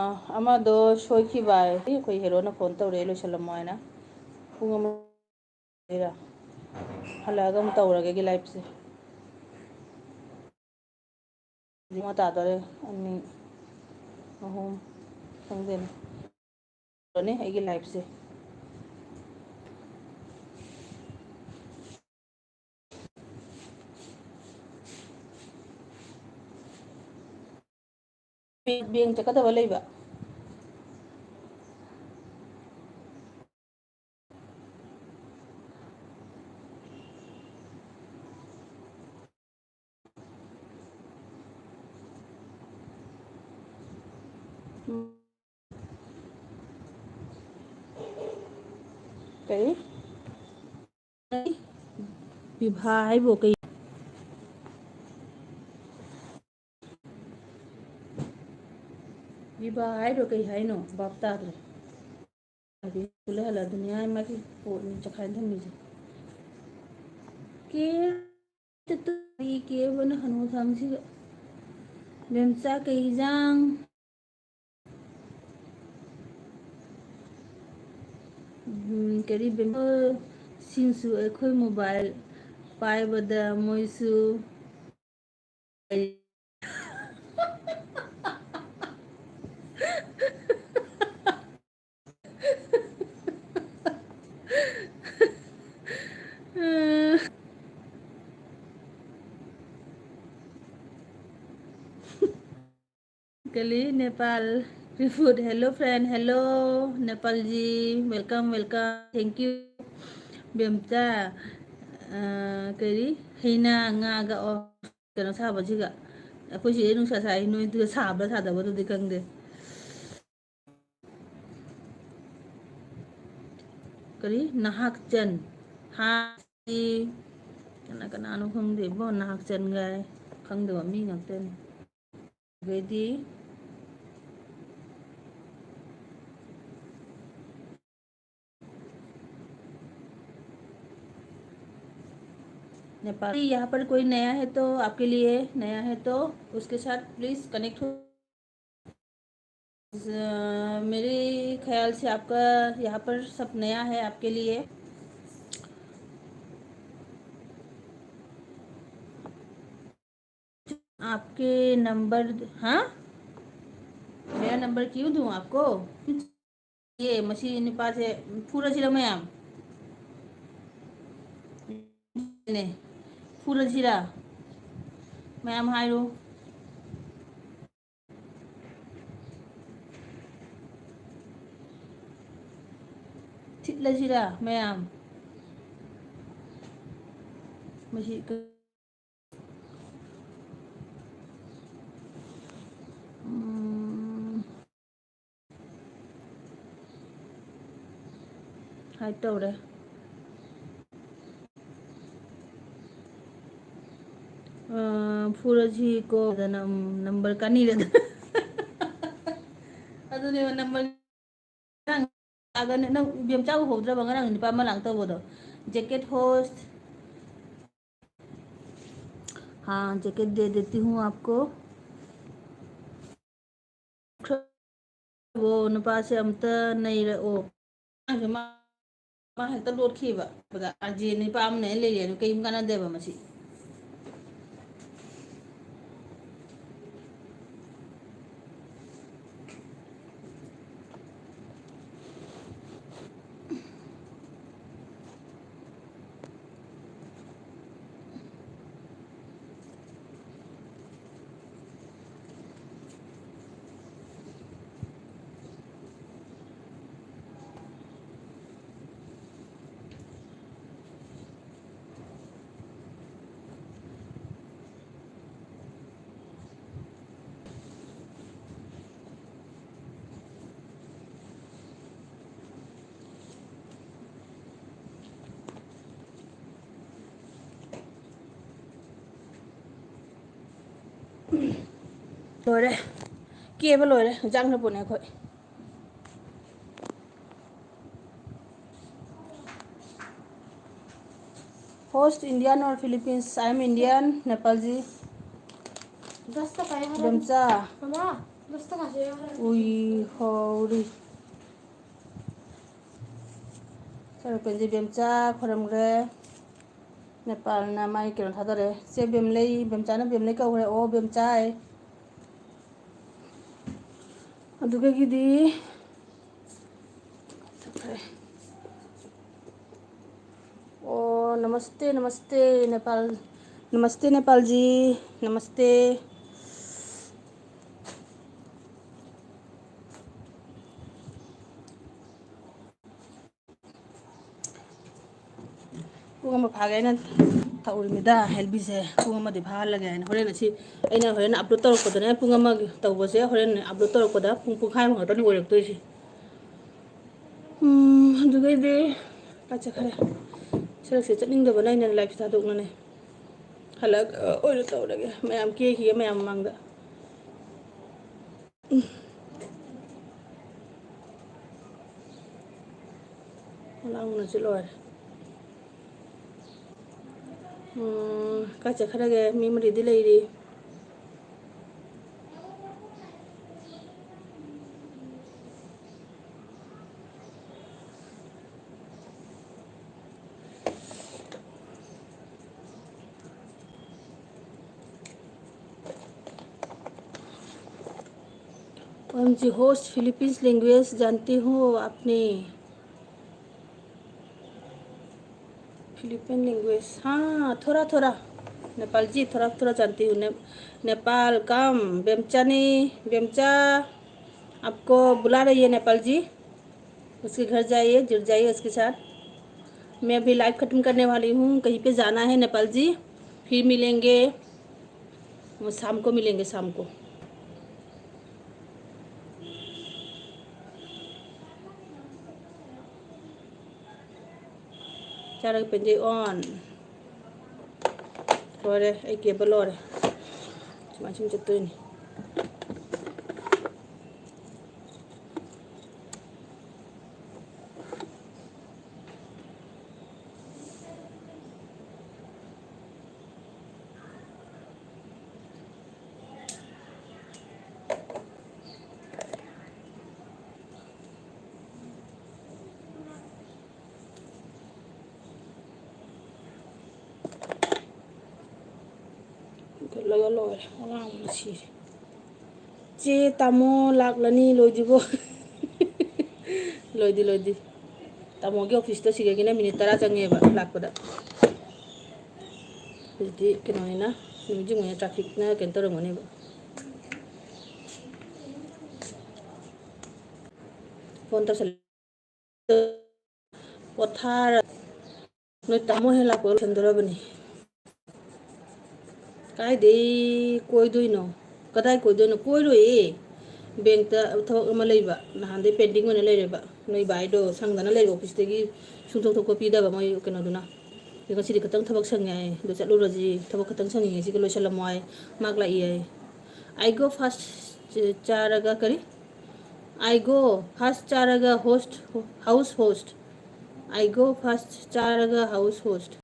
ꯑ, ꯑꯃꯗꯣ ꯁꯣꯏꯈꯤꯕ ꯍꯥꯏ꯫ ꯑꯩꯈꯣꯏ ꯍꯦꯔꯣꯅ phone ꯇꯧꯔꯛꯑꯦ, ꯂꯣꯏꯁꯜꯂꯝꯃꯣ ꯍꯥꯏꯅ꯫ ꯄꯨꯡ ꯑꯃ ꯍꯜꯂꯛꯑꯒ ꯑꯃꯨꯛ ꯇꯧꯔꯒꯦ ꯑꯩꯒꯤ live ꯁꯦ꯫ ꯄꯨꯡ ꯑꯃ ꯇꯥꯗꯣꯔꯦ꯫ ꯑꯅꯤ, ꯑꯍꯨꯝ, ꯈꯪꯗꯦꯅꯦ꯫ ꯅꯦ ꯑꯩꯒꯤ live ꯁꯦ꯫ ꯕꯦꯡ ꯆꯠꯀꯗꯕ ꯂꯩꯕ꯫ ꯀꯩ? ꯕꯤꯚꯥ ꯍꯥꯏꯕꯨ ꯀꯩ? ꯕꯤꯚꯥ ꯍꯥꯏꯔꯣ ꯀꯩ ꯍꯥꯏꯅꯣ? ꯚꯥꯞ ꯇꯥꯗ꯭ꯔꯦ꯫ ꯍꯥꯏꯗꯤ ꯂꯩꯍꯜꯂ ꯗꯨꯅꯤꯌꯥ ꯃꯥꯒꯤ ꯄꯣꯠꯅꯤ ꯆꯈꯥꯏꯅ ꯊꯝꯃꯤꯁꯦ꯫ ꯀꯦ ꯇꯨ ꯀꯦꯕꯅ ꯍꯅꯨ ꯊꯪꯁꯤꯒ꯫ ꯕꯦꯝꯆꯥ ꯀꯩ ꯍꯤꯟꯖꯥꯡ? ꯎꯝ, ꯀꯔꯤ ꯕꯦꯝꯕ ꯁꯤꯡꯁꯨ ꯑꯩꯈꯣꯏ ꯃꯣꯕꯥꯏꯜ ꯄꯥꯏꯕꯗ ꯃꯣꯏꯁꯨ ꯀꯂꯤ Nepal ꯔꯤꯐꯨꯠ꯫ Hello friend, hello ꯅꯦꯄꯥꯜꯖꯤ, welcome, welcome, thank you꯫ ꯕꯦꯝꯆꯥ, ꯑ, ꯀꯔꯤ, ꯍꯩꯅꯥ ꯉꯥꯒ ꯑꯣ ꯀꯩꯅꯣ ꯁꯥꯕꯁꯤꯒ꯫ ꯑꯩꯈꯣꯏ ꯁꯤꯗꯩ ꯅꯨꯡꯁꯥ ꯁꯥꯏ, ꯅꯣꯏꯗꯨꯒ ꯁꯥꯕ꯭ꯔꯥ ꯁꯥꯗꯕ꯭ꯔꯥꯗꯨꯗꯤ ꯈꯪꯗꯦ꯫ ꯀꯔꯤ? ꯅꯍꯥꯛꯆꯟ꯫ ꯍꯥꯁꯤ꯫ ꯀꯅꯥ ꯀꯅꯥꯅꯣ ꯈꯪꯗꯦꯕꯣ, ꯅꯍꯥꯛꯆꯟꯒꯥꯏ꯫ ꯈꯪꯗꯕ ꯃꯤ ꯉꯥꯛꯇꯅꯤ꯫ ꯑꯗꯩꯗꯤ नेपाल, यहाँ पर कोई नया है तो आपके लिए, नया है तो उसके साथ प्लीज कनेक्ट हो। अ, मेरे ख्याल से आपका यहाँ पर सब नया है, आपके लिए। आपके नंबर, हाँ? मेरा नंबर क्यों दूँ आपको? ये ꯃꯁꯤ ꯅꯨꯄꯥꯁꯦ ꯐꯨꯔꯁꯤꯔ ꯃꯌꯥꯝ? ꯅꯦ, ꯐꯨꯔꯁꯤꯔ? ꯃꯌꯥꯝ ꯍꯥꯏꯔꯣ꯫ ꯊꯤꯠꯂꯁꯤꯔ ꯃꯌꯥꯝ? ꯃꯁꯤ ꯀ-, ꯎꯝ꯫ ꯍꯥꯏ ꯇꯧꯔꯦ꯫ ꯑ, ꯐꯨꯔꯁꯤ ꯀꯣ, ꯑꯗꯨꯅ, ꯎꯝ, ꯅꯝꯕꯔ ꯀꯥꯅꯤꯔꯗꯅ꯫ ꯑꯗꯨꯅꯦꯕ ꯅꯝꯕꯔ ꯉꯔꯥꯡ ꯅꯪ ꯏꯕꯦꯝꯆꯥ ꯎꯍꯧꯗ꯭ꯔꯕ? ꯉꯔꯥꯡ ꯅꯨꯄꯥ ꯑꯃ ꯂꯥꯛ ꯇꯧꯕꯗꯣ꯫ Jacket host, हाँ, जैकेट दे देती हूँ आपको। ꯅꯨꯄꯥꯁꯦ ꯑꯝꯇ ꯅꯩꯔꯛꯑꯣ꯫ ꯑꯉꯥꯡꯁꯦ ꯃꯥ, ꯃꯥ ꯍꯦꯛꯇ ꯂꯣꯠꯈꯤꯕ꯫ ꯑꯥꯔ ꯖꯦ ꯅꯨꯄꯥ ꯑꯃꯅ ꯍꯦꯛ ꯂꯩꯔꯦ, ꯑꯗꯨ ꯀꯩꯝ ꯀꯥꯟꯅꯗꯦꯕ ꯃꯁꯤ꯫ ꯂꯣꯏꯔꯦ꯫ ꯀꯦꯕ ꯂꯣꯏꯔꯦ꯫ ꯏꯟꯖꯥꯡ ꯅꯄꯨꯅꯦ ꯑꯩꯈꯣꯏ꯫ Host Indian or Philippines? I am Indian, Nepalji. दस टका है। बेमचा। मामा, दस टका से। ꯎꯏ ꯍꯧꯔꯤ꯫ ꯁꯔꯄꯦꯟꯁꯦ ꯕꯦꯝꯆꯥ ꯈꯣꯏꯔꯝꯈ꯭ꯔꯦ꯫ ꯅꯦꯄꯥꯜꯅ ꯃꯥꯒꯤ ꯀꯩꯅꯣ ꯊꯥꯗꯔꯦ꯫ ꯆꯦ ꯕꯦꯝꯂꯩ, ꯕꯦꯝꯆꯥꯅ ꯕꯦꯝꯂꯩ ꯀꯧꯈ꯭ꯔꯦ꯫ ꯑꯣ, ꯕꯦꯝꯆꯥꯏ꯫ ꯑꯗꯨꯗꯒꯤꯗꯤ ꯑꯣ, नमस्ते, नमस्ते नेपाल, नमस्ते नेपाल जी, नमस्ते। ꯄꯨꯡ ꯑꯃ ꯐꯥꯒꯦ ꯍꯥꯏꯅ ꯊꯛꯎꯔꯤꯃꯤꯗ ꯍꯦꯜꯕꯤꯁꯦ꯫ ꯄꯨꯡ ꯑꯃꯗꯤ ꯐꯥꯍꯜꯂꯒꯦ ꯍꯥꯏꯅ꯫ ꯍꯣꯔꯦꯟ ꯑꯁꯤ ꯑꯩꯅ ꯍꯣꯔꯦꯟ ꯑꯞꯂꯣꯗ ꯇꯧꯔꯛꯄꯗꯅꯦ, ꯄꯨꯡ ꯑꯃꯒꯤ ꯇꯧꯕꯁꯦ ꯍꯣꯔꯦꯟ ꯑꯞꯂꯣꯗ ꯇꯧꯔꯛꯄꯗ ꯄꯨꯡ ꯄꯨꯡꯈꯥꯏꯃꯨꯛ ꯈꯛꯇꯅꯤ ꯑꯣꯏꯔꯛꯇꯣꯏꯁꯦ꯫ ꯎꯝ, ꯑꯗꯨꯒꯩꯗꯤ ꯀꯥꯏ ꯆꯠꯈ꯭ꯔꯦ? ꯁꯔꯛꯁꯦ ꯆꯠꯅꯤꯡꯗꯕꯅ ꯑꯩꯅ ꯂꯥꯏꯐ ꯊꯥꯗꯣꯛꯅꯅꯦ꯫ ꯍꯜꯂꯛ ꯑꯣꯏꯅ ꯇꯧꯔꯒꯦ꯫ ꯃꯌꯥꯝ ꯀꯦꯈꯤꯒꯦ ꯃꯌꯥꯝ ꯃꯃꯥꯡꯗ꯫ ꯎꯝ꯫ ꯂꯥꯡꯕꯅꯁꯨ ꯂꯣꯏꯔꯦ꯫ ꯎꯝ, ꯀꯥꯏ ꯆꯠꯈ꯭ꯔꯒꯦ? ꯃꯤ ꯃꯔꯤꯗꯤ ꯂꯩꯔꯤ꯫ O M G, host Philippines language जानती हो आपने? फिलीपीन लैंग्वेज, हाँ, थोड़ा थोड़ा। नेपाल जी, थोड़ा थोड़ा जानती हूँ। ने-, नेपाल कम। बेमचा नहीं, बेमचा आपको बुला रही है नेपाल जी। उसके घर जाइए, जुड़ जाइए उसके साथ। मैं अभी लाइव खत्म करने वाली हूँ, कहीं पे जाना है नेपाल जी, फिर मिलेंगे, वो शाम को मिलेंगे, शाम को। ꯆꯥꯔꯒ ꯄꯦꯟꯖꯩ ꯑꯣꯟ꯫ ꯂꯣꯏꯔꯦ, ꯑꯩ ꯀꯦꯕ ꯂꯣꯏꯔꯦ꯫ ꯁꯨꯃꯥꯏ ꯁꯨꯝ ꯆꯠꯇꯣꯏꯅꯤ꯫ ꯍꯨꯟꯒꯠꯂꯒ ꯂꯣꯏꯔꯦ꯫ ꯑꯉꯥꯡꯕꯅ ꯁꯤꯔꯦ꯫ ꯆꯦ ꯇꯥꯃꯣ ꯂꯥꯛꯂꯅꯤ ꯂꯣꯏꯗ꯭ꯔꯤꯕꯣ? ꯂꯣꯏꯗꯤ ꯂꯣꯏꯗꯤ꯫ ꯇꯥꯃꯣꯒꯤ ꯑꯣꯐꯤꯁꯇꯣ ꯁꯤꯗꯒꯤꯅ ꯃꯤꯅꯤꯠ ꯇꯔꯥ ꯆꯪꯉꯦꯕ ꯂꯥꯛꯄꯗ꯫ ꯍꯧꯖꯤꯛꯇꯤ ꯀꯩꯅꯣꯅꯤꯅ, ꯅꯨꯃꯤꯠ ꯌꯨꯡꯉꯩꯅ ꯇ꯭ꯔꯥꯐꯤꯛꯅ ꯀꯩꯅꯣ ꯇꯧꯔꯝꯒꯅꯦꯕ꯫ ꯐꯣꯟ ꯇꯧꯁꯜꯂꯦ꯫ ꯄꯣꯊꯥꯔ ꯅꯣꯏ ꯇꯥꯃꯣ ꯍꯦꯛ ꯂꯥꯛꯄ ꯂꯣꯏꯁꯟꯗꯣꯔꯕꯅꯤ꯫ ꯀꯥꯏꯗꯩ ꯀꯣꯏꯗꯣꯏꯅꯣ? ꯀꯗꯥꯏ ꯀꯣꯏꯗꯣꯏꯅꯣ? ꯀꯣꯏꯔꯣꯏꯌꯦ꯫ ꯕꯦꯡꯛꯇ ꯊꯕꯛ ꯑꯃ ꯂꯩꯕ, ꯅꯍꯥꯟꯗꯩ ꯄꯦꯟꯗꯤꯡ ꯑꯣꯏꯅ ꯂꯩꯔꯦꯕ꯫ ꯅꯣꯏ ꯕꯥꯏꯗꯣ ꯁꯪꯗꯅ ꯂꯩꯕ, ꯑꯣꯐꯤꯁꯇꯒꯤ ꯁꯨꯡꯊꯣꯛ ꯊꯣꯛꯄ ꯄꯤꯗꯕ ꯃꯣꯏ ꯀꯩꯅꯣꯗꯨꯅ꯫ ꯑꯗꯣ ꯉꯁꯤꯗꯤ ꯈꯤꯇꯪ ꯊꯕꯛ ꯁꯪꯉꯦ ꯍꯥꯏꯌꯦ꯫ ꯑꯗꯣ ꯆꯠꯂꯨꯔꯁꯤ, ꯊꯕꯛ ꯈꯤꯇꯪ ꯁꯪꯉꯤꯉꯩꯁꯤꯒ ꯂꯣꯏꯁꯜꯂꯝꯃꯣ ꯍꯥꯏ꯫ ꯃꯥꯛ ꯂꯥꯛꯏ ꯍꯥꯏ꯫ I go fast ꯆꯥꯔꯒ ꯀꯔꯤ? I go fast ꯆꯥꯔꯒ host, house host. I go fast ꯆꯥꯔꯒ house host.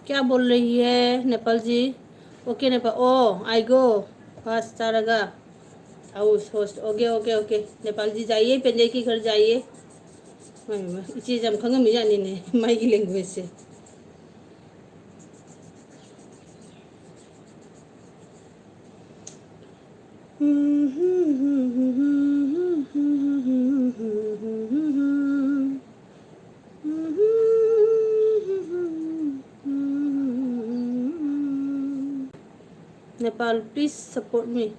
क्या बोल रही है नेपाल जी? OK Nepal, O, I go fast ꯆꯥꯔꯒ house host. OK, OK, OK. Nepal जी जाइए, पेंजय के घर जाइए. ꯃꯥꯏ, ꯃꯥꯏ, ꯏꯆꯦꯁꯦ ꯌꯥꯝ ꯈꯪꯉꯝꯃꯤꯖꯥꯠꯅꯤꯅꯦ, ꯃꯥꯒꯤ languageꯁꯦ꯫ Nepal, please support me.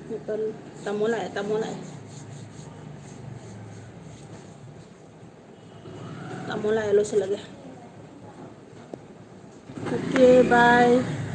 Nepal, ꯇꯥꯃꯣ ꯂꯥꯛꯑꯦ, ꯇꯥꯃꯣ ꯂꯥꯛꯑꯦ꯫ ꯇꯥꯃꯣ ꯂꯥꯛꯑꯦ, ꯂꯣꯏꯁꯤꯜꯂꯒꯦ꯫ OK, bye.